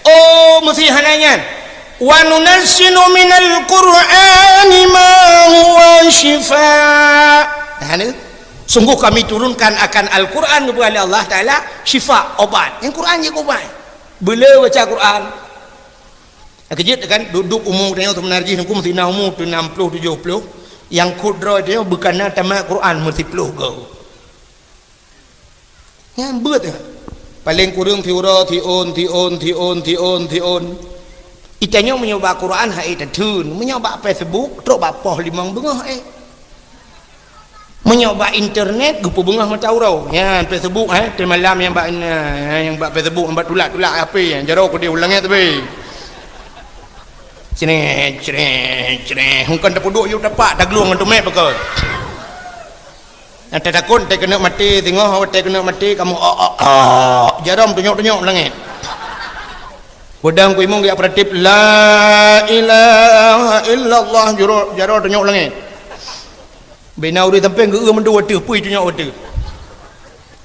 Oh, meusti hana nyan. "Wa nunazzilu minal Qur'ani ma huwa syifa." Nah, ni. Sungguh Kami turunkan akan Al-Quran, geupeugah lé Allah Taala, syifa, obat. Nyang Quran jeuet keu ubat. Beuleu baca Quran. Keujeuet kan, duek-duek umu tanyoe seubeuna jih nungku meusti na umu tu enam puluh, tujoh puluh. Nyang kut droe tanyoe beukana tamat Quran meusiplôh goe. Nyan beuet nyan. Paleng kureueng siuroe, siôn, siôn, siôn, siôn, siôn. Itanyoe meunyoe bak Quran hai tatheun, meunyoe bak Facebook trok bak poh limong beungoh, eh. Meunyoe bak internet geupeubeungoh mata uroe. Nyan Facebook, eh, teumalam nyang bak, nyang bak Facebook, nyang bak tulak-tulak H P, jaroe keudeh u langét teubi. Creh, creh, creh. Hukon tapeuduek yue tapak, taglueng ngon teumé pakon. Nyang tatakot, teukeunok maté, singoh watée keuneuk maté, kamoe, "Oh, oh, oh." Jaroe tunyok-tunyok langét. Peudong kuimeung geujak peuratéb, "La ilaha illallah," jaroe, jaroe tunyok langét. Bina ureuëng sampéng geu-eu mandum ateueh, pui tunyok ateueh.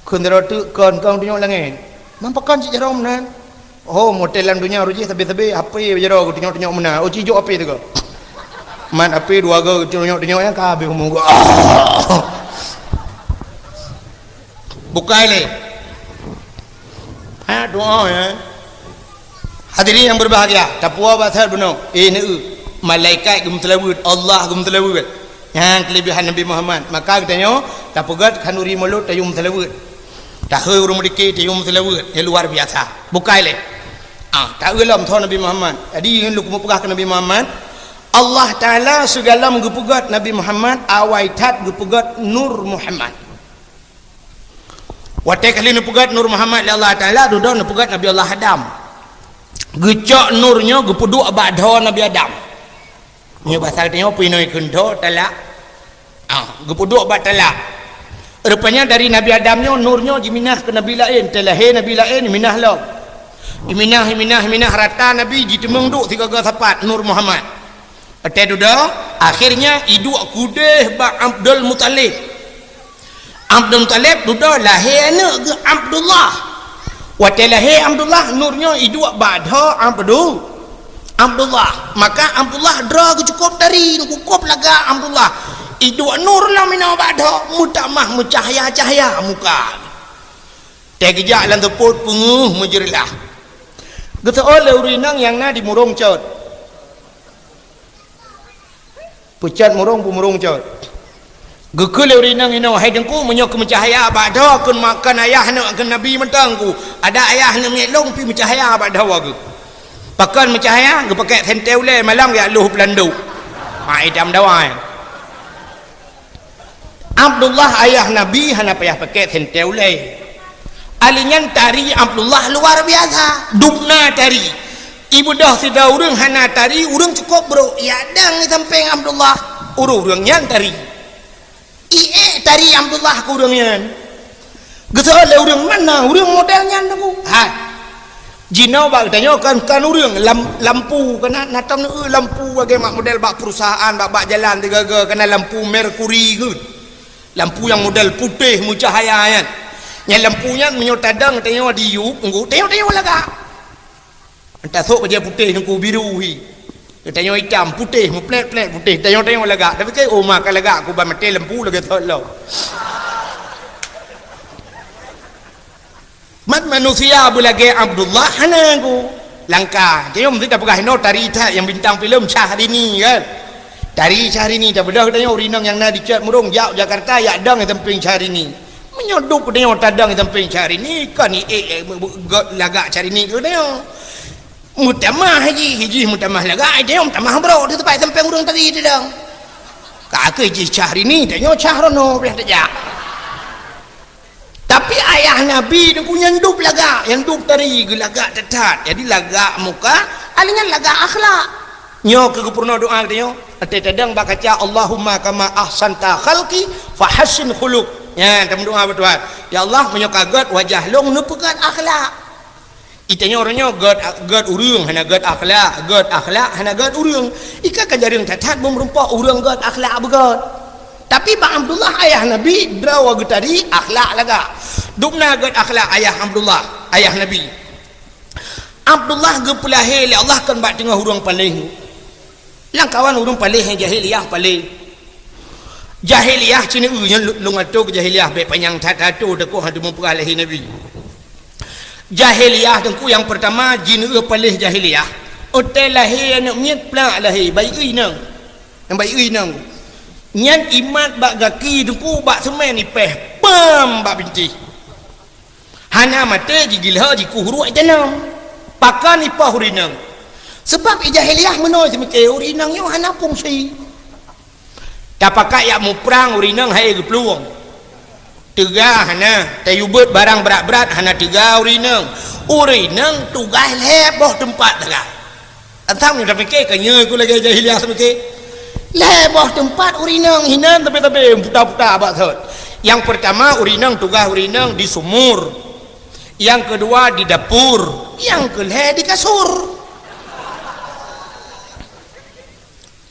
Kheun sidroe teuk kon, kon tunyok langét. Man pakon cit jaroe meunan? Oh, motel lam donya roh jih sabe-sabe H P jaroe geutunyok-tunyok meunan. Oh, cijok H P teuka. Man H P dua go geutunyok-tunyok nyang ka habéh umur geuh. Bukai lé. Ha, doa ya. Hadirin yang berbahagia, tapuwoe bak that bunoe. Eh, neu, malaikat geumeuseulaweuet, Allah geumeuseulaweuet. Nyan keulebihan Nabi Muhammad. Maka geutanyoe tapeugét khanuri mulod tayue meuseulaweuet. Tahôi ureuëng meudike tayue meuseulaweuet, nyang luar biasa. Bukai lé. Ah, taeu lom tho Nabi Muhammad. Jadi, ngon lôn keumeung peugah keu Nabi Muhammad, Allah Taala sigohlom geupeugét Nabi Muhammad, awai that geupeugét Nur Muhammad. Watée kali neupeugét Nur Muhammad lé Allah Taala, dudoe neupeugét Nabi Allah Adam. Geucok nur nyoe geupeuduek bak dhoe Nabi Adam. Nyoe basa geutanyoe pih nyoe kheun dhoe talak. Ah, geupeuduek bak talak. Rupanya dari Nabi Adam nyoe nur nyoe jiminah keu nabi laén, teulahé nabi laén jiminah lom. Jiminah, jiminah, jiminah rata nabi jiteumeung duek sigoe-goe sapat Nur Muhammad. Watée dudoe, akhirnya iduek keudeh bak Abdul Muthalib. Abdul Muthalib dudoe lahé aneuëk geuh Abdullah. Watée lahé Abdullah, nur nyoe iduek bak dhoe Abdu-, Abdullah. Maka Abdullah droe geuh cukôp tari, cukôp lagak Abdullah. Iduek nur lom inoe bak dhoe, meutamah meucahya-cahya muka. Teugeujak lam seupôt peungeuh meujeureulah. Geuseuôt lé ureuëng inong nyang na di Murong Cot. Peucot murong, peumurong cot. Geukheun lé ureuëng inong inoe, "Hai Teungku, meunyoe keu meucahya bak dhoe kheun ma-, kon ayah aneuëk kheun nabi mantong ku. Adak ayah aneuëk miet lôn pih meucahya bak dhoe geuh." Pakon meucahya, geupakèk sentée ulée malam geujak lôh peulandok. Ha, idam dawai. Abdullah ayah Nabi hana payah pakèk sentée ulée. Ali nyan tari Abdullah luar biasa. Dubna tari. Ibeudôh sidroe ureuëng hana tari, ureuëng cukôp brôk. Yak dang di sampéng Abdullah, ureuëng-ureuëng nyan tari. Iék tari Abdullah keu ureuëng nyan. Geuseuôt lé ureuëng, "Mana ureuëng model nyan, Teungku?" Hai. Jinoe bak geutanyoe kan, kan ureuëng, lam-, lampu, kan na, na tom neu lampu lagée mak model bak perusahaan, bak, bak jalan, tiga-tiga, kan na lampu merkuri keu. Lampu nyang model putéh meucahya nyan. Nyang lampu nyan meunyoe tadong tanyoe di yup, nunggu tanyoe-tanyoe lagak. Entah sok bajée putéh nunggu biru hi. Tanyoe itam, putéh, meuplek-plek putéh, tanyoe-tanyoe lagak. Tapi kan, oh, maka lagak, ku ban maté lampu lagée thot lom. Mat manusia beulagée Abdullah hana ku. Langka. Tanyoe meusti tapeugah inoe tari that nyang bintang filem Syahrini kan. Tari Syahrini tabeudôh tanyoe ureueng nyang na di Cut Murong jak Jakarta yak dong sampéng Syahrini. Meunyoe dup tanyoe tadong sampéng Syahrini, kon iék, eh, gét lagak Syahrini keu tanyoe. Meutamah jih, jih meutamah lagak, tanyoe meutamah brok di teumpat sampéng ureueng tadi tadong. Ka keuh jih Syahrini, tanyoe Syahrono pih tajak. Tapi ayah Nabi nunggu nyan dup lagak, nyang dup tari geulagak that-that. Jadi lagak muka, alèh nyan lagak akhlak. Nyoe keuh geupeurunoe doa geutanyoe. Até tadong bak kaca, "Allahumma kama ahsanta khalqi fahassin khuluq." Nyan tameudoa bak Tuhan. Ya Allah, meunyoe ka gét wajah lôn, neupeugét akhlak. Itanyoe uroe nyoe gét, gét ureueng hana gét akhlak, gét akhlak hana gét ureueng. Ika ka jareueng that-that beumeureumpok ureueng gét akhlak beugét. Tapi bak Abdullah ayah Nabi, droe geutari akhlak lagak. Dubna gét akhlak ayah Abdullah, ayah Nabi. Abdullah geupeulahé lé Allah kon bak teungoh ureueng paléh. Lamkawan ureueng paléh nyang jahiliyah paléh. Jahiliyah cit nyoe nyan lôn atô keu jahiliyah bék panyang that-that atô takot hana meupeugah lahé Nabi. Jahiliyah teungku nyang peurtama jineuk paléh jahiliyah. Watée lahé aneuk miet plak lahé bayi inong. Nyang bayi inong. Nyan imat bak gaki teungku bak seumén ipéh pam bak bintéh. Hana maté jigilho jikuh ruek janom. Pakon ipoh ureueng inong? Sebab i jahiliyah meunoe seumiké ureueng inong nyoe hana fungsi. Tapakat yak muprang ureueng inong hai geuplueng. Teuga hana, tayue beuet barang brat-brat hana teuga ureueng inong. Ureueng inong tugaih lhée boh teumpat teuga. Asam nyoe tapike ka nyoe ku lagée jahiliyah seumiké. Lhée boh teumpat ureueng inong hinan tabe-tabe puta-puta bak sot. Nyang peurtama ureueng inong tugaih ureueng inong di sumur. Nyang keudua di dapur, nyang keulhée di kasur.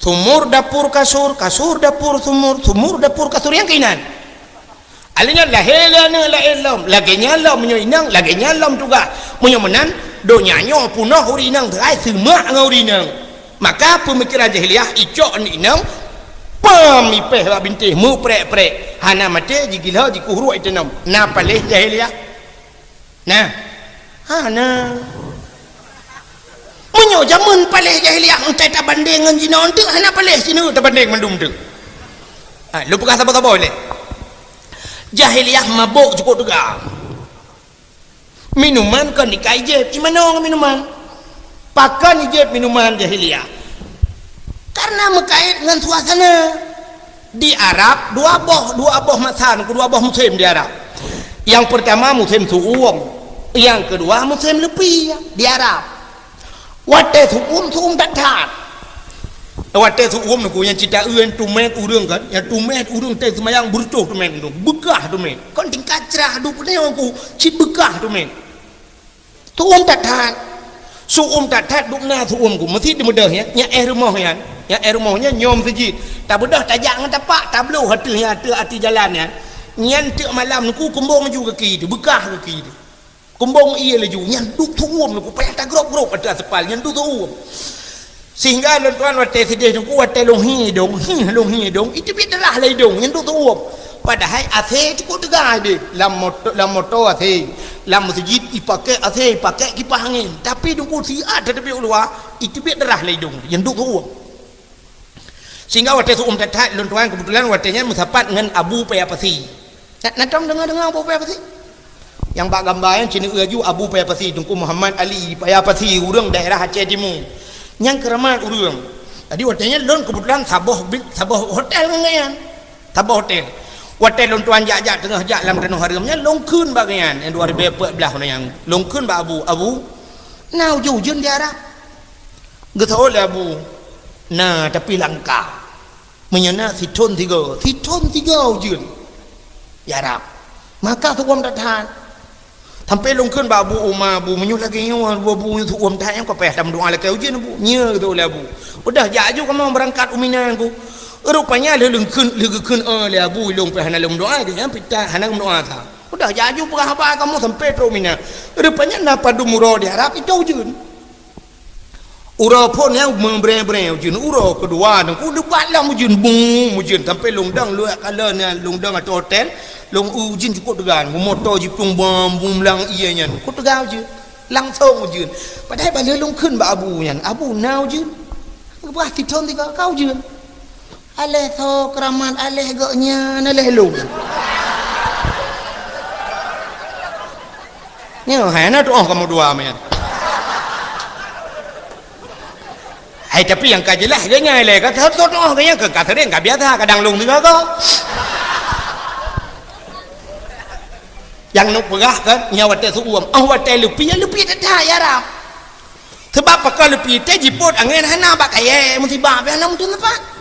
Sumur, dapur, kasur, kasur, dapur, sumur, sumur, dapur, kasur, nyang keunan. Alheuh nyan lahé lé aneuk laén lom, lagée nyan lom meunyoe inong, lagée nyan lom tugaih. Meunyoe meunan, donya nyoe punoh ureueng inong teuai seumak ngon ureueng inong. Maka peumikeran jahiliyah icok aneuk inong pam ipéh bak bintéh meuprek-prek, hana maté jigilho jikuh ruek itanom. Na paléh jahiliyah? Nah, hana. Meunyoe jameun paléh jahiliyah, entai tabandeng ngon jinoe enteuk, hana paléh sineuk tabandeng mandum enteuk. Ha, lôn peugah saboh-saboh lé. Jahiliyah mabök cukôp teuga. Minuman kon ikai jép, imanoe ngon minuman. Pakon ijép minuman jahiliyah? Karena meukait ngon suasana. Di Arab dua boh, dua boh masa, dua boh musém di Arab. Nyang peurtama musém su'um, nyang keudua musém leupi di Arab. Watée su'um, su'um that-that. Watée su'um nyoe nyang cit taeu nyang tumét ureueng kan, nyang tumét ureueng teuh seumayang beureutoh tumét nyoe, beukah tumét. Kon tingkat crah duek nyoe ku cit beukah tumét. Su'um that-that. Su'um that-that dubna su'um ku. Meusit dimeudeh nyan, nyan éh rumoh nyan. Nyan éh rumoh nyan nyoe meuseujid. Tabeudôh tajak ngon tapak, tabloh ateueh nyan, ateueh ateueh jalan nyan. Nyan teuk malam nyoe ku kumbong laju gaki teuh, beukah gaki teuh. Kumbong ie laju, nyan duek su'um nyoe ku payah tagrôb-grôb ateueh aspal, nyan duek su'um. Sehingga lôn tuan watée sideh teungku, watée lôn hi idong, hi lôn hi idong, iteubiet darah lam idong, nyan duek su'um. Padahai AC cukôp teuga deh. Lam moto, lam moto AC, lam meuseujid ipakèk AC, ipakèk kipah angén. Tapi teungku siat tateubiet u luwa, iteubiet darah lam idong, nyan duek su'um. Sehingga watée su'um that-that, lôn tuan keubeutulan watée nyan meusapat ngon Abu Paya Pasi. Na, na tom deungoe-deungoe Abu Paya Pasi? Nyang bak gamba nyan cit nyoe laju Abu Paya Pasi, Teungku Muhammad Ali Paya Pasi, ureueng daerah Aceh Timu. Nyang keuramat ureueng. Jadi watée nyan lôn keubeutulan saboh bi-, saboh hotel ngon gobnyan. Saboh hotel. Watée lôn tuan jak-jak teungoh jak lam tanoh hareuem nyan, lôn kheun bak gobnyan, nyang dua ribu empat belas nyan. Lôn kheun bak Abu, "Abu, na ujeuen-ujeuen di Arab?" Geuseuôt lé Abu, "Na, tapi langka." Meunyoe na sithon tiga, sithon tiga ujeuen. Ya Rab, maka su'um that-that. Sampoe lôn kheun bak Abu Uma, "Abu, meunyoe lagée nyoe, Abu, Abu, su'um that nyan ka payah tameudoa lakée ujeuen, Abu." "Nyo," geutôk lé Abu. Udah jak aju kamoe beurangkat u Mina ku. Rupanya lheueh lôn kheun, lheueh geukheun, "Oh, lé Abu, ilôn pih hana lôn meudoa, nyan pih that hana meudoa that." Udah jaju peugah haba kamoe sampai trok Mina. Rupanya na padum uroe di Arab itu ujeuen. Uroe phon nyang meubreng-breng ujeuen, uroe keudua nyan ku lebat lam ujeuen, bung, ujeuen sampai lôn dong luek kala nyan, lôn dong ateueh hotel, lôn ujeuen cukôp teuga, moto jiplueng bom, bom lam ié nyan. Cukôp teuga ujeuen. Langsong ujeuen. Padahai bak lheueh lôn kheun bak abu nyan, "Abu, na ujeuen?" Geupeugah, "Sithon sigoe ka ujeuen." Aléh soe keuramat, aléh gobnyan, aléh lôn. Nyoe hai na tuoh kamoe dua meunan. Hai, tapi nyang ka jeulaih gobnyan lé, ka soe tuoh gobnyan, ka sering, ka biasa, kadang lôn sigoe-goe. Nyang neuk peugah kan, nyan watèe seuuem. Oh, watèe leupie, leupie that-that ya Arab. Sabab pakon leupie teuh jipôt angén hana bak kayèe, musibah pih hana meuteumpat.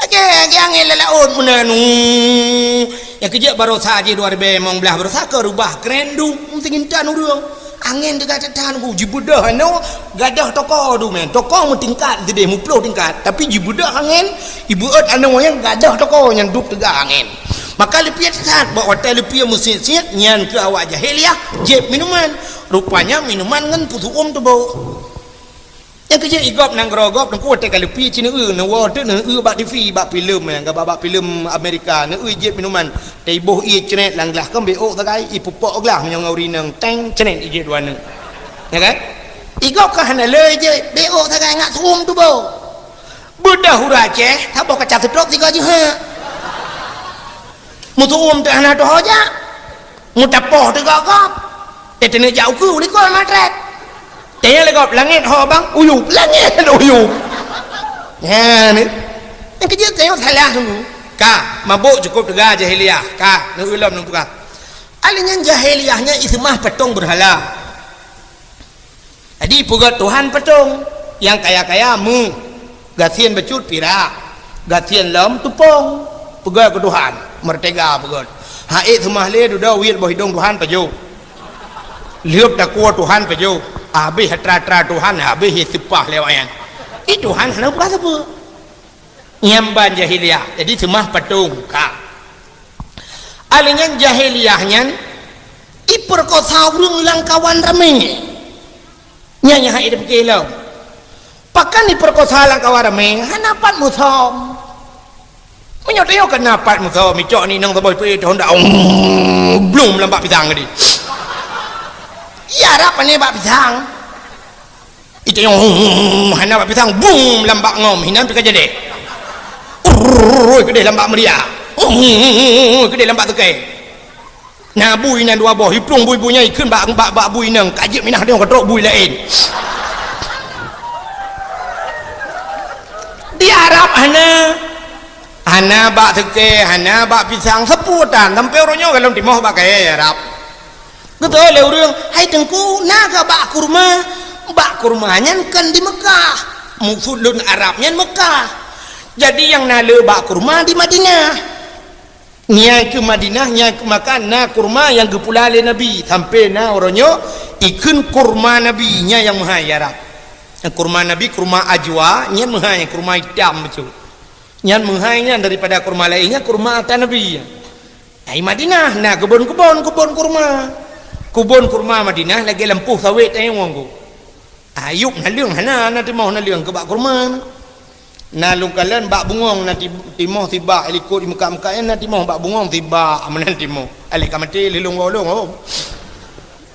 Akhé, akhé angén lam laôt meunan, uh. Nyang keujeuet baroesa jih dua ribèe limong blaih baroesa ka rubah kren duek, meuteungintan ureueng. Angén teuga that-that, uh, jibeudôh anoe, gadôh toko tu meunan. Toko meutingkat sideh, muploh tingkat. Tapi jibeudôh angén, ibeuet anoe nyang gadôh toko nyan duek teuga angén. Maka leupie that-that, bak watèe leupie meusiet-siet, nyan keuh awak jahiliyah, jieb minuman. Rupanya minuman ngon peuseuuem teuboh. Nyang keujeuet igop nanggroe gob, teungku watèe ka leupie ci neueu, neuwoe teuk neueu bak T V, bak filem, nyang gaba bak filem Amerika, neueu jieb minuman. Teuboh ié cret lam glah, kon bèk ôk sagai, ipupok glah meunyoe ngon ureueng inong, teng, cret ijieb dua neuk. Ya kan? Igop ka hana le jieb, bèk ôk sagai ngat seuuem teuboh. Beudôh ureueng Aceh, saboh kaca seutrop sigoe jeuhet. Meuseuuem teuh hana teuho jak. Meutapoh teuh gob-gob. Teuh teuneuk jak ukeue likot matrét. Teuh nyang lé gob langét ho bang uyup, langét uyup. Nyan ni. Nyang keujeuet tanyoe salah dulu. Ka, mabök cukôp teuga jahiliyah. Ka, neueu lom neupeugah. Ahli nyan jahiliyah nyan iseumah patong beurhala. Jadi peugöt Tuhan patong, nyang kaya-kaya meuh, gasien bacut pirak, gasien lom teupông, peugöt keu Tuhan, meurtega peugöt. Ha'ék seumah lé dudoe wiet boh idong Tuhan pajoh. Liup takue Tuhan pajoh, habéh atra-atra Tuhan, habéh seupah lé awaknyan. Ih, Tuhan hana peugah sapeue. Nyan ban jahiliyah, jadi seumah patong ka. Ahli nyan jahiliyah nyan ipeurkosa ureueng lam kawan ramé. Nyan nyang hana jipike lom. Pakon ipeurkosa lam kawan ramé, hana pat musom. Meunyoe tanyoe ka na pat musom, icok ni nang saboh ipeue thon dak, blum lam bak pisang tadi. Iya rab pane bak pisang. Itanyong, hana bak pisang, bum, lam bak ngom, hinan pih ka jadi. Urrrr, keudeh lam bak meuria. Urrrr, keudeh lam bak teukai. Na bui na dua boh, iplueng bui-bui nyan ikheun bak, bak, bak bui inong, ka jeuet minah dong ka trok bui laén. Di Arab hana, hana bak teukai, hana bak pisang, sapeue tan, sampai uroe nyoe golom timoh bak kayèe Arab. Geutanyong lé ureueng, "Hai Teungku, na kah bak kurma?" Bak kurma nyan kon di Meukah. Maksud lôn Arab nyan Meukah. Jadi nyang na le bak kurma di Madinah. Nyan keuh Madinah, nyan keuh maka na kurma nyang geupula lé Nabi. Sampai na uroe nyoe ikheun kurma Nabi, nyan nyang meuhai Arab. Kurma Nabi, kurma ajwa, nyan meuhai, kurma itam bacut. Nyan meuhai nyan daripada kurma laén nyan, kurma ata Nabi. Ai Madinah na keubon-keubon, keubon kurma. Keubon kurma Madinah lagèe lampôh sawét, eh, wong ku. Ayub naleueng hana, na timoh naleueng keu bak kurma. Na lôn kalon bak bungong na ti-, timoh sibak, likot di meukat-meukat nyan na timoh bak bungong sibak, meunan timoh. Alèh ka maté lé lôn gohlom, oh.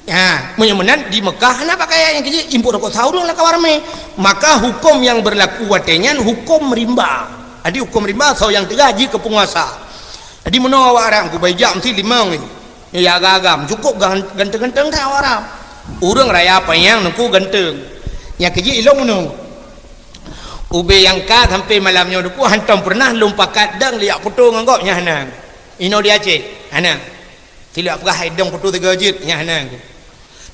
Ha, meunyoe meunan di Meukah hana pakaian nyang keu jih, impôt rukok sahur lam kawan ramé. Maka huköm nyang beurlaku watèe nyan huköm rimba. Jadi huköm rimba soe nyang teuga jih keu peunguasa. Jadi meunoe awak Arab kubai jak meusti limong nyoe. Nyoe agam-agam, cukôp gan-, ganteng-ganteng that awak Arab. Ureueng raya panyang nungku ganteng. Nyang keu jih ilong meunoe. Ubé nyang ka sampai malam nyoe nungku hantom peureunah lôn pakat dang liak putôh ngon gob nyan hana. Inoe di Aceh, hana. Silap peugah hai dong putôh tiga jeuet, nyan hana ku.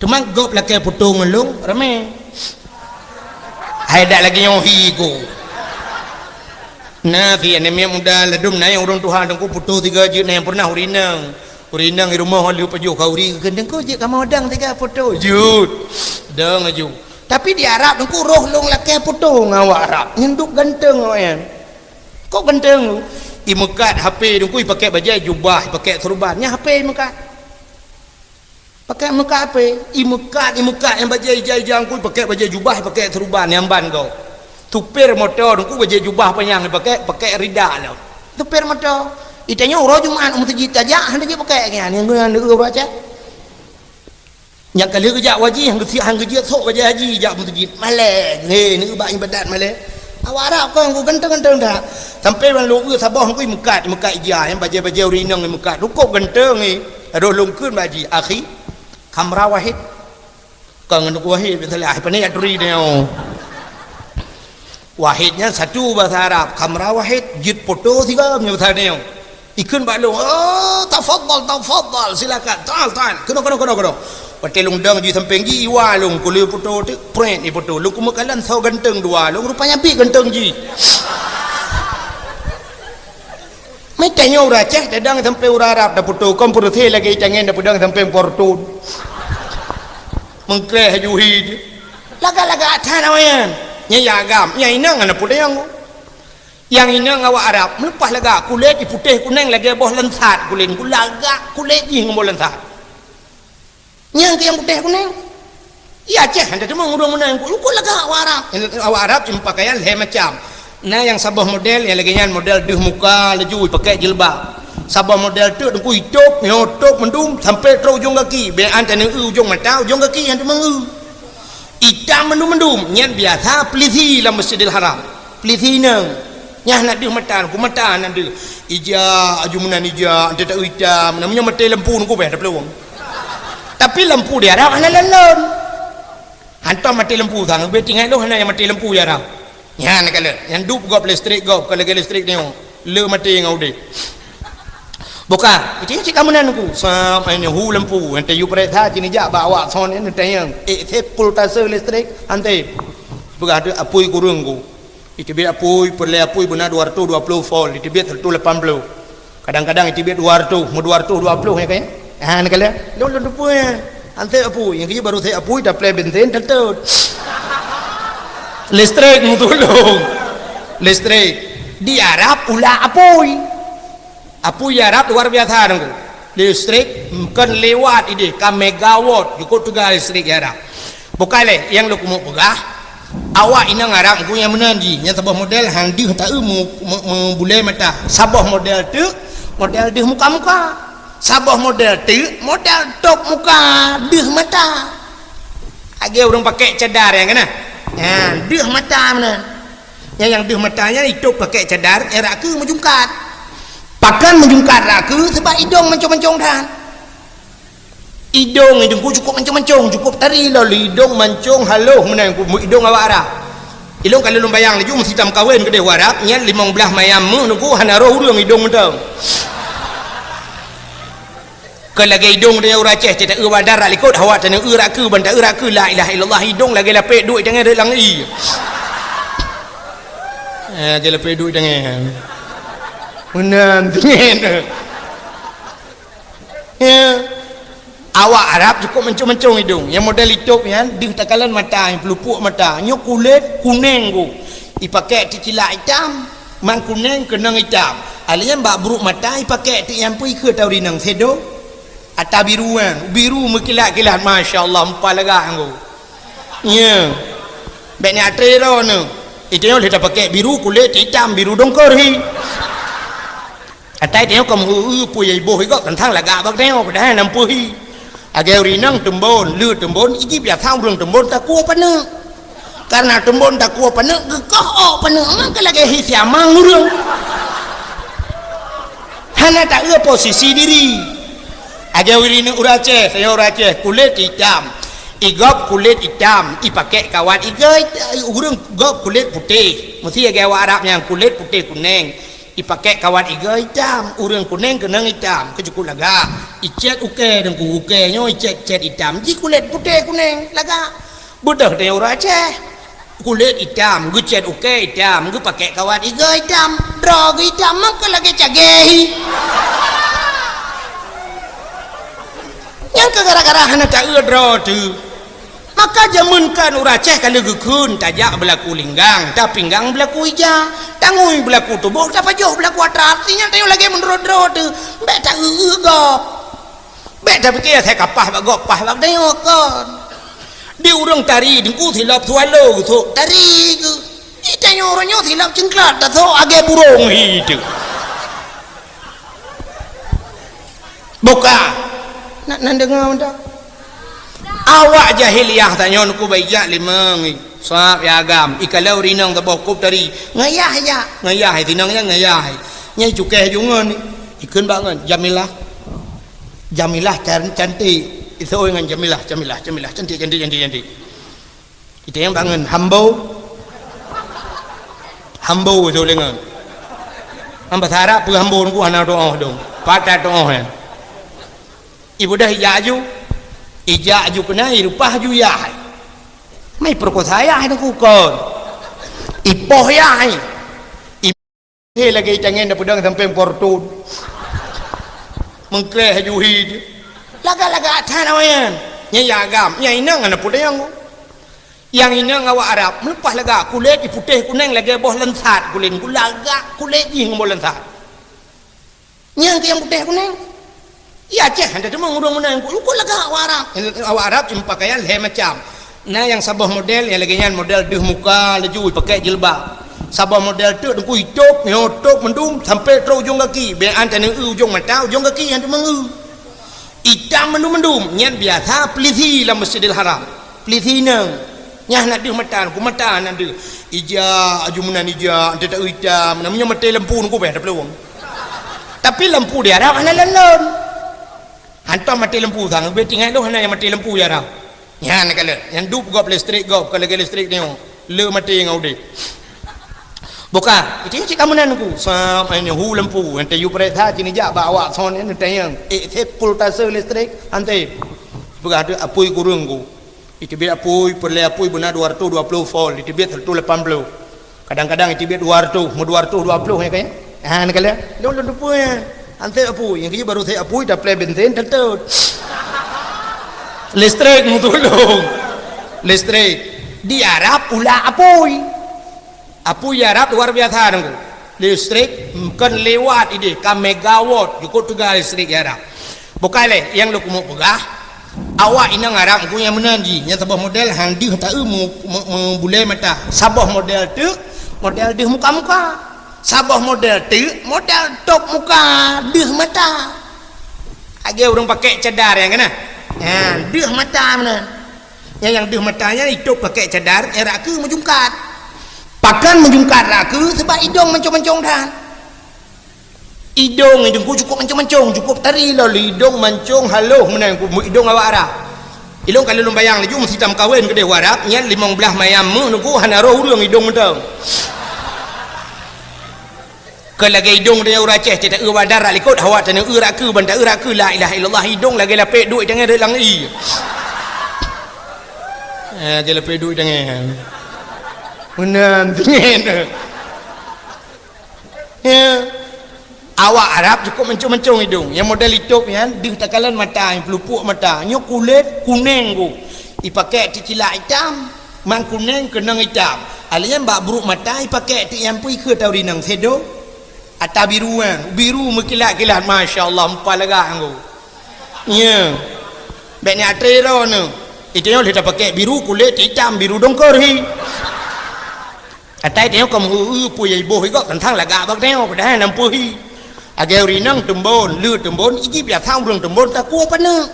Teuma gob lakèe putôh ngon lôn, ramé. Hai dak lagèe nyoe hi ku. Na si aneuk miet muda ladôm na nyang ureueng tuha dong ku putôh tiga jeuet na nyang peureunah ureueng inong. Ureueng inong di rumoh lheueh pajoh khauri, "Keu dong ku jeuet kamoe dang tiga putôh jeuet." Dong aju. Tapi di Arab dong ku roh lôn lakèe putôh ngon awak Arab. Nyan duek ganteng awaknyan. Kok ganteng tu? Imeukat H P dong ku, ipakèk bajèe jubah, ipakèk seureuban. Nyan H P imeukat. Pakai meukat ape? I meukat, i meukat nyang bajée ija-ija ngku, pakai bajée jubah, pakai seuruban nyang ban gob. Supir moto ngku bajée jubah panyang pakai, pakai rida lom. Supir moto. I tanyoe uroe Jumat meuseujid tajak, hana jeuet pakai nyan, nyang geunan ureuëng Aceh. Nyang ka lheueh geujak haji, han geujak, han geujak sok bajée haji jak meuseujid. Malée, he, ni bak ibadat malée. Awak Arab kon ku ganteng-ganteng that. Sampai ban lôn eu saboh ngku i meukat, i meukat ija, nyang bajée-bajée ureuëng inong i meukat. Rukok ganteng, he. Adoh lôn kheun bak haji, "Akhi, khamra wahid." Kon ngon wahid, misalnya, ah, pane ya turi nyoe. Wahid nyan satu bahasa Arab, khamra wahid, jeuet poto sigoe nyoe bahasa nyoe. Ikheun bak lôn, "Oh, tafadhal, tafadhal, silakan. Ta'al, ta'al. Keunoe, keunoe, keunoe, keunoe." Watée lôn dong jih sampéng jih, iwa lôn, kulée poto teuk, prét ipoto. Lôn keumeukalan soe ganteng dua, lôn rupanya pih ganteng jih. Meutanyoe ureuëng Aceh tadong sampéng ureuëng Arab tapoto, kon peureusé lagée itangen tapeudong sampéng Fortune. Meukreh juhi jih. Lagak-lagak that awaknyan. Nyang agam, nyang inong hana peudong. Nyang inong awak Arab, meuleupah lagak kulét jih putéh kunéng lagée boh lansat kulét, lagak kulét jih ngon boh lansat. Nyang keu nyang putéh kunéng. Iya Aceh hana teuma ureuëng meunan, ku lagak awak Arab. Awak Arab ipakaian lhée macam. Na nyang saboh model nyang lagée nyan model deuh muka laju ipakai jilbab. Saboh model teuk teungku itôb, nyoe tôb mandum sampai trok ujong gaki. Bék an taneuk eu ujong mata, ujong gaki han teuma eu. Itam mandum-mandum, nyan biasa pelisi lam Masjidil Haram. Pelisi inong. Nyan hana deuh mata, ku mata hana deuh. Ija, aju meunan ija, ante tak itam. Namanya mati lampu nunggu beh, ada peluang. Tapi lampu di Arab hana lon-lon. Hantom mati lampu sang, beh tinggai lôn hana nyang mati lampu di Arab. Nyan ka lheueh, nyang dup gob listrik gob, ka lagée listrik nyoe. Le mati ngon udeb. Buka, itu cik kamu nan ku. Sam, ini hu lampu, ante yu pret ha, cini jak bak awak son ini tayang. Eh, sepul tase listrik, ante. Peugah tu apui kurung ku. Iteubiet apui, peureulée apui beuna dua ratus dua puluh volt, iteubiet seratus lapan puluh. Kadang-kadang iteubiet dua ratus, meu dua ratus dua puluh nyan kan? Ha, nyan kan? Lôn, lôn teupeu nyan. Anseb apui, nyang keu baru seb apui, taplé bensin, teutôt. Listrik meutulông. Listrik. Di Arab ulah apui. Apui Arab luar biasa nunggu. Listrik kon lewat ideh ka megawatt jukuk teuga listrik Arab. Bukai lé nyang lôn keumeung peugah, awak inong Arab nunggu nyang meunan jih, nyang saboh model han deuh taeu mu-, mu-, meubulée mata. Saboh model teuk, model deuh muka-muka. Saboh model teuk, model tôb muka, deuh mata. Lagée ureuëng pakai cadar nyang kana. Ha, deuh mata meunan. Nyang, nyang deuh mata nyan itôb pakai cadar, eh, rak keu meujungkat. Pakon meujungkat rak keu, sebab idong mancong-mancong that. Idong, idong ku cukup mancong-mancong, cukup tari lom idong mancong haloh meunan ku idong awak Arab. Ilong ka lôn bayang laju meusitam kawen keudeh Arab, nyan limong blaih mayam meuh nunggu hana roh ureuëng idong mantong. Keu lagée idong tanyoe ureuëng Aceh, cit taeu bak darat likot, awak tanyoe eu rak keu, ban taeu rak keu, la ilaha illallah, idong lagée lapék duek tangai rot lam ie. Eh, lagée lapék duek tangai. Meunan, tinggai. Ya. Awak Arab cukup mancong-mancong idong. Nyang model itôb nyan, deuh takalon mata, nyang peulupuk mata. Nyoe kulét kuneng ku. Ipakai ti cilak itam, man kuneng keunong itam. Alèh nyan bak brôk mata ipakai ti nyang peue ikheue tau rinong sedo. Ata biru nyan, biru meukilat-kilat, masya Allah, meupalegak ngku. Nya. Bèk nyak atre droeneuh. Itu nyoe lheueh tapakai biru kulét itam, biru dongkor hi. Atai tanyoe ka meu-eu-eu peue nyang iboh i gob teuntang lagak bak tanyoe, padahai na peue hi. Lagèe ureueng inong teumbon, le teumbon, iji biasa ureueng teumbon takue paneuk. Karena teumbon takue paneuk, geukoh ôk paneuk, maka lagèe hi siamang ureueng. Hana taeu posisi diri. Lagèe ureueng inong ureueng Aceh, tanyoe ureueng Aceh, kulét itam. I gob kulét itam, ipakék kawat igoe, ureueng gob kulét putéh. Meusti lagèe awak Arab nyan, kulét putéh kuneng. Ipakék kawat igoe itam, ureueng kuneng keunong itam, keu cukup lagak. Icèt ukèe deungku, ukèe nyoe icèt-cèt itam, ji kulét putéh kuneng, lagak. Beudôh tanyoe ureueng Aceh. Kulét itam, geucèt ukèe itam, geupakék kawat igoe itam, droe geuh itam, maka lagèe cagèe hi. Nyan keuh gara-gara hana taeu droe teuh. Maka jameun kan ureueng Aceh ka lheueh geukheun, tajak beulaku linggang, tapinggang beulaku ija, tangui beulaku tuboh, tapajoh beulaku atra, artinya tanyoe lagèe meunurot droe teuh, bèk taeu-eu gob. Bèk tapike asai ka paih bak gob, paih bak tanyoe kon. Di ureueng tari teungku silop swallow geusok tari geuh. Di tanyoe uroe nyoe silop cengklat tasok agèe burông hi teuh. Buka. Nak nan deungoe mantong. Awak jahiliyah tanyoe teungku bak ijak limong. Sab ya agam, ikalon rinong saboh kop tari. Ngayah ya, ngayah sinong ya ngayah. Nyang cukéh ju ngon. Ikheun bak ngon Jamilah. Jamilah can-, cantik. Iseuôt ngon Jamilah, Jamilah, Jamilah, cantik, cantik, cantik, cantik. Kita nyang bangun hambo. Hambo iseuôt lé ngon. Ngon basa Arab peue hambo nungku hana tuoh dong. Patah tuoh ya. Ibu dah ijak aju. Ijak aju keunan, ireupah aju yah. Mai peureukosa yah nungku kon. Ipoh yah. He lagèe itangen dapeudang sampéng portun. Meukreh aju hi jih. Lagak-lagak that awaknyan. Nyang agam, nyang inong hana peue nyang. Nyang inong awak Arab, meuleupah lagak kulét iputéh kunéng lagèe boh langsat kulét. Lagak kulét jih ngon boh langsat. Nyang keu nyang putéh kunéng. Iya Aceh hana teumong ureueng meunan, kok lagak awak Arab. Awak Arab jimeupakean lhèe macam. Na nyang saboh model nyang lagèe nyan model deuh muka laju ipakè jilbab. Saboh model teuk teungku itôb, nyoe tôb mandum sampai trôk ujong gaki. Bèk an taneu eu ujong mata, ujong gaki nyang teumong eu. Itam mandum-mandum, nyan biasa peulisi lam Masjidil Haram. Peulisi inong. Nyan hana deuh mata, ku mata hana deuh. Ija, aju meunan ija, ante tak itam. Namanya maté lampu nungku beh ada peluang. Tapi lampu di Arab hana lon-lon. Hantom maté lampu sang, ubé tinggai tu hana nyang maté lampu ya Arab. Nyan kalon, nyang dup gob listrik gob, ka lagèe listrik nyoe. Le maté ngon udép. Buka, itu cik kamu nan ku. Sam, ini hu lampu, nanti you periksa sini jak bak awak son ini tayang. Eh, set pultase listrik, nanti. Peugah tu apui kurung ku. Iteubiet apui, peureulèe apui beuna dua ratus dua puluh volt, iteubiet seratus lapan puluh. Kadang-kadang iteubiet dua ratus, meu dua ratus dua puluh ya kan? Ha, ni kalian. Dulu tu pun ya. Ansep apui, nyang keu baru sep apui, taplè bensin, teutôt. Listrik meutulông. Listrik. Di Arab ulah apui. Apui Arab luar biasa nunggu. Listrik kon lewat idéh, ka megawatt, jukuk teuga listrik Arab. Bukai lé, nyang lôn keumeung peugah, awak inong Arab nunggu nyang meunan jih, nyang saboh model han deuh taeu mu-, mu-, meubulée mata. Saboh model teuk, model deuh muka-muka. Saboh model teuk, model tôb muka, deuh mata. Lagèe ureueng pakèk cadar nyang keunan. Ha, deuh mata meunan. Nyang, nyang deuh mata nyan itôb pakèk cadar, eh, raka meujungkat. Pakon meujungkat raka, sebab idông mancong-mancong that. Idông, idông ku cukup mancong-mancong, cukup tari lom, idông mancong haloh meunan, ku idông awak Arab. Ilông ka lôn bayang laju meusitam kawen keudeh u Arab, nyan limong blaih mayam meuh nunggu hana roh ureueng idông mantong. Kon lagèe idông tanyoe ureueng Aceh, teuta eu badar rak likot, hawa tanyoe eu rak keu, ban ta eu rak keu, la ilaha illallah, idông lagèe lapek duek tangai rot lam ie. Eh, lagèe lapek duek tangai. Meunan, tinggi tu. Ya. Awak Arab cukup mancong-mancong idông. Nyang model itôb nyan, deuh takalon mata, nyang peulupuk mata. Nyoe kulét kuneng ku. Ipakèk teucilak itam. Man kuneng keunong itam. Alèh nyan bak bruek mata ipakèk ti nyang pui keu tau rinong sedo. Ata biru kan. Biru meukilat-kilat. Masya Allah, meupat lagak nyan ku. Nya. Bèk nyan atre droeneuh. Itu nyoe lheueh tapakèk biru kulét itam, biru dongkor hi. Atai tanyoe ka meuheu-eu peue nyang iboh igob teuntang lagak bak tanyoe, padahai na peue hi. Lagèe ureueng inong teumbon, le teumbon, iji biasa ureueng teumbon takue paneuk.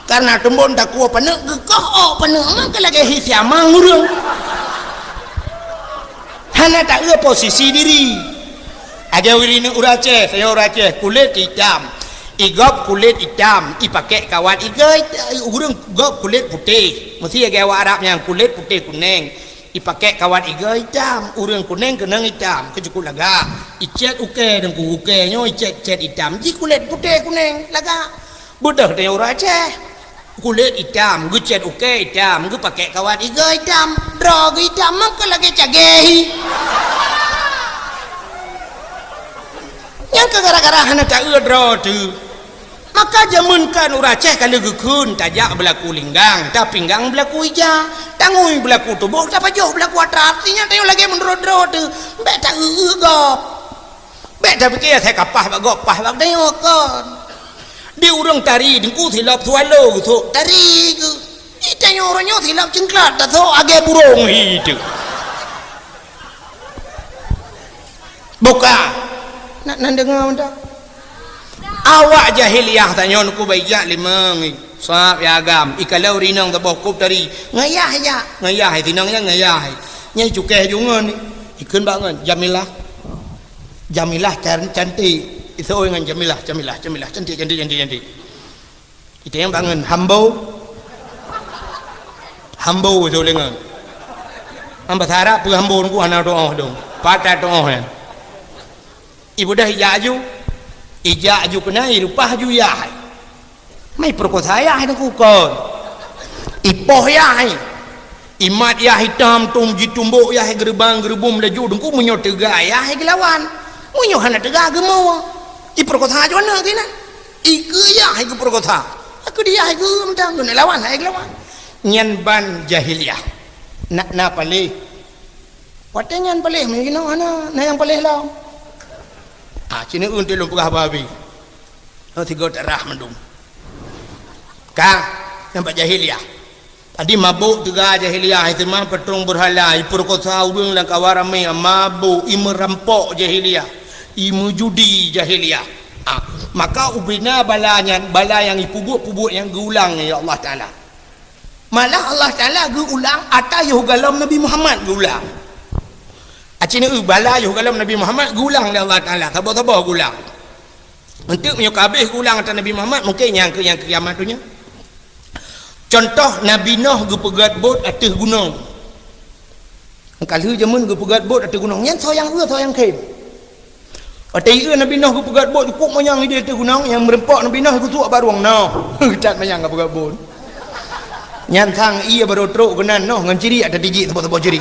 Karena teumbon takue paneuk, geukoh ôk paneuk, maka lagèe hi siamang ureueng. Hana taeu posisi diri. Lagèe ureueng inong ureueng Aceh, tanyoe ureueng Aceh, kulét itam. Igob kulét itam, ipakèk kawat igoe, ureueng gob kulét putéh. Meusti lagèe awak Arab nyang kulét putéh kuneng. Ipakèk kawat igoe itam, ureueng kuneng keunong itam, keu cukup lagak. Icèt ukèe deungku, ukèe nyoe icèt-cèt itam, ji kulét putéh kuneng, lagak. Beudôh tanyoe ureueng Aceh. Kulét itam, geucèt ukèe itam, geupakèk kawat igoe itam, droe geuh itam, maka lagèe cagèe hi. Nyan keuh gara-gara hana taeu droe teuh. Maka jameun kan ureueng Aceh ka lheueh geukheun, tajak beulaku linggang, tapinggang beulaku ija, tangui beulaku tuboh, tapajoh beulaku atra. Artinya tanyoe lagèe meunurot droe teuh, bèk taeu-eu gob. Bèk tapike asai ka paih bak gob, paih bak tanyoe kon. Di ureuëng tari Teungku silop swallow geusok tari keu. Di tanyoe uroe nyoe silop cingklat tasok agée burông hi teuh. Buka. Nak nan deungoe mantong. Awak jahiliyah tanyoe Teungku bak ijak limong. Sab ya agam. Ikalon rinong saboh kop tari. Ngayah ijak. Ngayah sinong nyan ngayah. Nyang cukéh ju ngon. Ikheun bak ngon. Jamilah. Jamilah can-, cantik. Isoi ngon Jamilah, Jamilah, Jamilah. Cantik, cantik, cantik, cantik. Itanyong bangon hambo. Hambo tu lengan. Am bahasa Arab peue hambo Teungku hana tuoh dong. Patah tuoh nyan. Ibu dah ijak aju. Ijak aju keunan, irupah aju yah. Mai peurekosa yah Teungku kon. Ipoh yah. Imat yah itam tom jitumbok yah geureubang geureubum laju Teungku meunyoe teuga yah geulawan. Meunyoe hana teuga geumoe. Ipeurekosa aju aneuk keunan. Ikeue yah hai geupeurekosa. Aku dia hai geu mantong geuneuk lawan hai geulawan. Nyan ban jahiliyah. Nak na paléh. Watée nyan paléh meunyoe jinoe hana, na nyang paléh lom. Ah, cine eun teu lôn peugah babi. Oh, tiga darah mandum. Ka, nampak jahiliyah. Tadi mabôk teuga jahiliyah, iseumah patrong beurhala, ipeurekosa ureuëng lam kawan ramé, mabôk, imeurampok jahiliyah, imeujudi jahiliyah. Ah, maka ubena bala nyan, bala nyang ipeubuet-peubuet nyang geuulang ya Allah Taala. Malah Allah Taala geuulang ata yoh galom Nabi Muhammad geuulang. Acina eu bala yoh galom Nabi Muhammad geuulang lé Allah Taala, saboh-saboh geuulang. Untuk meunyoe ka habéh geuulang ata Nabi Muhammad, mungkin nyang keu nyang keu kiamat donya. Contoh, Nabi Noh geupeugét bot ateueh gunong. Ka lheueh jameun geupeugét bot ateueh gunong. Nyan soe nyang eu, soe nyang khem. Watée ieu Nabi Noh geupeugét bot cukup manyang idéh ateueh gunong, nyang meureumpok Nabi Noh geusuak barong noh. That manyang geupeugét bot. Nyan sang ié barô trok keunan noh ngon cirik ata tijik saboh-saboh cirik.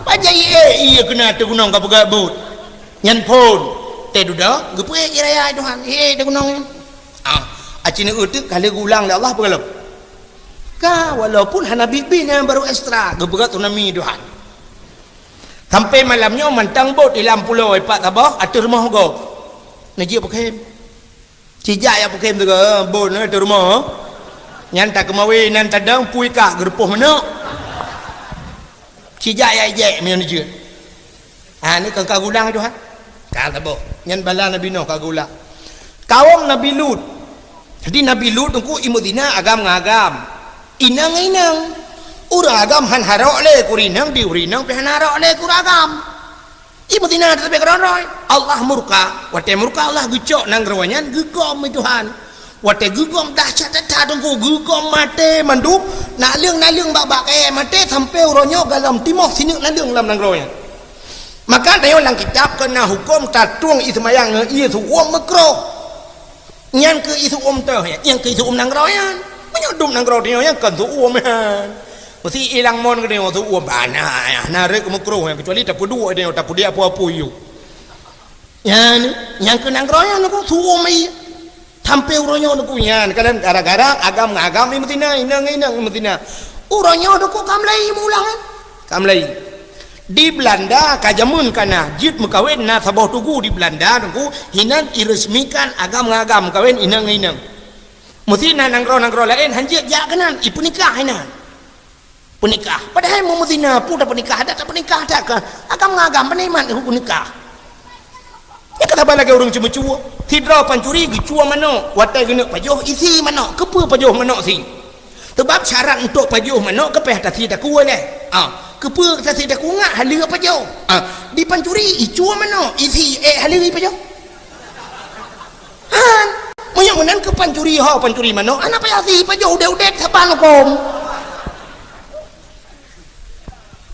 Pajan ié, ié keunan ateueh gunong geupeugét bot. Nyan phon. Teuh dudoe, geupeuék ié raya Tuhan. Ié ateueh gunong nyan. Ah, acina eu teuk ka lheueh geuulang lé Allah peugah lom. Ka, walaupun hana bit-bit nyan barô ekstra, geupeugah tsunami Tuhan. Sampai malam nyoe mantong bot ilam pulo ipat saboh ateueh rumoh gob. Neujeuet peukhém. Cijak jak peukhém teuga, bot nyoe ateueh rumoh. Nyan takeumawe nan tadong pui kak geurupoh manok. Cijak jak ijek meunyoe neujeuet. Ha, ni ka geuulang Tuhan. Ka saboh. Nyan bala Nabi Nuh ka geuulang. Kawom Nabi Lut. Jadi Nabi Lut teungku imeuzina agam ngon agam. Inong ngon inong. Ureuëng agam han harok lé keu ureuëng inong, di ureuëng inong pih han harok lé keu ureuëng agam. Imeuzina teutabeh keudroe-droe. Allah murka. Watée murka Allah geucok nanggroe nyan geugom lé Tuhan. Watée geugom dahsyat that teungku, geugom maté mandum, naleueng-naleueng bak-bak kayée maté sampoe uroe nyoe galom timoh sineuk naleueng lam nanggroe nyan. Maka tanyoe lam kitab keu na huköm tatueng ié seumayang ngon ié seuuem meukroh. Nyan keu ié seuuem teuh nyan, nyan keu ié seuuem nanggroe nyan. Meunyoe dum nanggroe tanyoe nyan kon seuuem nyan. Meusi ilang mon keu tanyoe seuuem bana, na rhot meukroh nyan, keucuali tapeuduek tanyoe, tapeudiak peue-peue yue. Nyan, nyang keu nanggroe nyan keu seuuem ié. Sampoe uroe nyoe teungku nyan, kadang gara-gara agam ngon agam imeuzina, inong ngon inong imeuzina. Uroe nyoe teungku ka mulai meuulang, eh. Ka mulai. Di Belanda ka jameun ka na jeuet meukawen na saboh tugu di Belanda teungku, hinan iresmikan agam ngon agam meukawen inong ngon inong. Meusi na nanggroe-nanggroe laén han jeuet jak keunan, ipeunikah hinan. Peunikah. Padahai meumeutina peue tapeunikah, adak tapeunikah that kah? Agam ngon agam peunikmat peunikah. Nyan ka saban lagée ureuëng ceumeucue. Sidroe pancuri geucue manok, watée geuneuk pajoh isi manok. Keupeue pajoh manok si? Sabab syarat untuk pajoh manok keupeue tasi takue lé. Ah, keupeue tasi takue ngat haleue pajoh. Ah, di pancuri icue manok, isi ék haleue pajoh. Han, meunyoe meunan keu pancuri ho, pancuri manok, hana payah si pajoh udeb-udeb saban huköm.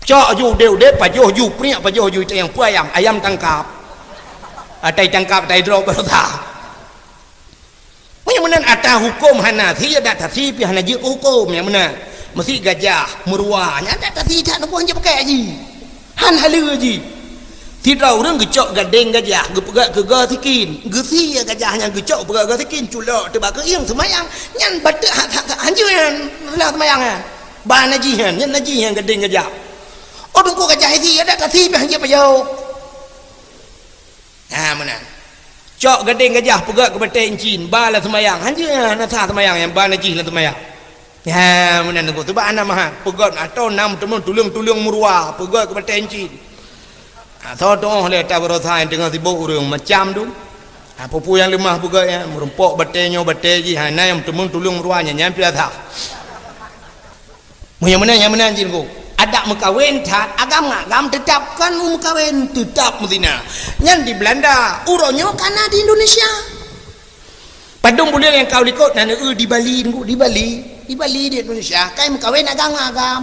Cok ju udeb-udeb, pajoh ju priek, pajoh ju itayang peue ayam, ayam tangkap. Atai tangkap, atai droe beurasa. Meunyoe meunan ata huköm hana si, adak tasi pih hana jeuet keu huköm nyang meunan. Meusi gajah, meuruwa, nyan adak tasi that teungku han jeuet pakai ji. Han haleue ji. Sidroe ureuëng geucok gadeng gajah, geupeugét keu goe sikin. Geusie gajah nyan geucok peugét goe sikin, culok teubak keuieng seumayang. Nyan bateuk ha-, ha-, ha-, hanjeuet nyan, reulah seumayang nyan. Ba najih nyan, nyan najih nyan gadeng gajah. Oh, teungku gajah isi, adak tasi pih han jeuet pajoh. Ha, meunan. Cok gadeng gajah peugöt keu batèe incin, ba lam seumayang. Hanjeuet na sah seumayang nyang ba najih lam seumayang. Ya, meunan teungku. Sabab hana mahat. Peugöt atau na meuteumé tuleueng-tuleueng meuruwa, peugöt keu batèe incin. Ha, soe tu'oh lé ata baroesa nyang teungoh sibok ureueng macam tu. Ha, peue-peue nyang leumah peugöt nyan, meurumpok batèe nyoe batèe jih, ha, na nyang meuteumé tuleueng meuruwa nyan, nyan pih sah. Meunyoe meunan, nyang meunan jih teungku. Adak meukawen that, agam ngon agam teutab kan meukawen, teutab meuzina. Nyan di Belanda, uroe nyoe ka na di Indonesia. Padum buleuen nyang ka u likot na neueu di Bali, teungku, di Bali. Di Bali di Indonesia, kai meukawen agam ngon agam.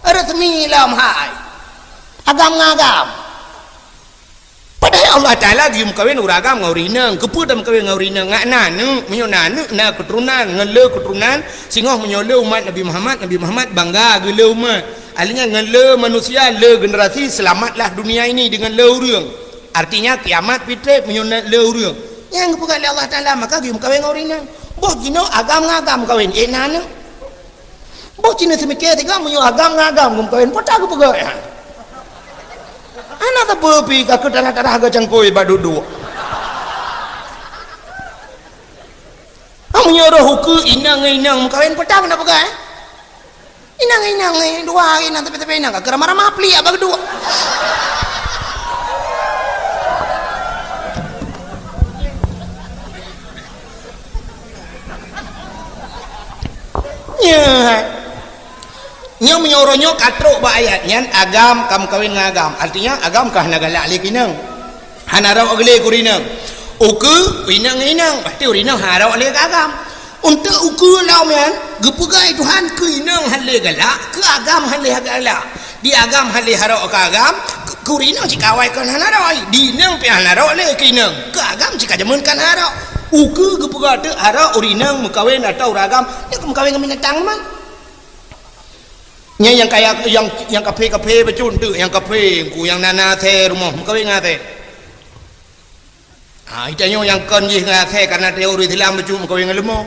Resmi lom hai. Agam ngon agam. Padahai Allah Taala geuyue meukawen ureueng agam ngon ureueng inong. Keupeue tameukawen ngon ureueng inong? Ngat na aneuk, meunyoe na aneuk, na keuturonan, ngon le keuturonan, singoh meunyoe le umat Nabi Muhammad, Nabi Muhammad bangga geule umat. Ahli nyan ngon le manusia, le generasi, selamatlah dunia ini dengan le ureueng. Artinya kiamat pih trép meunyoe na le ureueng. Nyang geupeugah lé Allah Taala, maka geuyue meukawen ngon ureueng inong. Boh jinoe agam ngon agam meukawen, ék na aneuk. Boh cina seumiké sigoe meunyoe agam ngon agam geumeukawen, peue ta geupeugah nyan? Hana sapeue pih ka keu tarah-tarah geucangkôi bak duek-duek. Ah, meunyoe roh ukeue inong ngon inong meukawen, peue ta geupeugah, eh? Inong ngon inong, eh, dua inong tapi-tapi inong ka keu ramah-ramah plik bak duek. Nyan. Nyoe meunyoe uroe nyoe ka trok bak ayat nyan, agam ka meukawen ngon agam. Artinya, agam ka hana galak lé keu inong. Hana rhot lé keu ureueng inong. Ukeue, inong ngon inong. Pasti ureueng inong hana rhot lé keu agam. Untuk ukeue lom nyan, geupeugah Tuhan keu inong hana lé galak, keu agam hana lé galak. Di agam hana lé harok keu agam, keu, keu ureueng inong cit ka awai kon hana rhot, di inong pih hana rhot lé keu inong, keu agam cit ka jameun kon harok. Ukeue geupeugah teuk harok ureueng inong meukawen atau ureueng agam, nyoe ka meukawen ngon binatang teuma. Nyan nyang kaya, nyang, nyang kaphé-kaphé bacut teuk, nyang kaphé, ku nyang na, na asèe rumoh, meukawen ngon asèe. Ha, geutanyoe nyang kon jih ngon asèe, karena teori Islam bacut meukawen ngon leumo.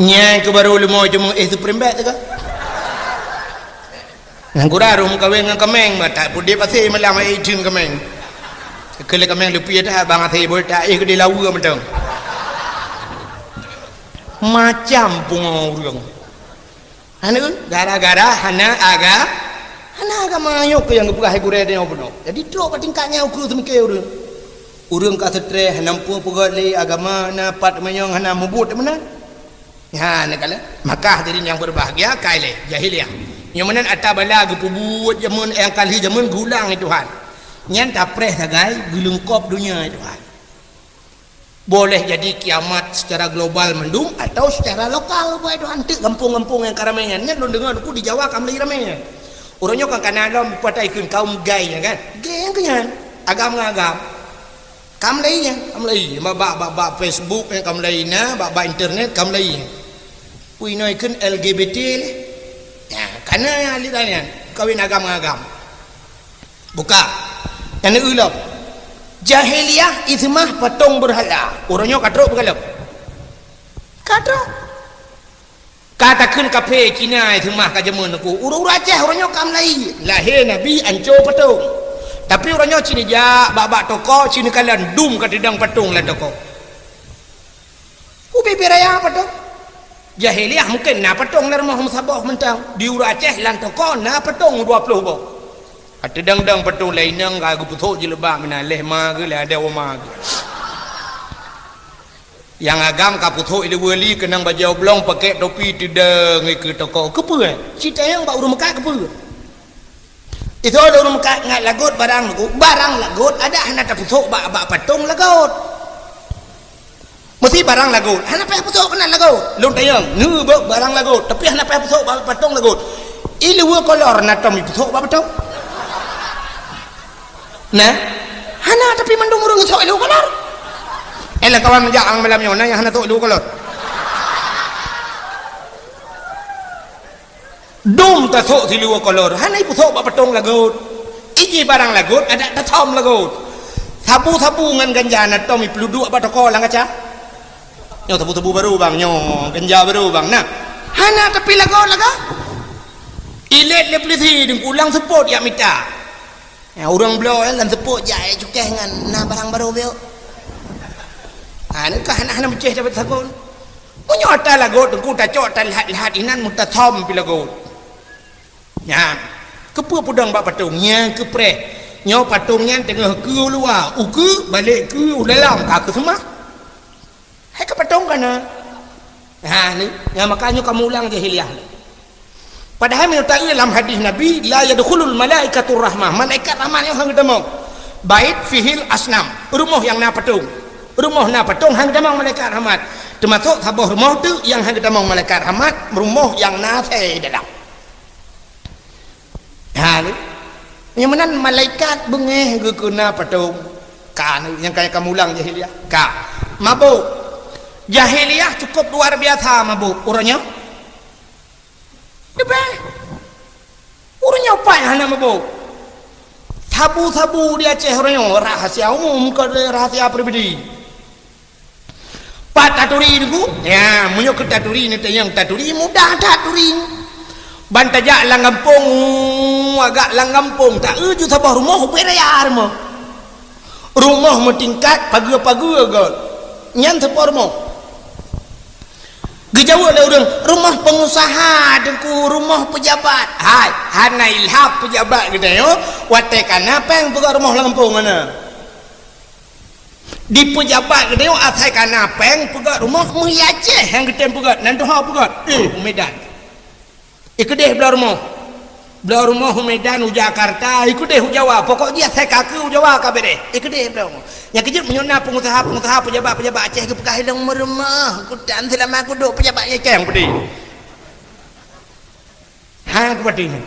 Nyan keuh barô leumo cuma éh Supreme Bet teuka. Nyang kurang roh meukawen ngon kaméng, bah that peuet di pasé malam ai ijeuen kaméng. Keu lé kaméng leupie that bang asèe boh that éh keudéh laweue mantong. Macam pungo ureueng. Hana, gara-gara hana aga-, hana agama, nyoe keuh nyang geupeugah hai gurèe tanyoe bunoe. Jadi trok bak tingkat nyan ukeue seumiké ureueng. Ureueng ka seutrés, hana muphom peugöt lé agama, na pat meunyoe hana mubuet meunan. Nyan kala, maka hadirin yang berbahagia, kai lé jahiliah. Nyoe meunan ata bala geupeubuet jameun nyang ka lheueh jameun geulang lé Tuhan. Nyan tapreh sagai geuleungkop donya lé Tuhan. Boleh jadi kiamat secara global mandum atau secara lokal, buet Tuhan, teuk gampông-gampông nyang ka ramé nyan. Nyan lôn deungoe teungku di Jawa ka mulai ramé nyan. Uroe nyoe kan ka na lom patai kheun kaum gay nyan kan. Gay nyan keu nyan. Agam ngon agam. Ka mulai nyan, ka mulai. Bak, bak, bak, bak Facebook nyan ka mulai na, bak, bak internet ka mulai nyan. Ui, inoe kheun L G B T lé. Nyan, ka na aliran nyan. Kawen agam ngon agam. Buka. Nyang neueu lom. Jahiliyah iseumah patong beurhala. Uroe nyoe ka trok beugalom. Ka trok. Ka takheun kaphé Cina iseumah ka jameun teungku. Ureueng-ureueng Aceh uroe nyoe ka mulai. Lahé Nabi anco patong. Tapi uroe nyoe ci neujak bak-bak toko, ci neukalon dum ka teudong patong lam toko. Ubé-bé raya patong. Jahiliyah mungken na patong lam rumoh meusaboh mantong. Di ureueng Aceh lam toko na patong dua ploh boh. Ka teudong-dong patong lé inong ka geupeusok jilbab meunan lé ma geuh lé adoe ma geuh. Nyang agam ka peusok ileue li keunong bajèe oblong pakèk topi teudong ikeue toko. Keupeue? Ci tanyong bak ureueng meukat keupeue? Isoe lôn meukat ngat lagot barang lagot, barang lagot adak hana tapeusok bak, bak patong lagot. Meusi barang lagot, hana payah peusok keunan lagot. Lôn tanyong, neubeuet barang lagot, tapi hana payah peusok bak patong lagot. Ileue kolor na tom ipeusok bak patong? Nah, hana tapi mandum ureueng isok ileue kolor. Eh, lam kawan meujak ang malam nyoe, na nyang hana sok ileue kolor. Dum tasok siluweue kolor, hana ipeusok bak patong lagot. Iji barang lagot, adak tasom lagot. Sabu-sabu ngon ganja na tom ipeuduek bak toko lam kaca. Nyoe sabu-sabu barô bang, nyoe ganja barô bang. Nah, hana tapi lagot-lagot. Ilét lé peulisi deungku lam seupôt jak mita. Ya, ureueng bloe lam seupôt jak cukéh ngon na barang barô biôk. Ha, nyan ka hana, hana meucéh dapat sagon. Meunyoe ata lagot, teungku tacok ata lahat-lahat inan meutasam pi lagot. Nyan, keupeue peudong bak patong? Nyan keupreh. Nyoe patong nyan teungoh keu u luwa, ukeue, balek keu u dalam, ka keu seumah. Hai ka patong ka na. Ha, ni, nyan maka nyoe kamoe ulang jahiliyah. Padahai meunyoe taeu lam hadis Nabi, "La yadkhulul malaikatur rahmah." Malaikat rahmat nyoe han geutamong. "Bait fihil asnam." Rumoh nyang na patong. Rumoh na patong han geutamong malaikat rahmat. Teumasok saboh rumoh teuk nyang han geutamong malaikat rahmat, rumoh nyang na asèe dalam. Ha, ni. Nyang meunan malaikat beungéh geukeuna patong. Ka, ni, nyang kaya kamoe ulang jahiliyah. Ka. Mabök. Jahiliyah cukup luar biasa mabök. Uroe nyoe? Leubeh. Uroe nyoe pat hana mabök. Sabu-sabu di Aceh uroe nyoe rahasia umum, kon rahasia pribadi. Pat taturi teungku? Ya, meunyoe keu taturi neutanyong taturi, mudah that turi. Ban tajak lam gampông, agak lam gampông, taeu ju saboh rumoh ubé raya rumoh. Rumoh meutingkat, pageue-pageue göt. Nyan saboh rumoh. Geujaweueb lé ureueng, "Rumoh peungusaha, Teungku, rumoh peujabat." Hai, hana ilham peujabat geutanyoe, watèe ka na péng peugöt rumoh lam gampông hana. Di peujabat geutanyoe asai ka na péng peugöt rumoh, meuhi Aceh nyang geutem peugöt, nan tuha peugöt. Eh, u Medan. Ikeudeh bloe rumoh. Bloe rumoh u Medan, u Jakarta, ikeudeh u Jawa. Pokok jih asai ka keu u Jawa ka beureh. Ikeudeh bloe rumoh. Nyang keujeuet meunyoe na peungusaha-peungusaha, peujabat-peujabat Aceh geupeugah lôn meurumoh, kutan seulama kuduek peujabat nyang keng peudeh. Ha, kupatéh nyan.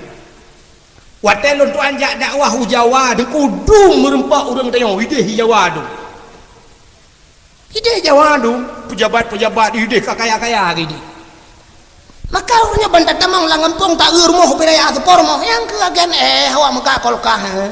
Watèe lôn tuan jak dakwah u Jawa, Teungku, dum meureumpok ureueng tanyoe, ideh i Jawa dum. Ideh Jawa dum, peujabat-peujabat ideh ka kaya-kaya ideh. Maka ureueng nyoe ban tatamong lam gampông taeu rumoh ubé raya saboh rumoh, nyang keu agen, eh, awak meuka kolkah, eh.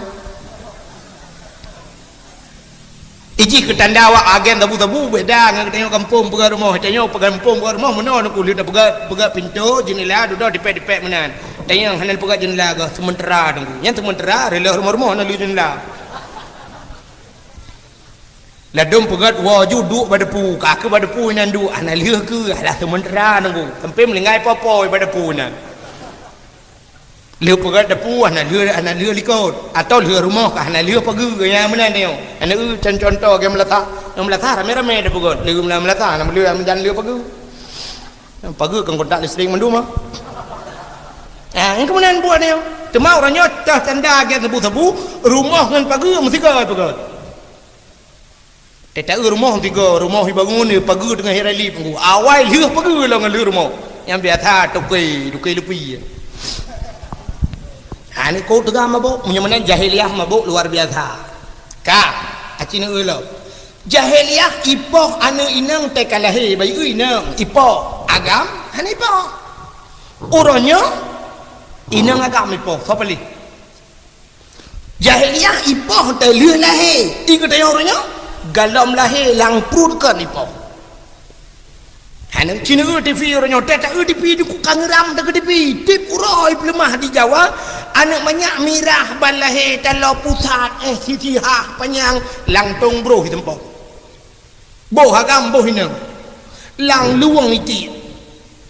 Ijih keu tanda awak agen sabu-sabu, beda ngon geutanyoe gampông peugöt rumoh. Tanyoe gampông peugöt rumoh meunoe Teungku, lheueh tapeugöt, peugöt pintoe, jeundela, dudoe dipèk-dipèk meunan. Tanyoe hana peugöt jeundela geuh, seumeutara Teungku. Nyan seumeutara, reuloh rumoh-rumoh na lheueh jeundela. Ladôm peugöt woe ju duek bak depu, ka keu bak depu inan duek, hana lheueh keu, alah seumeutara Teungku. Sampoe meuninggai po-po bak depu inan. Lheueh peugöt depu hana lheueh, hana lheueh likot, atau lheueh rumoh ka hana lheueh pageue, nyang meunan nyoe. Aneuk eu, con-, contoh lagèe meulasah. Nyang meulasah ramé-ramé tapeugöt, lheueh meulasah, na lheueh meujan lheueh pageue. Pageue kan kontak listrik mandum ah. Ah, nyang keuh meunan buet nyoe. Teuma uroe nyoe teuh tanda lagèe sabu-sabu, rumoh ngon pageue meusigoe peugöt. Teuta rumoh tiga, rumoh ibangun, pageue teungoh irali peunggu. Awai lheueh pageue lom ngon lheueh rumoh. Nyang biasa toke, toke lupi. Ha, ni ko teuga mabök, meunyoe meunan jahiliyah mabök luar biasa. Ka, aci neueu lom. Jahiliyah ipoh aneuk inong teuka lahé, bayeue inong, ipoh, agam, hana ipoh. Uroe nyoe, inong agam ipoh, soe paléh? Jahiliyah ipoh teuh lheueh lahé. I geutanyoe uroe nyoe, galom lahé lam pruet kon ipoh. Hana cina eu TV uroe nyoe, teuta eu TV di ku kangeram teuh keu TV. Tiep uroe peuleumah di Jawa, aneuk manyak mirah ban lahé taloe pusat, eh, sisihah panyang, langtong broh iteumpok. Boh agam boh inong. Lam luwong itiek.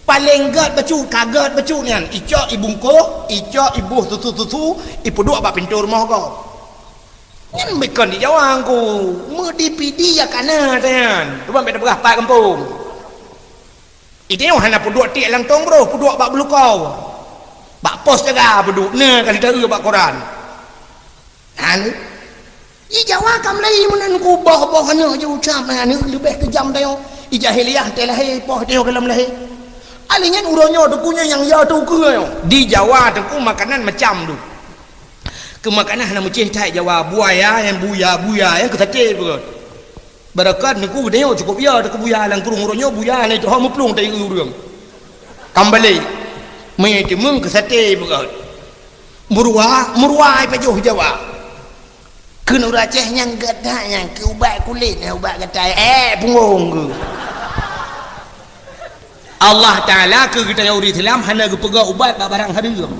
Paleng gèt bacut, ka gèt bacut nyan. Icok ibungkôh, icok iboh susu-susu, ipeuduek bak pintoe rumoh gob. Nyan bukon di Jawa Teungku. Meudipidi ya kana nyan. Cuba bèk tapeugah pat gampông. Ide hana peuduek tiek langtong broh, peuduek bak beulukau. Bak pos jaga peuduek, na kali taeu bak koran. Anu, di Jawa ka mulai meunan ku boh-boh aneuk jiucap, aneuk leubeh keujam tanyoe. Di jahiliyah teuh lahé, poh teuh gohlom lahé. Alèh nyan uroe nyoe Teungku nyan nyang ya teuh keue nyoe. Di Jawa Teungku makanan macam tu. Keu makanan hana meucéh that Jawa, buaya, nyang buya, buya, nyang keu saté peugöt. Beureukat Teungku geutanyoe cukôp ya, teuka buya lam krueng uroe nyoe, buya na itu ho meuplueng tayue ureueng. Kam balek. Meuitimeueng keu saté beugöt. Meuruwa, meuruwa ipajoh Jawa. Keu ureueng Aceh nyang gata nyang keu ubat kulét, nyang ubat gatai, eh, punggong keu. Allah Taala keu geutanyoe ureueng Islam hana geupeugah ubat bak barang hareuem.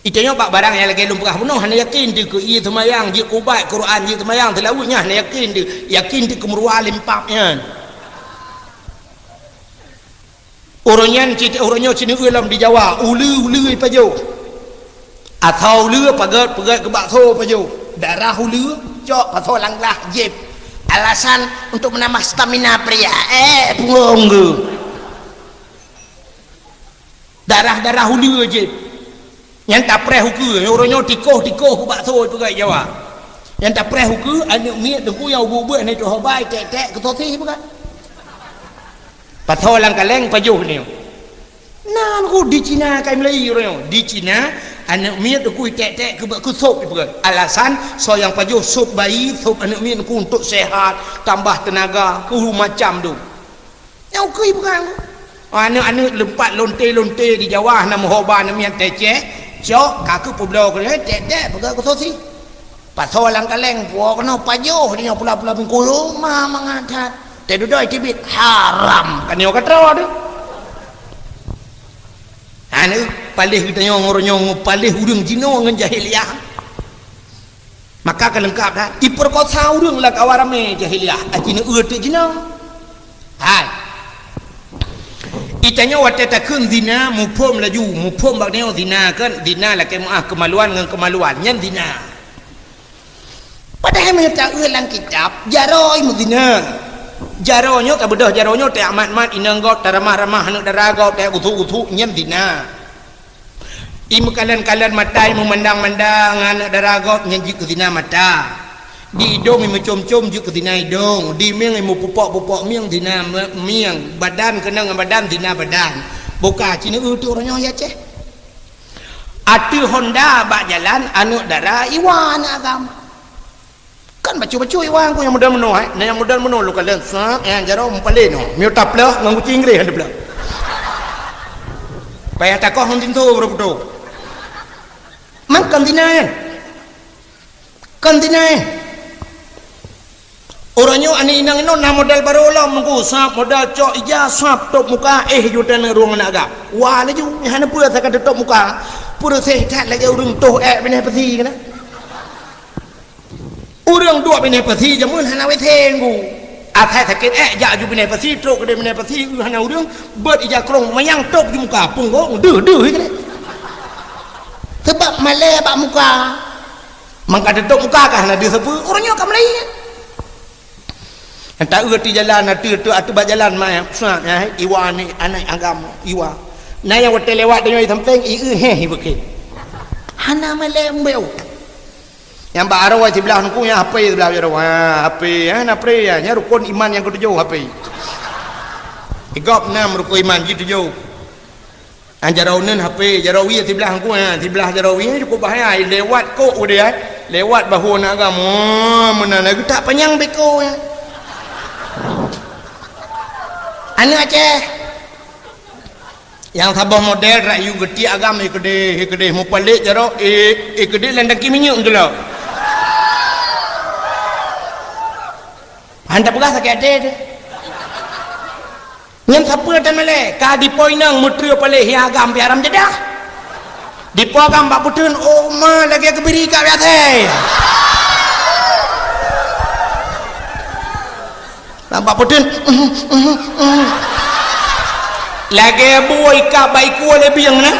Itanyoe bak barang nyang lagèe lôn peugah bunoe hana yakin teuh keu ie seumayang, jeuet keu ubat, Quran, jeuet seumayang, seulaweuet nyan hana yakin teuh, yakin teuh keu meuruwa limpab nyan. Uroe nyan cit, uroe nyoe sineuk lom di Jawa, uleue-uleue pajoh. Asoe uleue peugèt, peugèt keu bakso pajoh. Darah uleue cok pasoe lam glah jieb. Alasan untuk menambah stamina pria. Eh, punggong geuh. Darah-darah uleue jieb. Nyang tapreh ukeue, uroe nyoe tikoh-tikoh keu bakso peugah Jawa. Nyang tapreh ukeue, aneuk miet teungku nyang ubeut-ubeut hana jiteuhobai, tek-tek keu sosis peugah. Pasoe lam kaleng pajoh nyoe. Nan ku di Cina kai meulai uroe nyoe. Di Cina, aneuk miet teungku tek-tek keu, keu sop peugah. Alasan, soe nyang pajoh sop bayi, sop aneuk miet teungku untuk sehat, tambah tenaga, keu macam tu. Nyang ukui peugah. Aneuk-aneuk leumpat lonte-lonte di Jawa hana meuhoba, aneuk miet teceh, cok, ka keuh peubloe keu tek-tek peugah keu sosis. Pasoe lam kaleng, puwoe keunoe pajoh, di nyoe pula-pula bungkôh, ma mangat that. Teududoe teubiet, haram. Kan nyoe ka troh teuh. Aneuk paléh geutanyoe ngon uroe nyoe, paléh ureueng jinoe ngon jahiliah. Maka ka leungkap that. Ipeukosa ureueng lam kawan ramé jahiliah. Aci neueu teuk jinoe. Hai. Itanyoe watèe takheun zina, muphom laju, muphom bak nyoe zina kan, zina lakèe meu'ah keumaluan ngon keumaluan. Nyan zina. Padahai meunyoe taeu lam kitab, jaroe meuzina. Jaroe nyoe ka beudôh jaroe nyoe teumat-mat inong gob, taramah-ramah aneuk dara gob, teugusu-gusu, nyan zina. Imeukalon-kalon mata, imeumandang-mandang aneuk dara gob nyan jeuet keu zina mata. Di idong imeumcom-com jeuet keu zina idong. Di mieng imeupupok-pupok mieng zina me-, mieng. Badan keunong ngon badan zina badan. Boh ka sineuk eu teuh uroe nyoe di Aceh. Ateueh honda bak jalan aneuk dara iwa aneuk agam. Kan bacut-bacut iwa ku nyang model meunoe, eh. Nah, nyang model meunoe lôn kalon, sat, eh, jaroe meupaléh nyoe. Miyueb taplôh ngon kucing Inggréh hana plôh. Payah takoh ngon tinto baru putôh. Man kon zina, eh. Kon zina, eh. Uroe nyoe aneuk inong inoe na model barô lom, meuku sab model cok ija sab top muka, eh, ju dan rueng aneuk agam. Wah, laju, hana peue asai ka teutop muka. Peureuseh that lagèe ureueng toh ék binéh pasi keunan. Ureueng duek binéh pasi jameun hana W C nggu. Asai sakét ék jak ju binéh pasi, trok keudéh binéh pasi, eu hana ureueng, beuet ija krông manyang top di muka, punggong deuh-deuh keudéh. Sabab malèe bak muka. Mangka teutop muka ka hana deuh sapeue, ureueng nyoe ka meulai. Ata eu ti jalan, ata, ata, ata bak jalan mai, sa, eh, iwa ni aneuk agam, iwa. Na nyang watèe lewat tanyoe sampéng, i eu héh, i beuke. Hana malèe mbeu. Nyang bak aroe siblah nuku nyang H P siblah jaroe. Ha, H P, eh, na pre ya. Nyang rukon iman nyang ketujoh H P. Igop nam rukon iman ji tujoh. Ah, jaroe uneun H P, jaroe wie siblah nuku, ha, siblah jaroe wie cukup bahaya. Lewat kok udah, eh. Lewat bahu aneuk agam. Oh, meunan lagèe tak panyang beko, ya. Aneuk Aceh. Nyang saboh model rak yue geutiek agam, eh, keudeh, eh, keudeh mupalek jaroe, eh, eh, keudeh lam tangki minyeuk teuloh. Han tapeugah sakét até teuh. Nyan sapeue tan malèe, ka dipo inong meuteue palek hi agam pih haram jadah. Dipo agam bak peuteun, oh ma lagèe keubiri ka biasa. Nampak peuteun. Lagèe bui ka bak iku lé bieng na.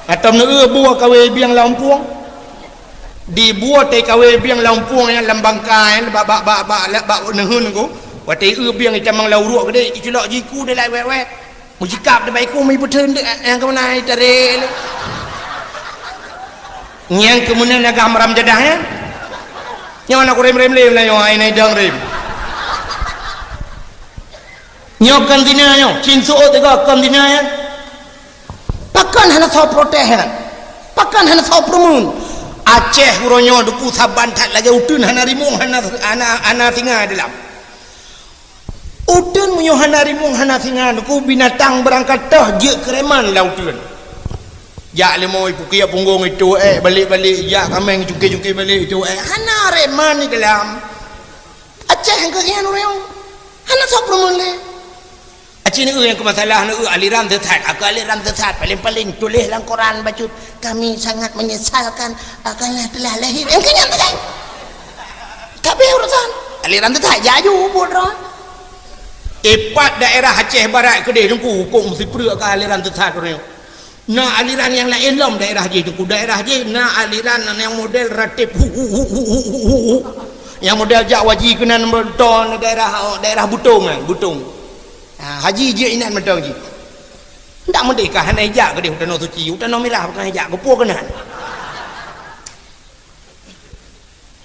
Atau neu bui kawé bieng lam puang. Di bui tai kawé bieng lam puang nyang lam bangka nyan bak, bak, bak, bak, bak, bak neuheun ku. Watèe eu bieng itamong lam uruek keudeh, iculok jiku dilai wet-wet. Meusikap di bak iku meuipeutreun deuk nyang keumeuna itarek lé. Nyang keumeuna na gam ram jadah nyan. Nyoe na kurem-rem lé meulayeue ai nai dang rem. Nyoe kon zina nyoe, cin suot tiga kon zina nyan. Pakon hana soe protes nyan? Pakon hana soe peureumeun? Aceh uroe nyoe duku saban that lagèe uteuen hana rimueng hana, hana, hana singa di lam. Uteuen meunyoe hana rimueng hana singa, nuku binatang beurangkat toh jeuet keureman lam uteuen. Jak leumo ipukiek punggong itu, eh, balek-balek, jak kaméng cuki-cuki balek itu, eh, hana reman di dalam. Aceh keuh nyan ureueng. Hana soe peureumeun lé. Ini nyang keu masalah ni, aliran sesat. Aku aliran sesat. Paling-paling tulis lam koran bacut, "Kami sangat menyesalkan, ah, kerana telah lahir." Yang kenyang tu kan? Tapi urusan aliran sesat, jaju pun roh. Tepat daerah Aceh Barat keudeh, Teungku, huköm meusipreuk keu aliran sesat ureuëng. Na aliran nyang laén lom daerah jih, Teungku. Daerah jih na aliran nyang model ratib hu, hu, hu. Nyang model jak haji keunan beutôi daerah, daerah Butong, eh, Butong. Ha, haji jih inan mantong jih. Ndak meudeh ka hana ijak keudeh u Tanoh Suci, u Tanoh Mirah bukan ijak, keupeue keunan.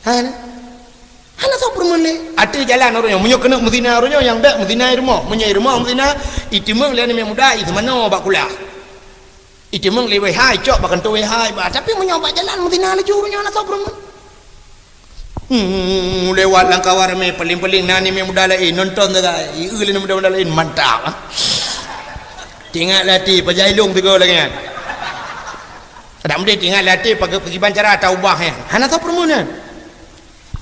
Hana. Hana soe peureumeun lé. Ateueh jalan ureuëng nyoe. Meunyoe keuneuk meuzina ureuëng nyoe, nyang bèk meuzina i rumoh. Meunyoe i rumoh meuzina, iteumeung lé aneuk muda, iseumanoe bak kulah. Iteumeung lé W H, icok bak kantô W H, iba. Tapi meunyoe bak jalan meuzina laju ureuëng nyoe, hana soe peureumeun. Hmm, lewat lam kawan ramé, paling-paling na aneuk muda laén, nonton sagai. Ieu lé aneuk muda-muda laén, mantap. Teuingat lé até, pajan ilong sigoe lagèe nyan. Adak meudeh teuingat lé até, pagi-, pakriban cara taubah nyan. Hana soe peureumeun nyan.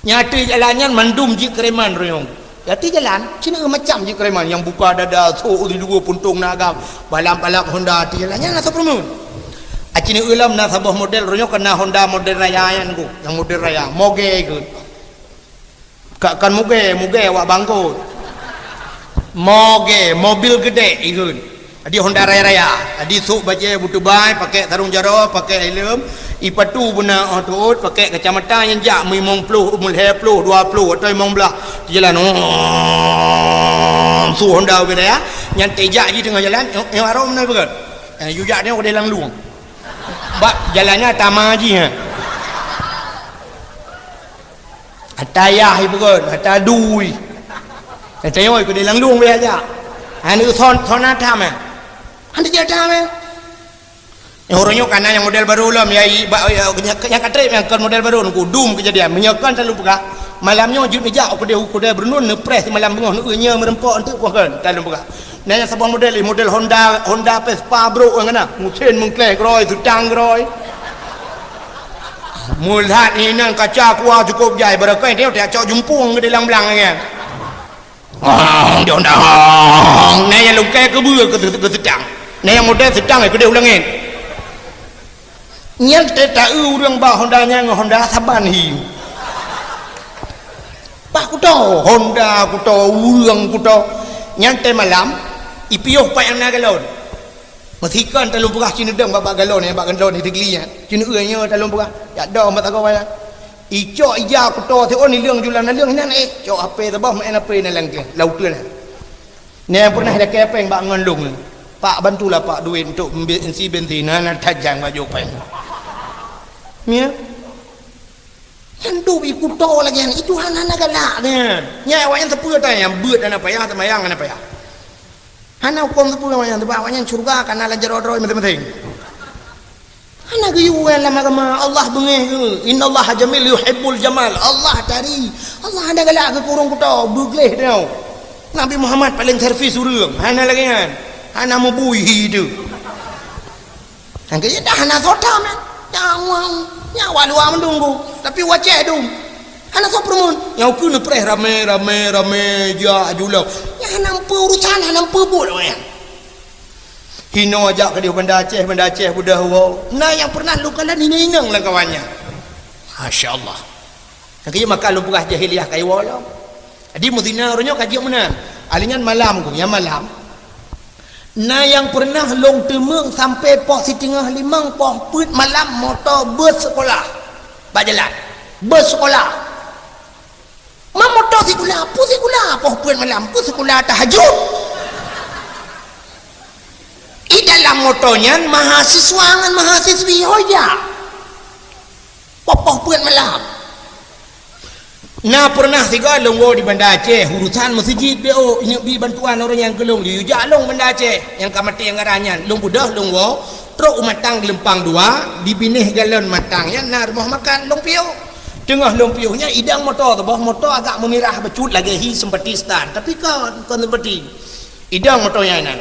Nyang ateueh jalan nyan mandum jeuet keu preman royong. Ateueh jalan, sineuk macam jeuet keu preman. Nyang buka dada, sôk di luwa puntông na agam, balap-balap Honda ateueh jalan nyan hana soe peureumeun. A sineuk lom na saboh model royong keu na Honda model raya nyan ku. Nyang model raya, moge keu. Ka, kan muge, muge awak bangkot. Moge, mobil geudek ikheun. Jadi Honda raya-raya. Jadi sôk bajèe beutubai, pakèk sarong jaroe, pakèk helm, ipatu beuna 'oh teuôt, pakèk kacamata nyang jak meulhèe ploh, meulhèe ploh, dua ploh atau limong blah. Jalan, oh, su Honda ubé raya. Nyan teuh jak jih teungoh jalan, nyoe, nyoe arôm na beugèt. Eh, yue jak nyoe keudeh lam lueng. Bak jalan nyan tama jih, ha. Ata yah ipeugöt, ata dui. Ata yoi keudeh lam lueng biasa. Aneuk son, son ata meh. Aneuk jih ata meh. Nyang uroe nyoe kana nyang model barô lom, ya, i, ba, ya, nyang, nyang ka trép nyang kon model barô, nungku dum keujadian. Meunyoe kon selalu peugah, malam nyoe jeuet neujak u keudeh, u keudeh Beureuneun, neupreh simalam beungoh, neueu nyoe meureumpok, enteuk kuah kon, selalu peugah. Na nyang saboh model, model Honda, Honda Vespa brôk nyang na. Meusén meungkleh keurôi, seutang keurôi. Meulat inan kaca kuah cukôp jai, barangkai dia tak cok jumpung ke dalam blang kan. Hong, dia Honda, hong. Na nyang lungkai keubeue ke, ke seutang. Na nyang model seutang ke deh u langét. Nyan teuh taeu ureuëng ba Honda nyan ngon Honda saban hi. Bah kuto, Honda kuto, ureuëng kuto. Nyan teuh malam, ipiôh pat nyang na galon. Meusikon talôn peugah ci neudong bak, bak galon nyan, bak galon di teugli nyan. Ci neueu nyoe talôn peugah. Jak dong bak sagoe nyan. Icok ija kuto siôn ileueng julan naleueng inan éh. Cok H P saboh maén H P na lam keuh, lam uteuen nyan. Nyan pernah lakée péng bak ngon lôn. "Pak, bantulah Pak duit untuk mbe-, isi bensin, hana tajang baju péng." Nyan. Nyan dum i kuto lagée nyan, i Tuhan hana galak nyan. Nyan awaknyan sapeue ata nyan, beuet hana payah, seumayang hana payah. Hana huköm sapeue awaknyan, sabab awaknyan syeuruga ka na lam jaroe droe maséng-maséng. Hana geuyue lam agama, Allah beungéh geuh. "Innallaha jamil yuhibbul jamal." Allah tari. Allah hana galak geuh keu ureuëng kuto, beugleh teuh. Nabi Muhammad paléng servis ureuëng, hana lagée nyan. Hana meubui hi teuh. Nyang keu dah hana soe tam nyan. Nyang wang, nyang awak luwa meudong geuh, tapi wacée dum. Hana soe peureumeun. Nyang ukeue neupreh ramé, ramé, ramé, jak julong. Nyang hana meupeu urusan, hana meupeu buet awaknyan. Hinoe jak keudeh Banda Aceh, Banda Aceh beudôh woe. Na nyang pernah lôn kalon inong-inong lam kawan nyan. Masya Allah. Nyang keu maka lôn peugah jahiliyah ka iwoe lom. Jadi meuzina uroe nyoe ka jeuet meunan. Ahli nyan malam ku, nyang malam. Na nyang pernah lôn teumeung sampai poh siteungoh limong, poh peuet malam moto bus sekolah. Bak jalan. Bus sekolah. Ma moto sikula, peue sikula, poh peuet malam, peue sikula tahajud. I dalam moto nyan mahasiswa ngon mahasiswi ho jak. Poh-poh peuet malam. Na pernah sigoe lôn woe di Banda Aceh, urusan meuseujid B O, inyoe bi bantuan ureuëng nyang keu lôn, lôn jak lôn Banda Aceh, nyang ka maté anggaran nyan, lôn beudôh lôn woe, trok u Matang Geulumpang dua, di binéh galon Matang nyan na rumoh makan, lôn piôh. Teungoh lôn piôh nyan idang moto saboh, moto agak meumirah bacut lagée hi sempati setan, tapi kon, kon sempati. Idang moto nyan inan.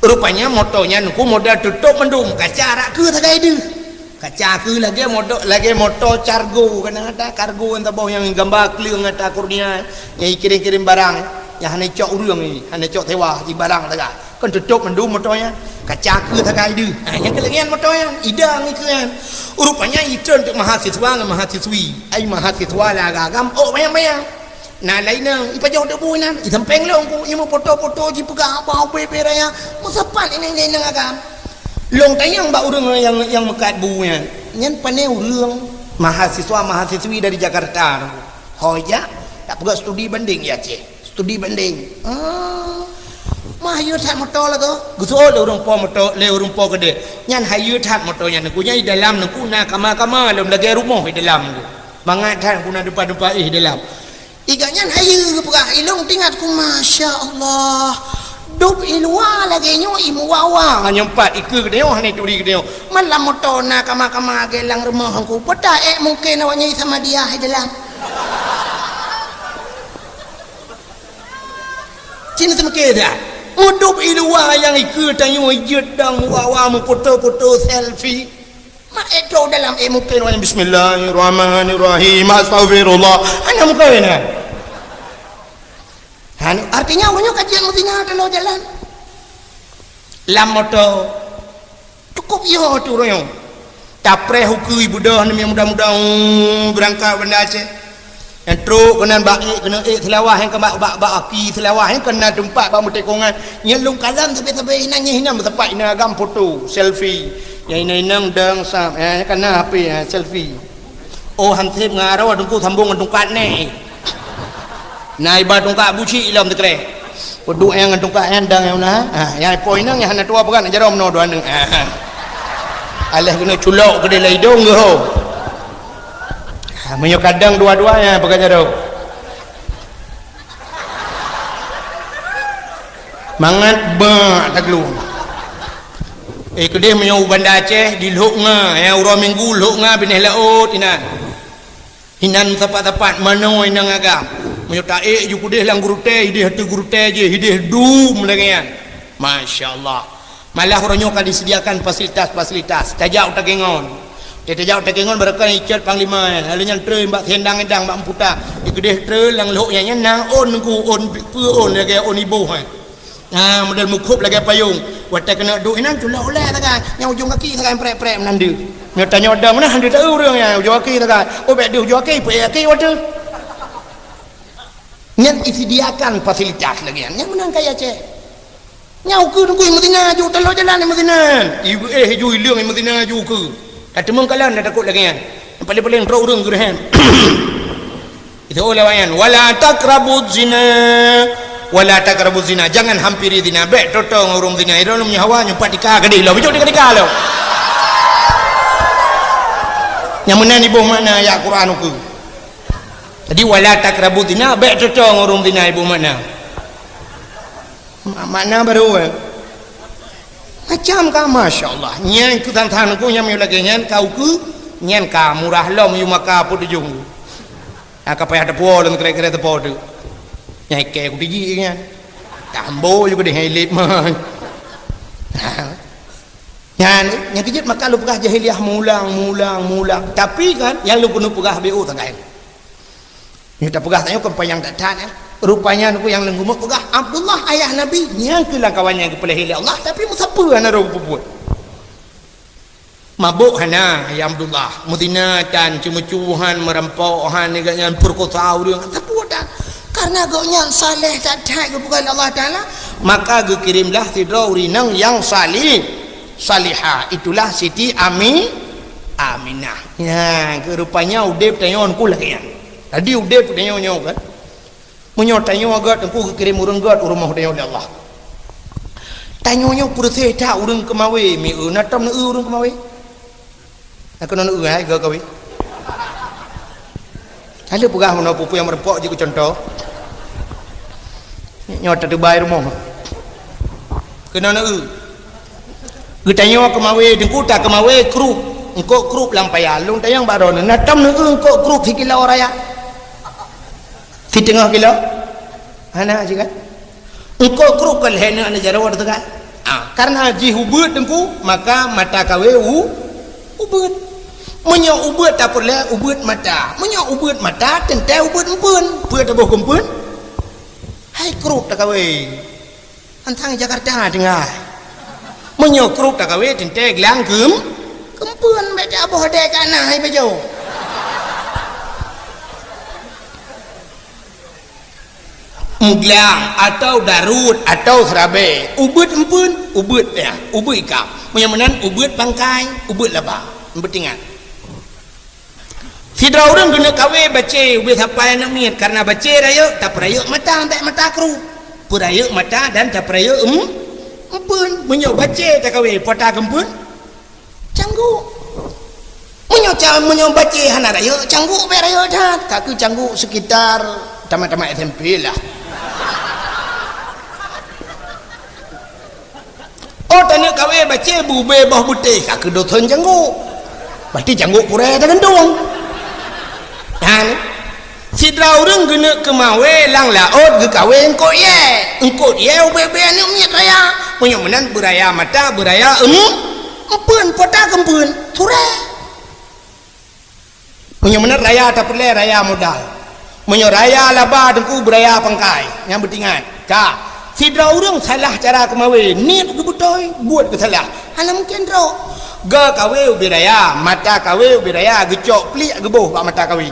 Rupanya moto nyan ku model tutôp mandum, kaca arak keue sagai deuh. Kaca keue lagée moto, lagée moto cargo, kana ata kargo nyang saboh nyang gamba kleueng ata kurnia, nyang ikirém-kirém barang. Nyang hana cok ureuëng ni, hana cok sewa, di barang sagai. Kan tutup mandum moto nyan. Kaca keue sagai deuh. Ha, nyang keu lagée nyan moto nyan, idang ni keue nyan. Rupanya itreun teuk mahasiswa ngon mahasiswi. Ai mahasiswa lah agam-agam, oh, bayang-bayang. Na lainang, ipajoh debu inan, isampéng lôn ku, imeupoto-poto jipeugah haba ubé-ubé raya, meusapat inong-inong agam. Lôn tanyong bak ureuëng nyang, nyang meukat bu nyan. Nyan pané ureuëng mahasiswa-mahasiswi dari Jakarta. Ho jak, tapeugah studi banding ya, Ceh. Studi banding. Ah. Mah hayeue that moto lagoe. Geuseuôt lé ureuëng po moto, lé ureuëng po keudeh. Nyan hayeue that moto nyan. Nangku nyan di dalam nangku na kama-kama lom lagée rumoh di dalam. Mangat that nangku na deumpa-deumpa éh di dalam. Iga nyan hayeue geupeugah, ilong tingat ku, masya Allah. Dub i luwa lagée nyoe i muwa-wa. Nyoe pat ikeue geutanyoe hana turi geutanyoe. Malam moto na kama-kama lagée lam rumoh nangku. Peuta ék mungken awak nyan i Samadiyah di dalam. Cina teumeuke dah. Udub i luwa nyang ikeue tanyoe jeuet dang muwa-wa meupoto-poto selfie. Mak ék trok dalam ék mungken awak nyan bismillahirrahmanirrahim. Astagfirullah. Hana mungken nah. Hana, artinya awak nyoe ka jeuet meuzina teuloh jalan. Lam moto. Cukup yo tu royong. Tapreh ukeue beudôh namiet muda-muda, uh, beurangkat Banda Aceh. Nyang trok keunan bak ék, keuneuk ék seulawah nyang ka bak, bak, bak aki seulawah nyang ka na teumpat bak meutekongan. Nyang lôn kalon sabe-sabe inan, nyang inan meusapat inan agam foto, selfie. Nyang inan-inan dang sam, eh, ka na H P, eh, selfie. Oh, hansép ngon aroe teungku sambong ngon tungkat neh. Na iba tungkat buci ilom teukreh. Peuduek nyang ngon tungkat nyan dang nyang na. Ha, nyang po inong nyang hana tuwoe peugah na jaroe meunoe dua aneuëk. Ha, ha. Alah keuneuk culok keudeh lam idong geuh. Ha, meunyoe kadang dua-dua nyan peugah jaroe. Mangat bak taglung. Eh, keudeh meunyoe u Banda Aceh, di Lhok Nga, nyang uroe Minggu Lhok Nga binéh laôt inan. Inan sapat-sapat manoe inong agam. Meunyoe taék ju keudeh lam gurutée, ideh ateueh gurutée jih, ideh dum lagée nyan. Masya Allah. Malah uroe nyoe ka disediakan fasilitas-fasilitas. Tajak u Takengon. Tajak u Takengon barokon icot panglima nyan. Lalu nyan treun bak Sendang Endang bak Mputa. Di keudeh treun lam lhok nyan, nyan na ôn nangku, ôn peue ôn lagée ôn iboh nyan. Ha, model mukhop lagée payong. Watée keuneuk duek inan culok ulée sagai. Nyang ujong kaki sagai prek-prek meunan deuh. Nyoe tanyoe dang meunan han deuh taeu ureuëng nyan ujong kaki sagai. Oh, bék deuh ujong kaki, peuék kaki watée. Nyan disediakan fasilitas lagée nyan. Nyang meunan kaya cek. Nyang ukeue teungku meuzina ju taloe jalan meuzina. Ibu eh ju ileueng meuzina ju ukeue. Ka teumeung kalon dah takot lagée nyan. Paling-paling trok ureuëng geureuhem. Itu ulama nyan, "Wala taqrabuz zina, wala taqrabuz zina." Jangan hampiri zina. Bék toto ngon ureuëng zina. Iro lom nyawa nyumpat tika gadih lo. Bijok tika-tika lo. Nyang meunan iboh makna ayat Quran ukeue. Jadi, "Wala taqrabuz zina," bék toto ngon ureuëng zina iboh makna. Ma-, makna baru, eh. Macam ka, masya Allah. Nyan keu tantang ku nyang lagée nyan ka ukeue, nyan ka murah lom yue maka peue tujong. Ha, ka payah teupuwoe lom kira-kira teupo tu. Nyang ikei ku tiji nyan. Tambo juga deh hilit man. Ha. Nyan, nyang keujeuet maka lôn peugah jahiliyah mulang, mulang, mulang. Tapi kan, nyang lôn keuneuk peugah B O sagai. Nyoe tapeugah tanyoe kon panyang that-that, eh. Rupanya nyoe nyang lôn keuneuk peugah, Abdullah ayah Nabi, nyang keu lam kawan nyang geupeulahé lé Allah, tapi meusapeue hana roh geupeubuet. Mabök hana, ya Abdullah. Meuzina tan, ceumeucue han, meurampok han, nyan peurekosa ureuëng, sapeue tan. Karena gobnyan saleh that-that geupeugah lé Allah Taala, maka geukirimlah sidroe ureuëng inong nyang salih, salihah. Itulah Siti Ami-, Aminah. Nyan, keu rupanya udeb tanyoe ku lagée nyan. Jadi udeb tanyoe nyoe kan. Meunyoe tanyoe gét teungku geukirém ureuëng gét u rumoh tanyoe lé Allah. Tanyoe nyoe peureuséh that ureuëng keumawé, mi eu na tom neu ureuëng keumawé. Na keunoe neu hai gét kawé. Ka lheueh peugah meunoe peue-peue nyang meureumpok jih keu cuntoh. Nyoe tateubai rumoh. Keunoe neu. Geutanyoe keumawé, teungku ta keumawé krup. Eungkôt krup lam paya. Lôn tanyong bak droeneuh, na tom neu eungkôt krup sikilo raya? Siteungoh kilo? Hana cit kan? Eungkôt krup ka lhée neu aneuk jaroe teuka. Ah, karena jih ubeuet teungku, maka mata kawé u-, ubeuet. Meunyoe ubeuet tapeureulée ubeuet mata. Meunyoe ubeuet mata, teuntée ubeuet eumpeuen. Peue taboh keu eumpeuen? Hai kruet takawe. Antang Jakarta teungoh. Meunyoe kruet takawe teuntée glang keum-, keumpeuen bék taboh dek ka na hai beujôh. Meuglang atau daruet atau seurabe, ubeuet eumpeuen, ubeuet ya, ubeuet ikab. Meunyoe meunan ubeuet pangkai, ubeuet laba. Beutingat. Sidroe ureuëng geuneuk kawé bacé ubé sapai aneuëk miet, kareuna bacé rayeuk, tapeurayeuk mata, bék mata kruet. Peurayeuk mata dan tapeurayeuk eum-, eumpeuen. Meunyoe bacé takawé, peue ta keumpeuen? Cangguk. Meunyoe ca-, meunyoe bacé hana rayeuk, cangguk bék rayeuk that. Ka keuh cangguk sekitar tamat-tamat S M P lah. Oh, taneuk kawé bacé bubé boh butéh, ka keuh dosen cangguk. Berarti cangguk purée tagantung. Nyan, sidroe ureuëng geuneuk keumawé lam laôt geukawé eungkôt yé. Eungkôt yé ubé-ubé aneuëk miet raya. Meunyoe meunan beuraya mata, beuraya eum-, eumpeuen, peue ta keumpeuen? Surée. Meunyoe meunan raya tapeureulée raya modal. Meunyoe raya laba teungku beuraya pangkai, nyang beutingat. Ka, sidroe ureuëng salah cara keumawé, niet geubeutôi, buet geusalah. Hana mungken droe. Geukawé ubé raya, mata kawé ubé raya, geucok pliek geuboh bak mata kawé.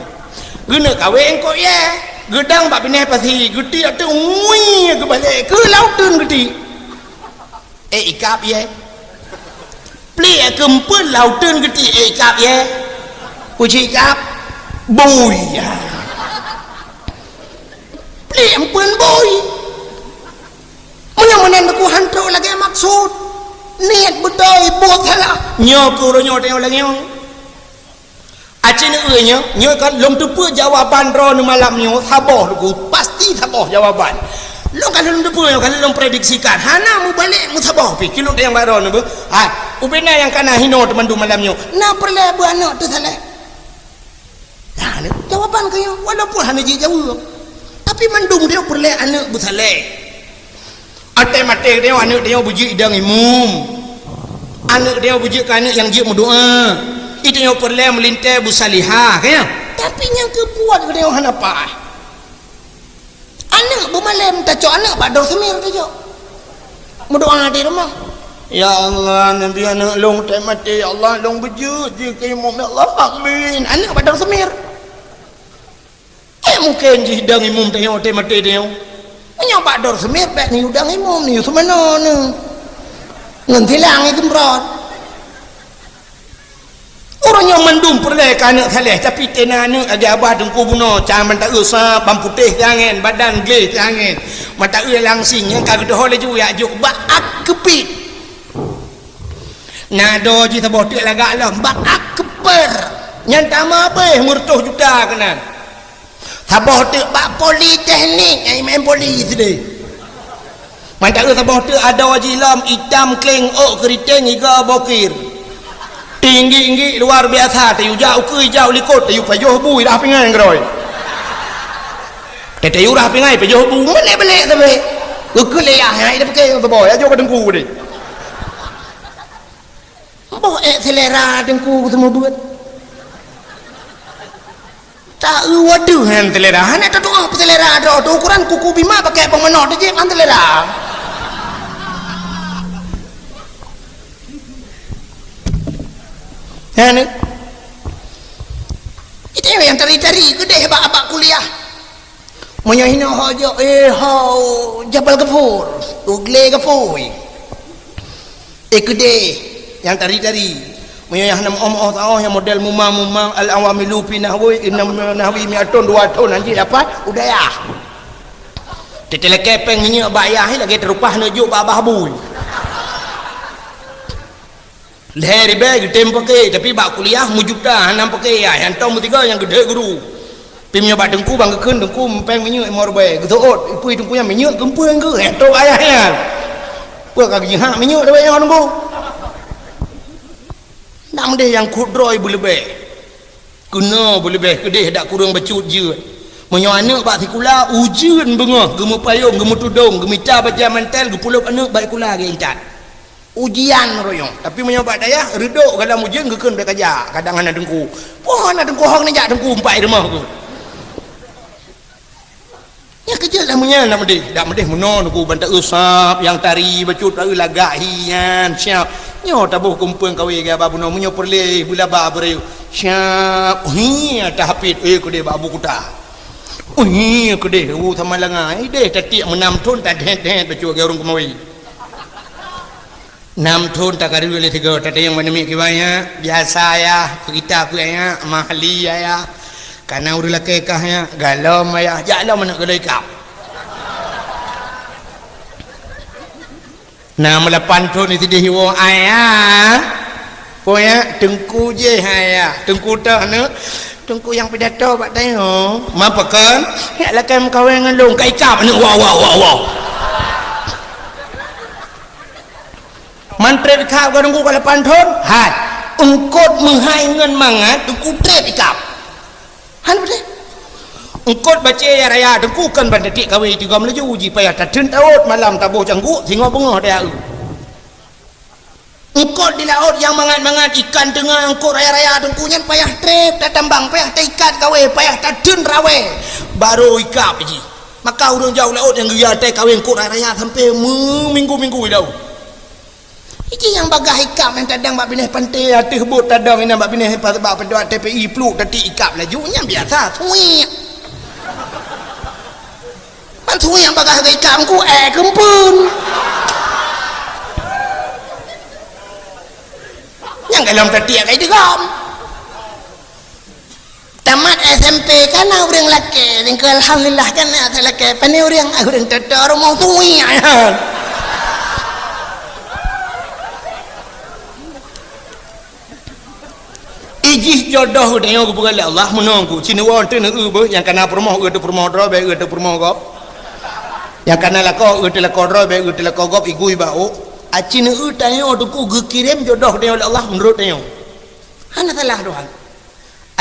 Geuneuk kawé eungkôt yé, geudang bak binéh pasi, geutiek teuk ngui geubalek keu lauteun geutiek. Eh, ikab yé. Pliek keumpeuen lauteun geutiek, eh, ikab yé. Kuci ikab. Bui. Pliek eumpeuen bui. Meunyoe meunan teungku han trok lagée maksud. Niet beutôi, buet salah. Nyoe keuh uroe nyoe tanyoe lagée nyoe. Aci neueu nyoe, nyoe kan lôn teupeue jawaban droeneuh malam nyoe saboh teungku, pasti saboh jawaban. Lôn kan lôn teupeue nyoe kan lôn prediksikan, hana meubalek meusaboh pih. Cilok nyang bak droeneuh beuh. Hai, ubena nyang kana hinoe teumandum malam nyoe. Na peureulée beuh aneuëk teuh saleh. Nah, jawaban keu nyoe walaupun hana jijaweueb. Tapi mandum dia peureulée aneuëk beusaleh. Até maté geutanyoe aneuëk tanyoe beujeuet idang imum. Aneuëk geutanyoe beujeuet keu aneuëk nyang jeuet meudoá. Itanyoe peureulée meulintée beusalihah, ka nyan? Tapi nyang keubuet geutanyoe hana paih. Aneuëk beumalém tacok aneuëk bak dor seumir tacok. Meudoá di rumoh. Ya Allah, nabi aneuëk lôn teuh maté, ya Allah, lôn beujeuet jih keu imum, ya Allah. Amin. Aneuëk bak dor seumir. Eh, mungken jih idang imum tanyoe, teuh maté tanyoe. Meunyoe bak dor seumir, bék neuyue idang imum, neuyue seumanoe neuh. Ngon silang ie keumrot. Ureuëng nyoe mandum peureulée keu aneuëk saleh, tapi teuh na aneuëk lagée abah teungku bunoe, can mantah eu sa, ban putéh siangén, badan gleh siangén. Mantah eu langsing, nyang ka geuteuho laju jak jok bak ak keupit. Na doe jih saboh teuk lagak lom, bak ak keupeu. Nyan tamah abéh meureutoh juta keunan. Saboh teuk bak politeknik, nyang imeu'en poli sideh. Mantah eu saboh teuk adoe jih lom, itam kleng ôk keuriteng igoe bokir. Tinggi-tinggi luar biasa, tayue jak ukeue ijak u likot, tayue pajoh bu irah pingai ngeurôi. Tayue rah pingai pajoh bu, meulek-meulek sabe. Ukeue lé yah, hai dah pakai saboh, ya jok ka teungku deh. Boh ék selera teungku seumeubeuet. Ta-eu wadoh nyan selera, hana tatu'oh peuselera droe teuh, ukuran kuku bima pakai bang manok teuh jép han selera. Nyan, eh. Itu nyang tari-tari keudeh bak, bak kuliah. Meunyoe hinoe ho jok, eh, ho Jabal Ghafur, Ugle Ghafur. Eh, keudeh nyang tari-tari. Meunyoe nyang hana meu'oh-meu'oh taoh nyang model mumang-mumang al-awamilu fi nahwi, inna nahwi mi'atun dua thon anjing dapat udayah. Teuteulakée péng minyeuk bak yah lagée teurupah neujok bak babah bui. Lhée ribée geutem paké, tapi bak kuliah meujuta hana paké yah, nyang tom meusigoe nyang geudeh guru. Pi meunyoe bak teungku ban geukheun teungku mupéng minyeuk limong ribée, geuseuôt, ipui teungku nyan minyeuk geumpeue ngon geuh, eh, trok ayah nyan. Peue ka geujihak minyeuk lawét nyoe teungku? Nak meudeh nyang kudroe beuleubeh. Keunoe beuleubeh keudeh dak kureueng bacut jeuet. Meunyoe aneuëk bak sikula, ujeuen beungoh, geumeupayong, geumeutudong, geumita bajée mantel, geupulop aneuëk bak sikula geuintat. Ujian royong. Tapi meunyoe bak dayah, reudok galam ujeuen geukheun bék kajak, kadang hana teungku. Poh hana teungku hong neujak teungku umpai rumoh ku. Nyang keujeuet dah meunyan dak meudeh, dak meudeh meunoe Teungku ban taeu sab nyang tari bacut taeu lagak hi nyan siap. Nyoe taboh kumpeueng kawé gaya ba bunoe meunyoe peureulée beulaba beureu. Siap, hi tahapit, eh keudeh bak Abu Kuta. Hi keudeh, u sama langa, ideh tatiek meunam thon tadhet-dhet bacut gaya ureueng keumawe. Nam thon takarui lé sigoe, tateueng bak namiet kiban nyan, biasa ya, peugita peue ya, mahli ya, ya. Kana ureueng lakée kah ya, galom ya, jak lom aneuk geuloe ikab. Nam lapan thon sideh iwoe, ayah. Peue ya, teungku jih ayah. Teungku toh aneuk, teungku nyang pidato bak tanyoe. Ma pakon? Ya lakée meukawen ngon lôn, ka ikab aneuk, wow, wow, wow, wow. Man treb ikab ka Teungku ka lapan thon? Hai. Eungkot meuhai ngon mangat Teungku treb ikab. Han beutôi. Eungkot bacée ya raya Teungku kon ban tatiek kawé tigom laju jih payah tateun taôt malam taboh cangguek singoh beungoh daya eu. Eungkot di laôt nyang mangat-mangat ikan teungoh eungkot raya-raya Teungku nyan payah treb tatambang, payah taikat kawé, payah tateun rawé. Barô ikab jih. Maka ureueng jak u laôt nyang geuyue até kawé eungkot raya-raya sampoe meuminggu-minggu ilôn. Iji nyang bagaih ikab nyang tadong bak binéh panté ateueh bot tadong inan bak binéh pa-, bak padua T P I pluek tatiek ikab laju nyang biasa suwek. Ban suwek nyang bagaih ikab ku eh keumpeuen. Nyang galom tatiek kai digom. Tamat S M P kana ureueng lakée, tingkeu alhamdulillah kana até lakée. Pane ureueng, ah, ureueng toto rumoh tuwi nyan. Ijih jodoh geutanyoe geupeugah lé Allah meunong ku. Cina woe teuh neu beuh nyang kana peurumoh eu teuh peurumoh droe bèk eu teuh peurumoh gob. Nyang kana lakoe eu teuh lakoe droe bèk eu teuh lakoe gob igui bak ôk. Aci neu tanyoe Teungku geukirém jodoh geutanyoe lé Allah meunurot tanyoe. Hana salah Tuhan.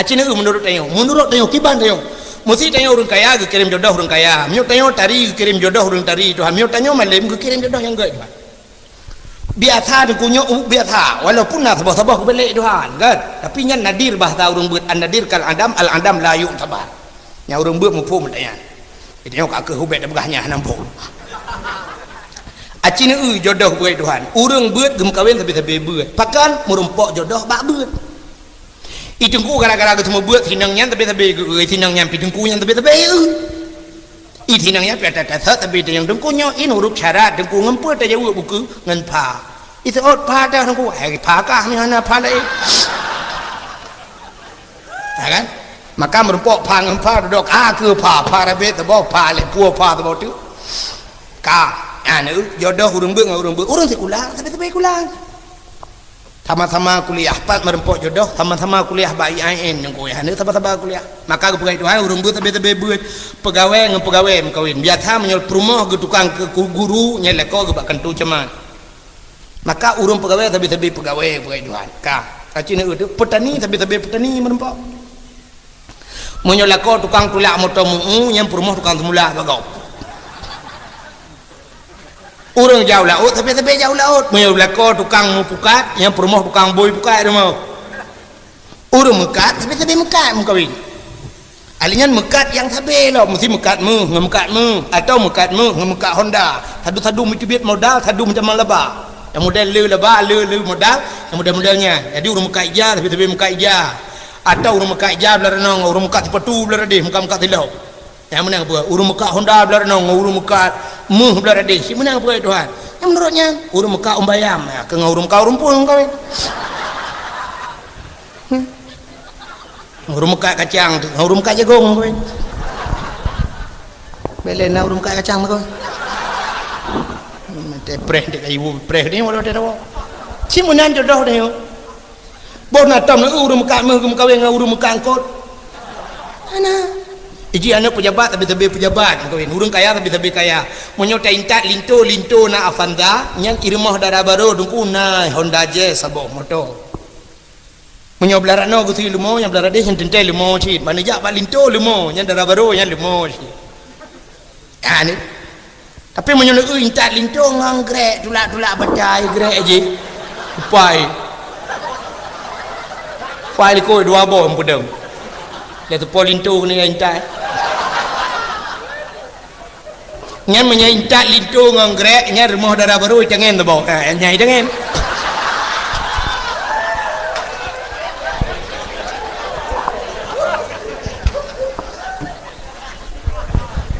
Aci neu meunurot tanyoe, meunurot tanyoe kiban tanyoe. Meusi tanyoe ureueng kaya geukirém jodoh ureueng kaya. Meunyoe tanyoe tari geukirém jodoh ureueng tari Tuhan. Meunyoe tanyoe malém geukirém jodoh nyang gét Tuhan. Biasa Teungku nyoe u biasa, walaupun na saboh-saboh geubelek Tuhan, kan? Tapi nyan nadir bahasa ureueng beuet, an-nadir kal adam, al-adam la yu'tabar. Nyang ureueng beuet muphom meutanyan. Tanyoe ka keuh ubet tapeugah nyan hana muphom. Aci neu jodoh beuet Tuhan. Ureueng beuet geumeukawen sabe-sabe beuet. Pakon meurumpok jodoh bak beuet. I Teungku gara-gara geuseumeubeuet sinong nyan sabe-sabe geu-, sinong nyan pi Teungku nyan sabe-sabe eu. I sinong nyan pi ata tasot sabe sinong Teungku nyoe in huruf syarat Teungku ngon peue tajaweueb buku ngon pha. I seuôt pha dah Teungku, hai pha kah ni hana pha laén. Ya kan? Maka meurumpok pha ngon pha dudok a keu pha, pha rabe teuboh pha lé pue pha teuboh tu. Ka, anu jodoh ureueng beuet ngon ureueng beuet, ureueng sikula sabe-sabe sikula. Sama-sama kuliah, pat meurumpok jodoh, sama-sama kuliah bak I A N nyang kuliah, sama-sama kuliah. Maka geupeugah Tuhan, ureueng beuet sabe-sabe beuet, peugawée ngon peugawée meukawen. Biasa meunyoe peurumoh geutukang keu guru, nyan lakoe geuh bak kantô camat. Maka ureueng peugawée sabe-sabe peugawée, peugawée Tuhan. Ka, ka cina eu teuh, peutani sabe-sabe peutani meurumpok. Meunyoe lakoe tukang tulak moto meu-eu, nyan peurumoh tukang seumulak bak gob. Ureueng jak u laôt, sabe-sabe jak u laôt. Meunyoe lakoe tukang meupukat, nyan peurumoh tukang bôi pukat rumoh. Ureueng meukat, sabe-sabe meukat meukawen. Ahli nyan meukat nyang sabe lom, meusti meukat méuh ngon meukat méuh, atawa meukat méuh ngon meukat Honda. Sadu-sadu meuteubiet modal, sadu meutamah laba. Nyang model le laba, le, le modal, nyang model-model nyan. Jadi ureueng meukat ija, sabe-sabe meukat ija. Atawa ureueng meukat ija blah ranong, ureueng meukat sipatu blah radeh, meukat-meukat silop. Nyang meunan peue? Ureueng meukat Honda blah ranong, ureueng meukat méuh blah radeh. Cit meunan peue Tuhan? Nyang meunurot nyan, ureueng meukat umbayam, ya, keu ngon ureueng meukat ureueng phon kawin. Hmm. Ureueng meukat kacang tu, ureueng meukat jagong tu. Bèk lé na ureueng meukat kacang tu. Mate preh dek kayu, preh ni walau dia tahu. Cit meunan jodoh dia. Boh na tom ureueng meukat méuh geumeukawen ngon ureueng meukat eungkot. Hana. Iji aneuk peujabat sabe-sabe peujabat meukawen, ureueng kaya sabe-sabe kaya. Meunyoe taintat linto, linto na Avanza, nyan i rumoh dara barô Teungku na Honda Jazz saboh moto. Meunyoe blah ranoe geusui leumo, nyang blah radeh nyan teuntèe leumo cit. Ban neujak bak linto leumo, nyan dara barô nyan leumo cit. Nyan ni. Tapi meunyoe neueu intat linto ngon grek, tulak-tulak batai grek jih. Upai. Upai likot dua boh meupeudong. Lé teupo linto keuneuk intat. Nyan meunyoe intat linto ngon grek, nyan rumoh dara barô itangen teuboh. Ha, nyan itangen.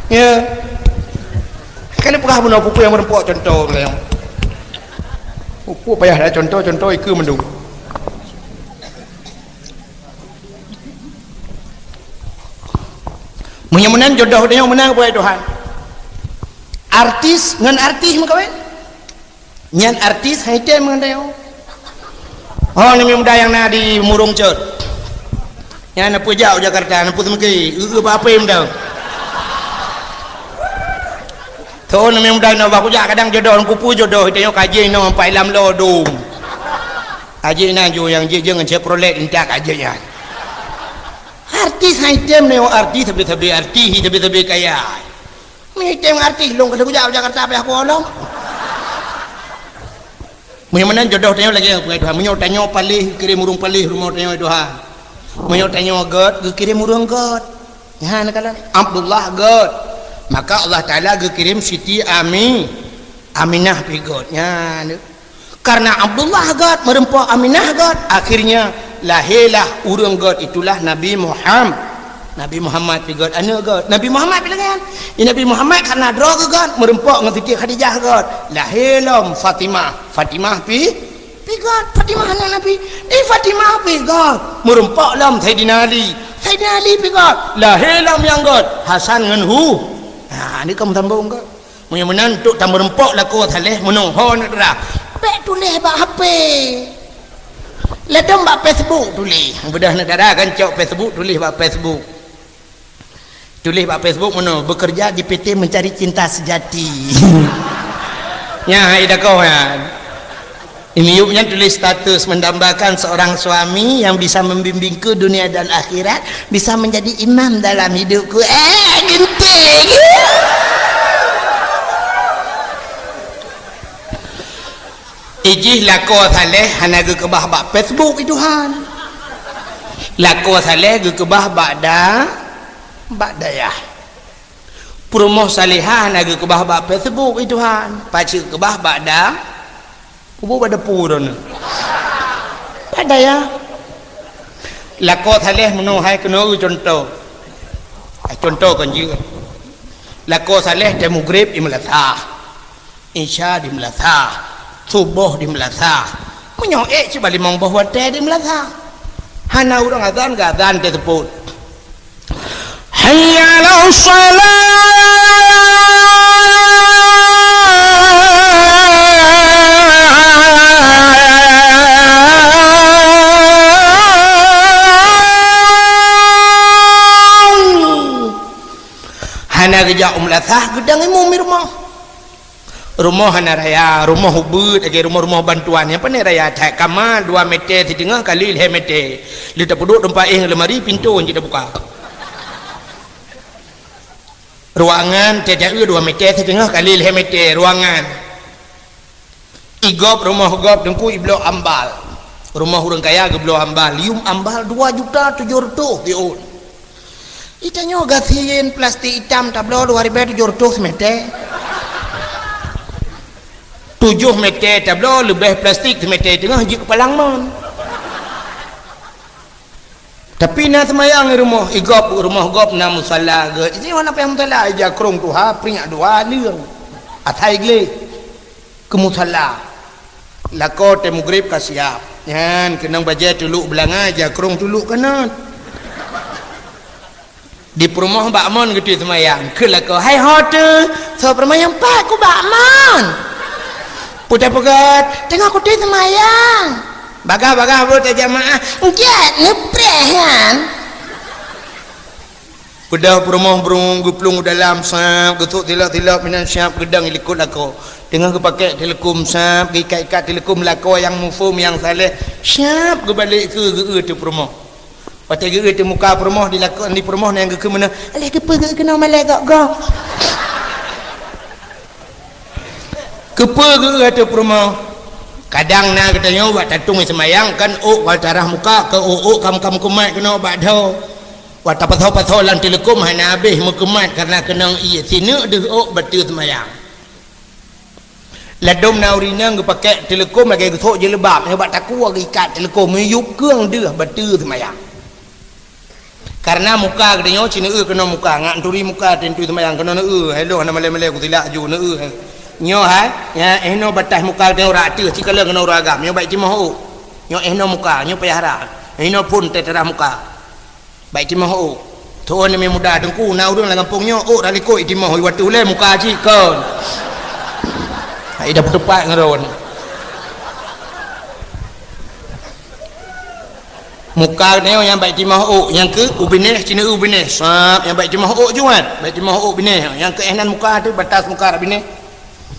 Ya. Kan peugah bunoe peue-peue nyang meureumpok contoh lagèe nyoe. Peue payah that contoh, contoh ikeue mandum. Meunyoe meunan jodoh tanyoe meunan keu Tuhan. Artis ngon artis meukawen. Nyan artis han item ngon tanyoe. Oh, aneuk muda nyang na di Murong Cot. Nyan na peue jak u Jakarta, na peue seumeuki, eu-eu bak ape meudan. Thon aneuk muda inoe bak kujak kadang jodoh, ngon kupeue jodoh, tanyoe ka jih inoe sampai lam lo dum. Ka jih inan ju nyang jih jeuet ngon Chevrolet intat ka jih nyan. Artis han item nyoe artis sabe-sabe artis, sabe-sabe kaya. Meunyoe item artis lôn ka lheueh kujak u Jakarta payah kuwoe lom. Meunyoe meunan jodoh tanyoe lagèe nyoe, Tuhan. Meunyoe tanyoe paléh, geukirém ureueng paléh rumoh tanyoe, Tuhan. Meunyoe tanyoe göt, geukirém ureueng göt. Nyan kalon. Abdullah göt. Maka Allah Taala geukirém Siti Ami, Aminah pih göt. Nyan. Karena Abdullah göt, meureumpok Aminah göt, akhirnya lahirlah ureueng göt, itulah Nabi Muham-, Nabi Muhammad pih göt, aneuk göt. Nabi Muhammad pih lagèe nyan. Di Nabi Muhammad karena droe geuh göt, meureumpok ngon Siti Khadijah göt. Lahé lom Fatimah. Fatimah pih, pih göt. Fatimah aneuk Nabi. Di Fatimah pih göt. Meureumpok lom Saidina Ali. Saidina Ali pih göt. Lahé lom nyang göt. Hasan ngon Hu-, ha, ni ka meusambông göt. Meunyoe meunan, untuk tameureumpok lakoe saleh, meunoe ho aneuk dara. Bèk tuléh bak H P. Ladôm bak Facebook tuléh. Beudôh aneuk dara kan cok Facebook, tuléh bak Facebook. Tuléh bak Facebook meunoe, "Bekerja di P T Mencari Cinta Sejati." Nyan hai dakoh nyan. Miyueb nyan tuléh status mendambakan seorang suami yang bisa membimbingku dunia dan akhirat, bisa menjadi imam dalam hidupku. Eh, geunteng. Ijih lakoe saleh hana geukeubah bak Facebook, i Tuhan. Lakoe saleh geukeubah bak da-, bak dayah. Peurumoh salehah hana geukeubah bak Facebook, i Tuhan. Pacu keubah bak da-, Kubu bak dapu droeneuh. Bak dayah. Lakoe saleh meunoe hai keunoe contoh. Hai contoh kon jeuet. Lakoe saleh tée mugreb di meulasah. Isya di meulasah. Suboh di meulasah. Meunyoe ék cit bak limong boh watée di meulasah. Hana ureuëng azan geuazan teuseupôt. Hayya 'alas shalah. Hana geujak u meulasah, geudong imum di rumoh. Rumoh hana raya, rumoh ubit, lagée rumoh-rumoh bantuan nyang pane raya that. Kama dua meter siteungoh kali lhée meter. Lheueh tapeuduek teumpat éh lamari, pintoe jeuet tabuka. Ruangan teuh dua meter siteungoh kali lhée meter ruangan. Igop rumoh gop teungku ibloe ambal. Rumoh ureuëng kaya geubloe ambal, yuem ambal dua juta tujoh reutôh siôn. Itanyoe gasien plastik itam tabloe dua ribée tujoh reutôh simeter. Tujoh meter tabloe leubeh plastik simeter teungoh jeuet keu palang mon. Tapi na seumayang di rumoh, igop rumoh gop na musala geuh. Isi mana payah musala, ija krong tuha, prinyak dua leung. Atai gleh. Keu musala. Lakoe tée mugreb ka siap. Nyan keunong bajée tuluk beulanga, ija krong tuluk keunan. Di peurumoh bak mon geutui seumayang. Keu lakoe, "Hai ho teuh, soe peurumoh nyang pat ku bak mon?" Peue tapeugah, "Teungoh kutui seumayang." Bagah-bagah brôk tajamaah, "Eungkét neupreh nyan." Peudeuh peurumoh brung geuplueng u dalam sab, geusok tilok-tilok minan siap geudong i likot lakoe. Teungoh geupakèk teuleukum sab, geuikat-ikat teuleukum lakoe nyang muphom nyang saleh, siap geubalek keue geu-eu teuh peurumoh. Watée geu-eu teuh muka peurumoh di lakoe, di peurumoh nyang geukheun meunan, "Alah keupeue geu-eu keunoe malée gok-gok?" Keupeue geu-eu ateueh peurumoh? Kadang na geutanyoe bak tatong seumayang kan ôk bak tarah muka, keu ôk-ôk kam-kam kumat keunoe bak dho. Wah, tapasoe-pasoe lam teuleukom hana habéh meukeumat kareuna keunong ié. Sineuk deuh ôk bateue seumayang. Ladôm na ureueng inong geupakèk teuleukom lagèe geusok jilbab, nyoe bak takue geuikat teuleukom, meuyueb keueng deuh bateue seumayang. Kareuna muka geutanyoe ci neueu keunoe muka, ngat neuturi muka teuntui seumayang keunoe neueu, hai lôn hana malèe-malèe kusilak ju neueu. Nyoe hai, nyan eh noe bataih muka geutanyoe rot ateueh, ci kalon keunoe ureueng agam, nyoe bèk timoh ôk. Nyoe eh noe muka, nyoe payah rhah. Eh noe phôn teutarah muka. Bèk timoh ôk. Thôn nyang muda teungku, na ureueng lam gampông nyoe ôk rot likot itimoh, iwat ulèe muka cit kon. Hai dah peuteupat ngon droen. Muka nyoe nyang bèk timoh ôk, nyang keu u binéh, ci neueu u binéh. Sab, nyang bèk timoh ôk juat, bèk timoh ôk binéh. Nyang keu eh nan muka teuh, batas muka rot binéh.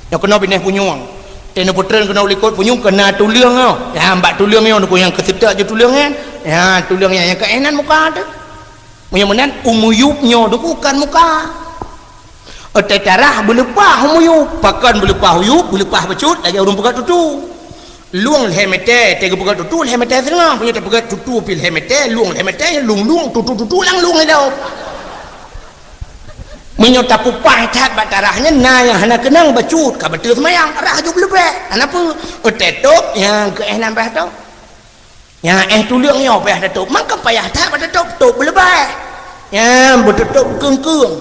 Nyoe keunoe binéh punyueng. Teuh neupeutreun keunoe u likot punyueng keu na tuleueng nyoe. Nyang bak tuleueng nyoe, nyoe nyang keu seutek ju tuleueng nyan. Nyang tuleueng nyan, nyang keu eh nan muka teuh. Meunyoe meunan, u meuyueb nyoe teuh kon muka. Teutarah beuleupah u meuyueb, pakon beuleupah u yueb, beuleupah bacut, lagèe ureueng peugöt tutu. Lueng lhèe mètè, teuh geupeugöt tutu lhèe mètè siteungoh, meunyoe tapeugöt tutu pih lhèe mètè, lueng lhèe mètè, lueng-lueng, tutu-tutu, lang lueng idop. Meunyoe tapupah that bak tarah nyan, na nyang hana keunong bacut, ka bateue seumayang, rhah ju beuleubèh, hana peue. Teuh tôb, nyang keu eh nan payah tôb. Nyang eh tuleueng nyoe payah tatôb, mangkon payah that bak tatôb, tôb beuleubèh. Nyang beuteutôb keueng-keueng.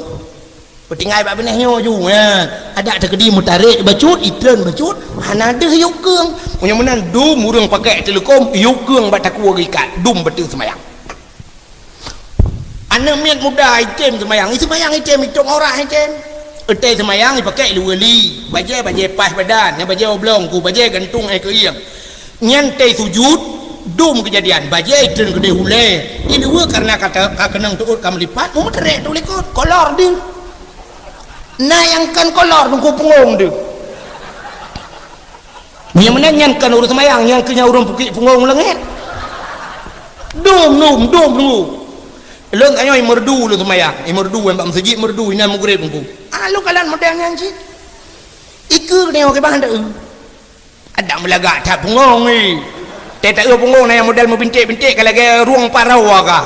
Beutinggai bak binéh nyoe ju, nyan. Adak teukeudi meutarek bacut, itreun bacut, hana deuh yueb keueng. Meunyoe meunan dum ureueng pakèk teuleukom, yueb keueng bak takue geuikat, dum bateue seumayang. Aneuk miet muda item seumayang, iseumayang item, itôp aurat item. Teuh seumayang ipakèk luweue li, bajèe-bajèe paih badan, nyang bajèe oblong ku, bajèe gantung eh keuieng. Nyan teuh sujut, dum keujadian, bajèe itreun keudeh ulèe. Iluweue kareuna ka ta-, ka keunong teuôt ka meulipat, meumeutarek teuh u likot, kolor deuh. Na nyang kon kolor teungku pungong deuh. Nyang meunan nyan kon ureueng seumayang, nyan keuh nyang ureueng pukik pungong leungét. Dum, dum, dum, dum. Lôn tanyoe imeurdu lôn seumayang, imeurdu bak meuseujid meurdu inan mugreb teungku. Ah, lôn kalon model nyan cit. Ikeue nyoe kiban teu. Adak meulagak that pungong ni. Teuh taeu pungong na nyang model meubinték-binték ka lagèe rueng parau ka.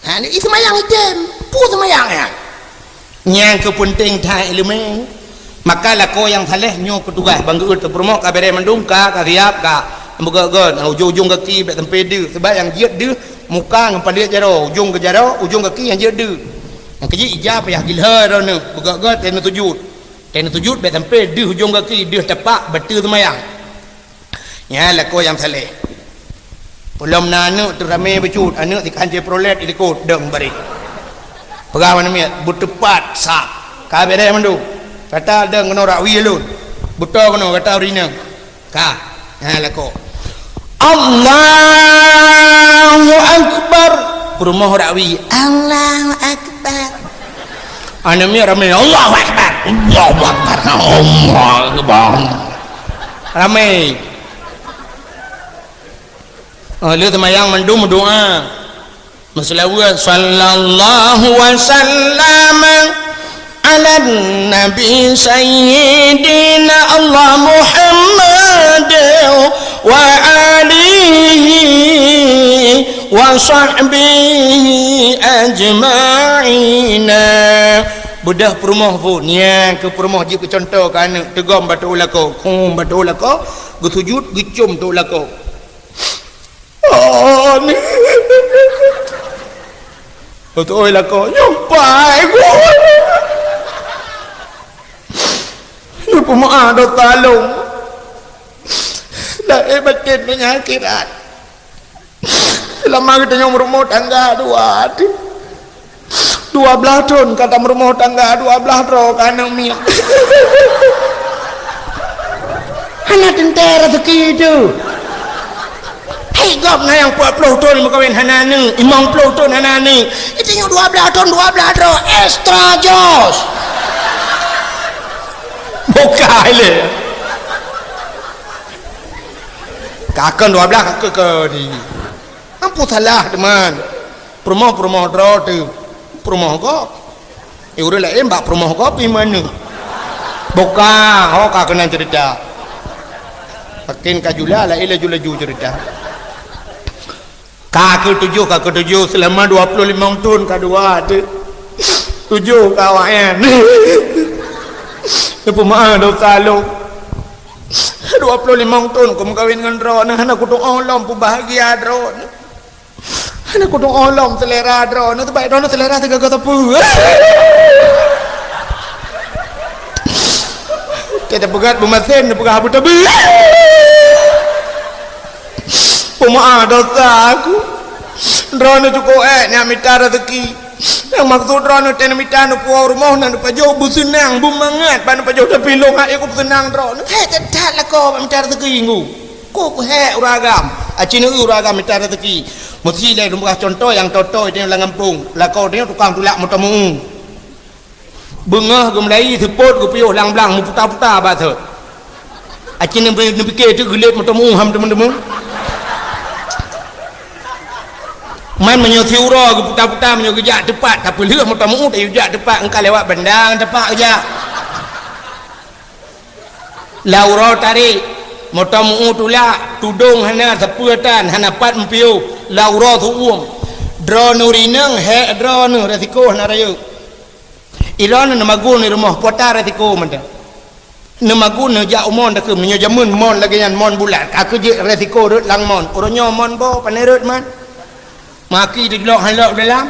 Ha, ni seumayang item, peue seumayang nyan? Nyang keu peunteng that ileumèe. Maka lakoe nyang saleh nyoe keu tugaih ban geuôt teuh peurumoh ka bèrèh mandum ka, ka siap ka. Beugöt-göt, ujong-ujong gaki bèk sampoe deuh, sabab nyang jeuet deuh muka ngon paleuet jaroe, ujong geujaroe, ujong gaki nyang jeuet deuh. Nyang keujeuet ija payah gilhôi droeneuh, beugöt-göt teuh neusujut. Teuh neusujut bèk sampoe deuh ujong gaki, deuh tapak bateue seumayang. Nyan lakoe nyang saleh. Peulom na aneuk teuh ramé bacut, aneuk teuh ka han Chevrolet i likot, dong bareh. Peugah aneuk miet, beuteupat sa. Ka bèrèh mandum. Gata dong keunoe rak wie lôn. Beutoe keunoe gata ureueng inong. Ka. Ha lakoe. Allahu Akbar. Peurumoh rak wie. Allahu Akbar. Aneuk miet ramé. Allahu Akbar. Allahu Akbar. Allahu Akbar. Ramé. Oh, lheueh seumayang mandum meudoa. Meuseulaweuet, "Sallallahu wa sallam ala nabi sayyidina Allah Muhammad wa alihi wa sahbihi ajma'ina." Beudôh peurumoh phôn, nyan keuh peurumoh jeuet keu cuntoh keu aneuk, teugom bak teuôt lakoe, khum bak teuôt lakoe, geusujut, geucôm teuôt lakoe. Oh, ni. Beutôi lakoe, nyoe pai ku. Neupeumeu'ah dosa lôn. Lahé batén donya akhirat. Seulama geutanyoe meurumoh tangga dua. Dua blaih thon ka tameurumoh tangga, dua blaih droe ka aneuk miet. Hana teuntèe raseuki teuh. Hai gob na nyang peuet ploh thon meukawen hana aneuk, limong ploh thon hana aneuk. Itu nyoe dua blaih thon, dua blaih droe, extra jos. Bukai lé. Ka kon dua blaih ka keu di. Ampu salah teuma. Peurumoh-peurumoh droe teuh. Peurumoh gob. Eh, ureueng laén bak peurumoh gob iman nyoe. Buka, ho ka keunan ceurita. Makin ka jula, laén laju-laju ceurita. Ka keu tujoh, ka keu tujoh, seulama dua ploh limong thon ka dua teuh. Tujoh ka awaknyan. Neupeumaáh dosa lôn. Dua ploh limong thon kumeukawen ngon droeneuh, hana kutu'oh lom peubahgia droeneuh. Hana kutu'oh lom seulera droeneuh, teubaik droeneuh seulera sigaga sapeue. Teupeugah beumasen, teupeugah beutabi. Peumaáh dosa aku. Droeneuh cukôp ék nyan mita raseuki. Nyang maksud droeneuh teuh neumita neupuwoe rumoh na neupajoh beuseunang, beumangat bak neupajoh, tapi lôn hana ék beuseunang droeneuh. Hék that-that lakoe bak mita raseuki ngu. Kok hék ureueng agam. Aci neu ureueng agam mita raseuki. Meusi lé lôn peugah cuntoh nyang toe-toe teuh lam gampông. Lakoe teuh tukang tulak moto meu-ueng. Beungoh geumeulayi seupôt geupiôh lam blang meuputa-puta bak sot. Aci neupike teuk geulet moto meu-ueng ham teumeu-teumeu. Man meunyoe siuroe geuputa-puta meunyoe geujak teupat, tapeulheueh moto meu-ueng tayue jak teupat, engka lewat bandang teupat geujak. Lam uroe tarék, moto meu-ueng tulak, tudong hana, sapeue tan, hana pat meupiôh, lam uroe seu-uem. Droeneuh rineueng, hék droeneuh, resiko hana rayeuk. Droeneuh neumagun di rumoh, peue tan resiko mantong. Neumagun neujak u mon takheun, meunyoe jameun mon lagèe nyan, mon bulat, ka keuh jeuet resiko rhot lam mon. Uroe nyoe mon boh, pane rhot man. Maki teujulok han lok dalam.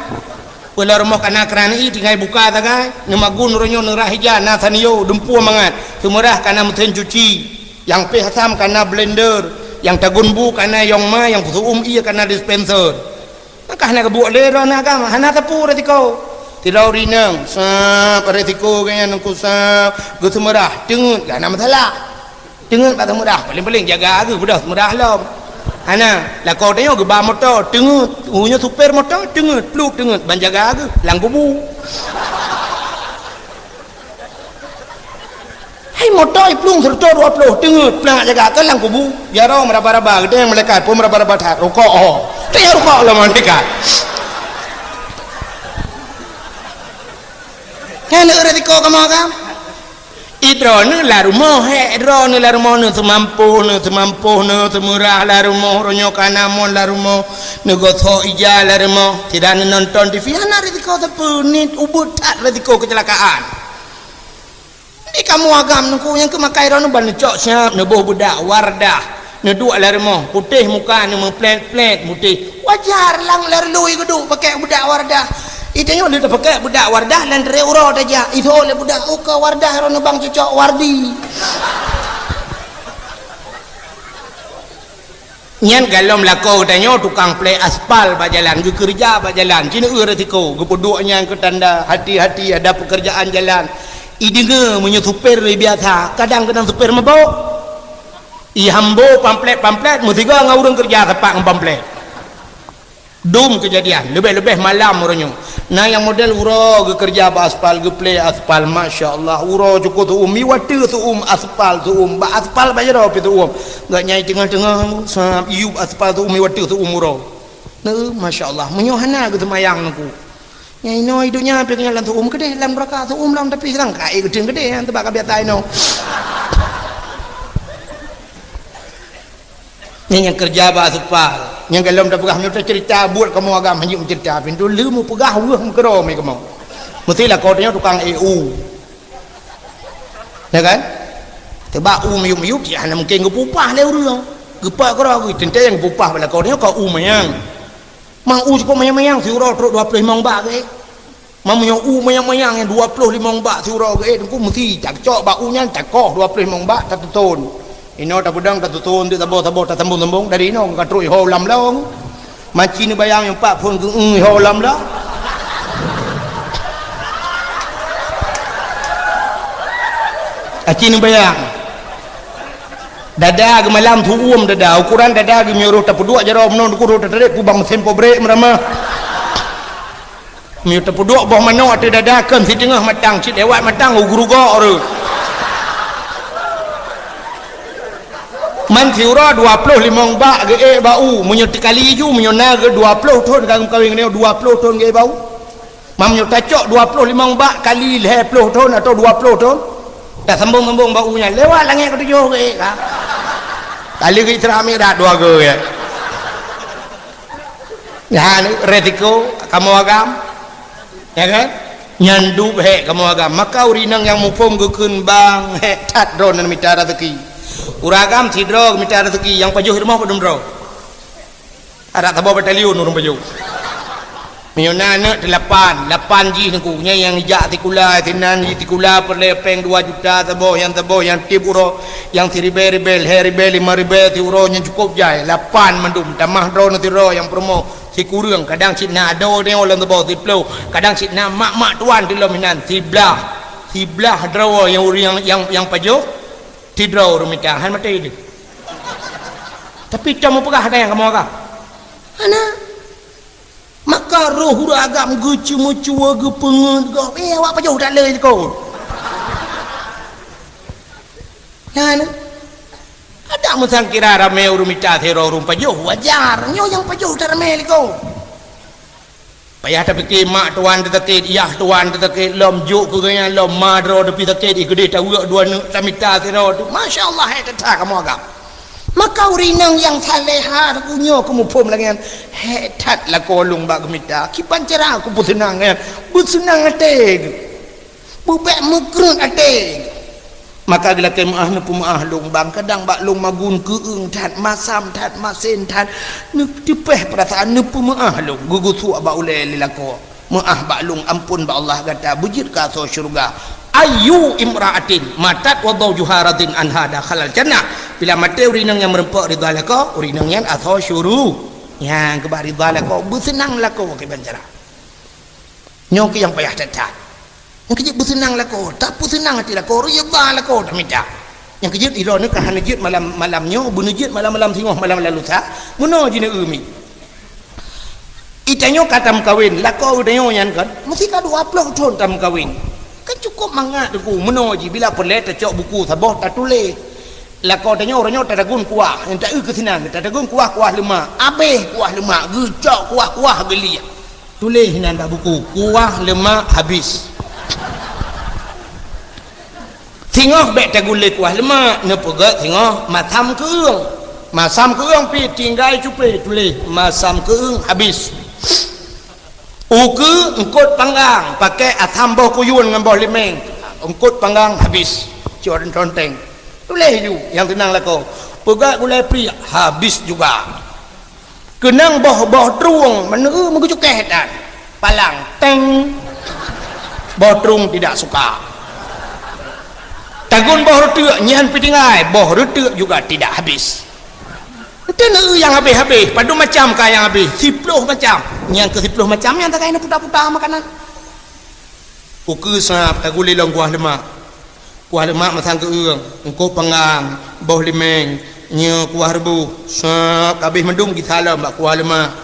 Peue lam rumoh ka na kran ie tinggai buka sagai. Neumagun uroe nyoe neurah ija na sanio dumpeue mangat. Seumeurah ka na meusén cuci. Nyang péh asam ka na blender. Nyang tagun bu ka na yong ma, nyang peuseu'uem ie ka na dispenser. Maka hana geubuet lé droeneuh agam, hana sapeue resiko. Sidroe rineueng, sab, resiko geuh nyan neuk sab, geuseumeurah, teungeut ka na masalah. Teungeut bak seumeurah, paléng-paléng jaga geuh beudôh seumeurah lom. Hana, lakoe tanyoe geuba moto, teungeut. Uroe nyoe supir moto, teungeut, pluek teungeut, ban jaga geuh, lam kubu. Hai moto iplueng seureutôh dua ploh, teungeut, pluek jaga keu lam kubu. Jaroe meuraba-raba, geutanyoe malaikat pun meuraba-raba that, rukok ho. Tanyoe rukok lom malaikat. Nyan resiko kamoe kan? Droeneuh lam rumoh, hék droeneuh lam rumoh, neuh seumampôh, neuh seumampôh, neuh seumeurah lam rumoh, uroe nyoe ka na mon lam rumoh, neugosok ija lam rumoh, sidang neunonton T V, hana resiko sapeue, niet ubeut that resiko keucilakaan. Di kamoe agam neuk nyang keu makai droeneuh ban neucok siab, neuboh beudak Wardah. Neuduek lam rumoh, putéh muka, neumeuplét-plét, putéh. Wajar lam, lam leului geuduek pakèk beudak Wardah. Itanyoe lheueh tapakèk beudak Wardah, lam trép uroe tajak. Ithô lé beudak, oh, ka Wardah, droeneuh bang cocok Wardi. Nyan golom lakoe geutanyoe tukang plé aspal bak jalan, geukeureuja bak jalan. Ci neu resiko, geupeuduek nyan keu tanda, hati-hati ada pekerjaan jalan. Ideungoe meunyoe supir lé biasa, kadang keunan supir mabök. Ihambô pamflet-pamflet, meusigoe ngon ureueng keureuja sapat ngon pamflet. Dum keujadian, leubeh-leubeh malam uroe nyoe. Na nyang model uroe geukeureuja bak aspal, geuplé aspal, masya Allah. Uroe cukôp seu-uem, miwateu seu-uem aspal, seu-uem bak aspal bak jaroe pih seu-uem. Gobnyan teungoh-teungoh, sab, iyup aspal seu-uem, miwateu seu-uem uroe. Neu, masya Allah, meunyoe hana geuseumayang neuk. Nyang inoe i donya pih nyan lam seu-uem keudeh, lam neuraka seu-uem lom, tapi sekarang ka ék geuteung keudeh, nyan teubak ka biasa inoe. Nyan nyang keureuja bak aspal. Nyang golom tapeugah meunyoe taceurita buet kamoe agam hanjeuet meuceurita, pintoe lheueh meupeugah weueh meukeudroe mé kamoe. Meusti lakoe tanyoe tukang ék u. Ya kan? Teubak u miyup-miyup, cit hana mungken geupupah lé ureueng. Geupok keudroe geuh, teuntée nyang geupupah bak lakoe tanyoe ka u manyang. Mang u cukôp manyang-manyang, siuroe trok dua ploh limong bak geuék. Mang meunyoe u manyang-manyang nyang dua ploh limong bak siuroe geuék, teungku meusti tacok bak u nyan, takoh dua ploh limong bak, tateuton. Inoe tapeudong, tateuton, teuk saboh-saboh, tasambong-sambong, dari inoe ka trok iho lam long. Maci neubayang nyang pat phon geu-, iho lam long. Aci neubayang. Dada geumalam seu-uem dada, ukoran dada geuh meunyoe roh tapeuduek jaroe meunoe, teungku roh tatarek peue bang meusén pabrék meuramah. Meunyoe tapeuduek boh manok ateueh dada, kon siteungoh matang, cit lewat matang, u geurugok rot. Man siuroe dua ploh limong bak geuék bak u, meunyoe teukali ju, meunyoe na geu-, dua ploh thon ka geumeukawen ngon nyoe, dua ploh thon geuék bak u. Man meunyoe tacok dua ploh limong bak kali lhèe ploh thon atau dua ploh thon, tasambong-sambong bak u nyan, lewat langét keutujoh geuék ka. Kali geuék Isra Mi'raj dua geuék. Nyan resiko kamoe agam. Ya kan? Nyan duek hék kamoe agam. Maka ureueng inong nyang muphom geukheun bang, hék that droeneuh mita rezeki. Ureueng agam sidroe mita rezeki, nyang pajoh rumoh padum droe. Adak saboh batalion ureueng pajoh. Meunyoe na aneuk teulapan, lapan jih nangku, nyan nyang ijak sikula, sinan jih sikula peureulée péng dua juta saboh, nyang saboh nyang tieb uroe, nyang siribée-ribée, lhée ribée, lima ribée siuroe, nyan cukôp jai, lapan mandum, tamah droeneuh sidroe nyang peurumoh, sikureueng, kadang cit na adoe nyoe lom saboh, siploh, kadang cit na mak-mak tuan di lom inan, siblaih, siblaih droe nyang ureueng nyang, nyang, nyang pajoh, sidroe ureueng mita, han maté deh. Tapi cam meupeugah ada nyang kamoe agam. Hana. Maka roh ureueng agam geuceumeucue, geupeungeut gob, eh, awak pajoh that le likot. Nyan, adak meusangkira ramé ureueng mita sidroe ureueng pajoh, wajar. Nyoe nyang pajoh that ramé likot. Payah tapike mak tuan teusakét, yah tuan teusakét, lom jok keu geuhnyan, lom ma droe teupih sakét, ih keudeh taweuek dua neuk tamita sidroe tu. Masya Allah, hai teuta kamoe agam. Maka ureueng inong nyang salehah geuh nyoe keu muphom lagée nyan, hék that lakoe lôn bak geumita, kiban cara kupeuseunang nyan, beuseunang até geuh, beubék meukreuet até geuh. Maka geulakée meuáh neupeumeuáh lôn bang, kadang bak lôn magun keueung that, masam that, masen that, neuteupeh peurasaan neupeumeuáh lôn, geugeusuek bak ulée lé lakoe. Meuáh bak lôn, ampôn bak Allah gata, beujeuet keu asoe syeuruga. Ayyu imra'atin matat wa zawjuha radin anha dakhalal jannah. Bila maté ureueng inong nyang meureumpok ridha lakoe, ureueng inong nyan asoe syuru-, nyang keubah ridha lakoe, beuseunang lakoe kiban cara. Nyoe keuh nyang payah that-that. Nyang keujeuet beuseunang lakoe, tapeuseunang até lakoe, ridha lakoe tamita. Nyang keujeuet droeneuh ka hana jeuet malam, malam nyoe, beuneujeuet malam-malam singoh, malam-malam lusa, meunoe jih neu-eu mi. Itanyoe ka tameukawen, lakoe geutanyoe nyan kan, meusika dua ploh thon tameukawen. Kan cukôp mangat teungku, meunoe jih bila peureulée tacok buku saboh tatuléh. Lakoe tanyoe uroe nyoe tatagun kuah, nyang ta-eu keu sinan, tatagun kuah, kuah leumak, abéh kuah leumak, geucok kuah-kuah geuliek. Tuléh inan bak buku, kuah leumak habis. Singoh bék tagulé kuah leumak, neupeugét singoh masam keueung. Masam keueung pih tinggai cupé tuléh, masam keueung habis. Ukeue eungkot panggang, pakai asam boh kuyun ngon boh limeng. Eungkot panggang habis. Cot conteng. Tuléh ju, nyang teunang lakoe. Peugét gulai pliek, habis juga. Keunong boh-boh trueng, meuneu meugucukeh dan palang, teng. Boh trueng tidak suka. Tagun boh reuteuk, nyan pih tinggai, boh reuteuk juga tidak habis. Ente neu nyang habéh-habéh, padum macam ka nyang habéh, siploh macam. Nyang keu siploh macam nyan takai na puta-puta makanan. Ukeue sab tagulé lom kuah leumak. Kuah leumak masam keueung, eungkot panggang, boh limeng, nyoe kuah reubôh, sab kabéh mandum gisa lom bak kuah leumak.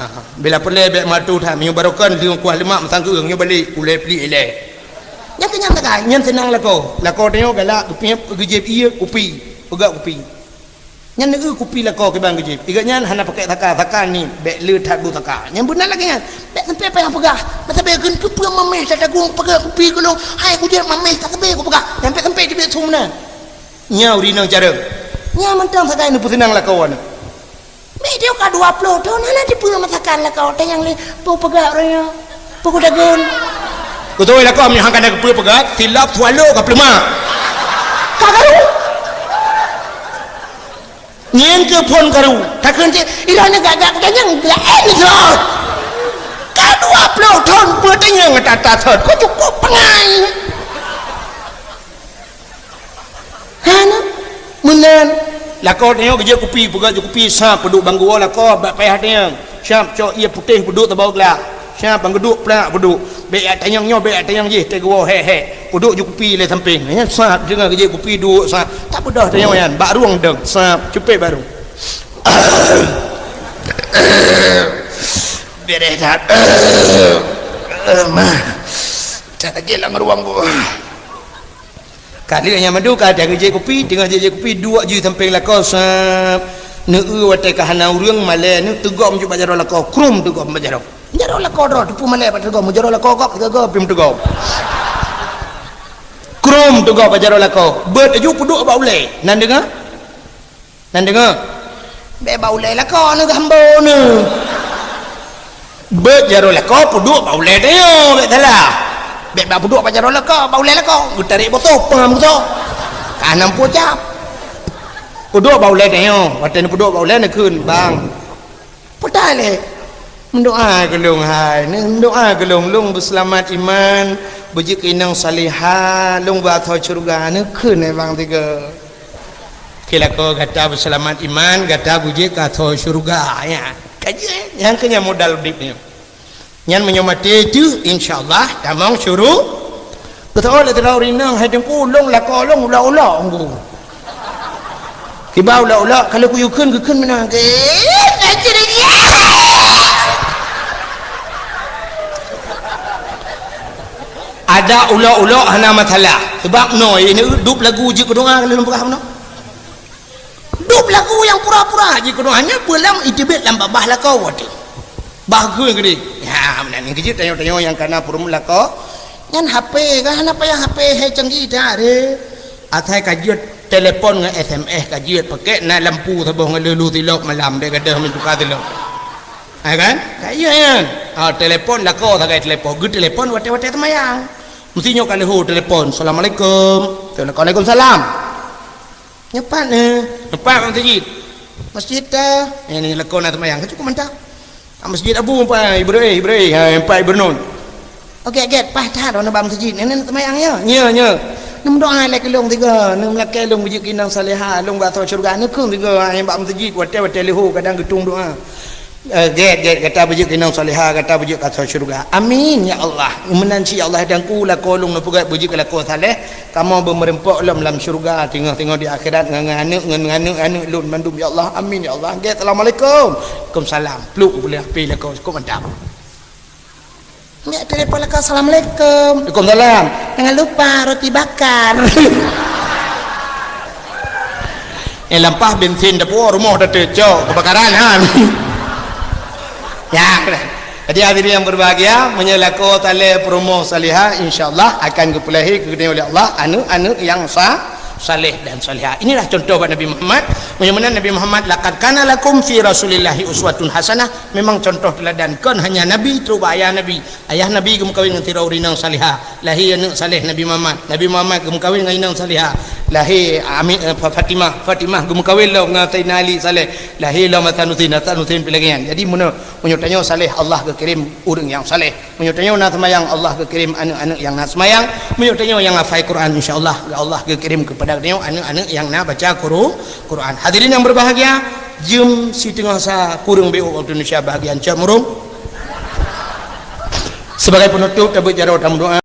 Ha, bila peureulée bék meuatu that, meunyoe barokon deungon kuah leumak masam keueung, nyoe balek, ulée pliek ilée. Nyang keu nyan takai, nyan seunang lakoe. Lakoe tanyoe galak, geupiep, geujieb ié, kupi, peugét kupi. Nyan neu kupi lakoe kiban geujieb. Igat nyan hana pakai saka, saka ni bék le that bu saka. Nyan beuna lagée nyan. Bék sampai payah peugah. Bék sampai keupeue mameh tatagung peugah kupi keu lôn. Hai kujieb mameh ka sampai kupeugah. Sampai-sampai teubiet su meunan. Nyan ureueng inong carông. Nyan mantong sagai neupeuseunang lakoe nyoe. Bék ka dua ploh thon hana teupeue masakan lakoe tanyong lé peue peugah ureueng nyoe. Peue kutagun? Kutôi lakoe meunyoe hana keupeue peugah, silap swallow ka peuleumah. Ka karu. Nyan keuh phon karu. Takheun cit, ilôn nyoe gak-gak tanyong laén lôn. Ka dua ploh thon peue tanyong ata-ata thon. Kok cukôp peungai. Hana. Meunan. Lakoe tanyoe geujok kupi, peugah jok kupi, sab peuduek banggu lakoe bak payah tanyoe. Sab cok ié putéh peuduek tabau glah. Sab bang geuduek plak peuduek. Bék jak tanyong nyoe, bék jak tanyong jih, teuh geuwoe hék-hék. Peuduek jok kupi lé sampéng. Nyan sab deungon geujok kupi duek sab. Tak peudoh tanyoe nyan, bak rueng dong. Sab cupet bak rueng. Bereh that. Mah. Tak lagi lam rueng bu. Ka lheueh nyang mandum ka teungoh jép kupi, teungoh jép kupi, duek jih sampéng lakoe, sab. Neu-eu watée ka hana ureuëng, malée neu teugom ju bak jaroe lakoe, krum teugom bak jaroe. Jaroe lakoe droe teupeu malée bak teugom, jaroe lakoe gob, teugom pih meuteugom. Krum teugom bak jaroe lakoe, beuet laju peuduek bak ulée. Nan deungoe? Nan deungoe? Bék bak ulée lakoe neu geuhambo neu. Beuet jaroe lakoe peuduek bak ulèe tanyoe, bèk salah. Bèk bak peuduek bak jaroe lakoe, bak ulèe lakoe. Geutarek botol, peungam geuto. Ka nam pue cap. Peuduek bak ulèe tanyoe, watèe neupeuduek bak ulèe neukheun, "Bang, peue ta lé? Meudoa keu lôn hai, neumeudoa keu lôn, lôn beuseulamat iman, beujeuet keu inong salihah, lôn beuasoe syeuruga," neukheun lé bang sigoe. Keu lakoe gata beuseulamat iman, gata beujeuet keu asoe syeuruga, ya. Ka jeuet, nyang keu nyan modal udép nyoe. Nyan meunyoe maté teuh, insya Allah tamong syuru-, Beutôi lé sidroe ureueng inong, hai Teungku, lôn lakoe lôn ulok-ulok, Teungku. Kiban ulok-ulok, ka lheueh kuyue kheun, geukheun meunan. Ada ulok-ulok hana masalah. Sabab noe, ini dub lagu jeuet keu doa, ka lheueh lôn peugah meunoe. Dub lagu nyang pura-pura jeuet keu doa, nyan peue lam iteubiet lam babah lakoe watèe. Bah geukheun keudéh. Ya, meunan nyan keuh jeuet tanyoe-tanyoe nyang kana peurumoh lakoe. Nyan H P kan, hana payah H P hai canggih that, deh. Asai ka jeuet telepon ngon S M S ka jeuet, pakèk na lampu saboh ngon lheuh-lheuh silop malam, bèk gadôh meutuka silop. Ha kan? Ka jeuet nyan. Ha, telepon lakoe sagai telepon, geutelepon watèe-watèe seumayang. Meusti nyoe ka lheueh telepon, "Assalamualaikum." "Waalaikumsalam." "Nyoe pat nyoe?" "Nyoe pat Bang Masjid." "Masjid ta?" "Eh, nyoe lakoe na seumayang, ka cukôp mantap." "Ah, Masjid Abu, Pak Ibrahim, Ibrahim, ha, Pak Ibrahim." "Oh, gèt, gèt, paih that droeneuh bak masjid. Nyoe, nyoe seumayang nyoe?" "Nyoe, nyoe." "Neudoa lé keu lôn sigoe, neumeulakèe lôn beujeuet keu inong salihah, lôn bak asoe syeuruga, neukheun sigoe, ha, bak masjid, watèe-watèe leuhô kadang geutueng doa." "Eh, gèt, gèt, gata beujeuet keu inong salihah, gata beujeuet keu asoe syeuruga." "Amin, ya Allah." Meunan cit ya Allah, Teungku, lakoe lôn neupeugèt beujeuet keu lakoe saleh, kamoe beumeureumpok lom lam syeuruga, teungoh-teungoh di akhirat ngon, ngon aneuk, ngon, ngon aneuk, aneuk lôn mandum, ya Allah. Amin, ya Allah. Gèt, assalamualaikum. Waalaikumsalam. Pluk, buleuen H P lakoe, cukôp mantap. Ambiak telepon lakoe, "Assalamualaikum." "Waalaikumsalam." "Jangan lupa roti bakar." Eh, lampah bensin dapur rumoh dah teucok kebakaran, ha. Ya, jadi hadirin yang berbahagia, meunyoe lakoe saleh peurumoh salihah, insya Allah akan geupeulahé keu geutanyoe oleh Allah aneuk-aneuk nyang sa-, saleh dan salihah. Inilah contoh bak Nabi Muhammad. Meunyoe meunan Nabi Muhammad, "Laqad kana lakum fi Rasulillahi uswatun hasanah." Memang contoh teladan, kon hanya Nabi, trok bak ayah Nabi. Ayah Nabi geumeukawen ngon sidroe ureueng inong salihah. Lahé aneuk saleh Nabi Muhammad. Nabi Muhammad geumeukawen ngon inong salihah. Lahé Ami-, eh, Fa-, Fatimah. Fatimah geumeukawen lom ngon Saidina Ali saleh. Lahé lom Hasan Husein. Hasan Husein pih lagèe nyan. Jadi, meunyoe, meunyoe tanyoe saleh, Allah geukirém ureueng nyang saleh. Meunyoe tanyoe na seumayang, Allah geukirém aneuk-aneuk nyang na seumayang. Meunyoe tanyoe nyang hafai Quran, insya Allah, Allah geukirém keupada tanyoe aneuk-aneuk nyang na baca Quru-, Quran. Hadirin yang berbahagia, jeuem siteungoh sa kureueng beu waktu Indonesia bahagian cot murung. Sebagai penutup, tabeuet jaroe tameudoa.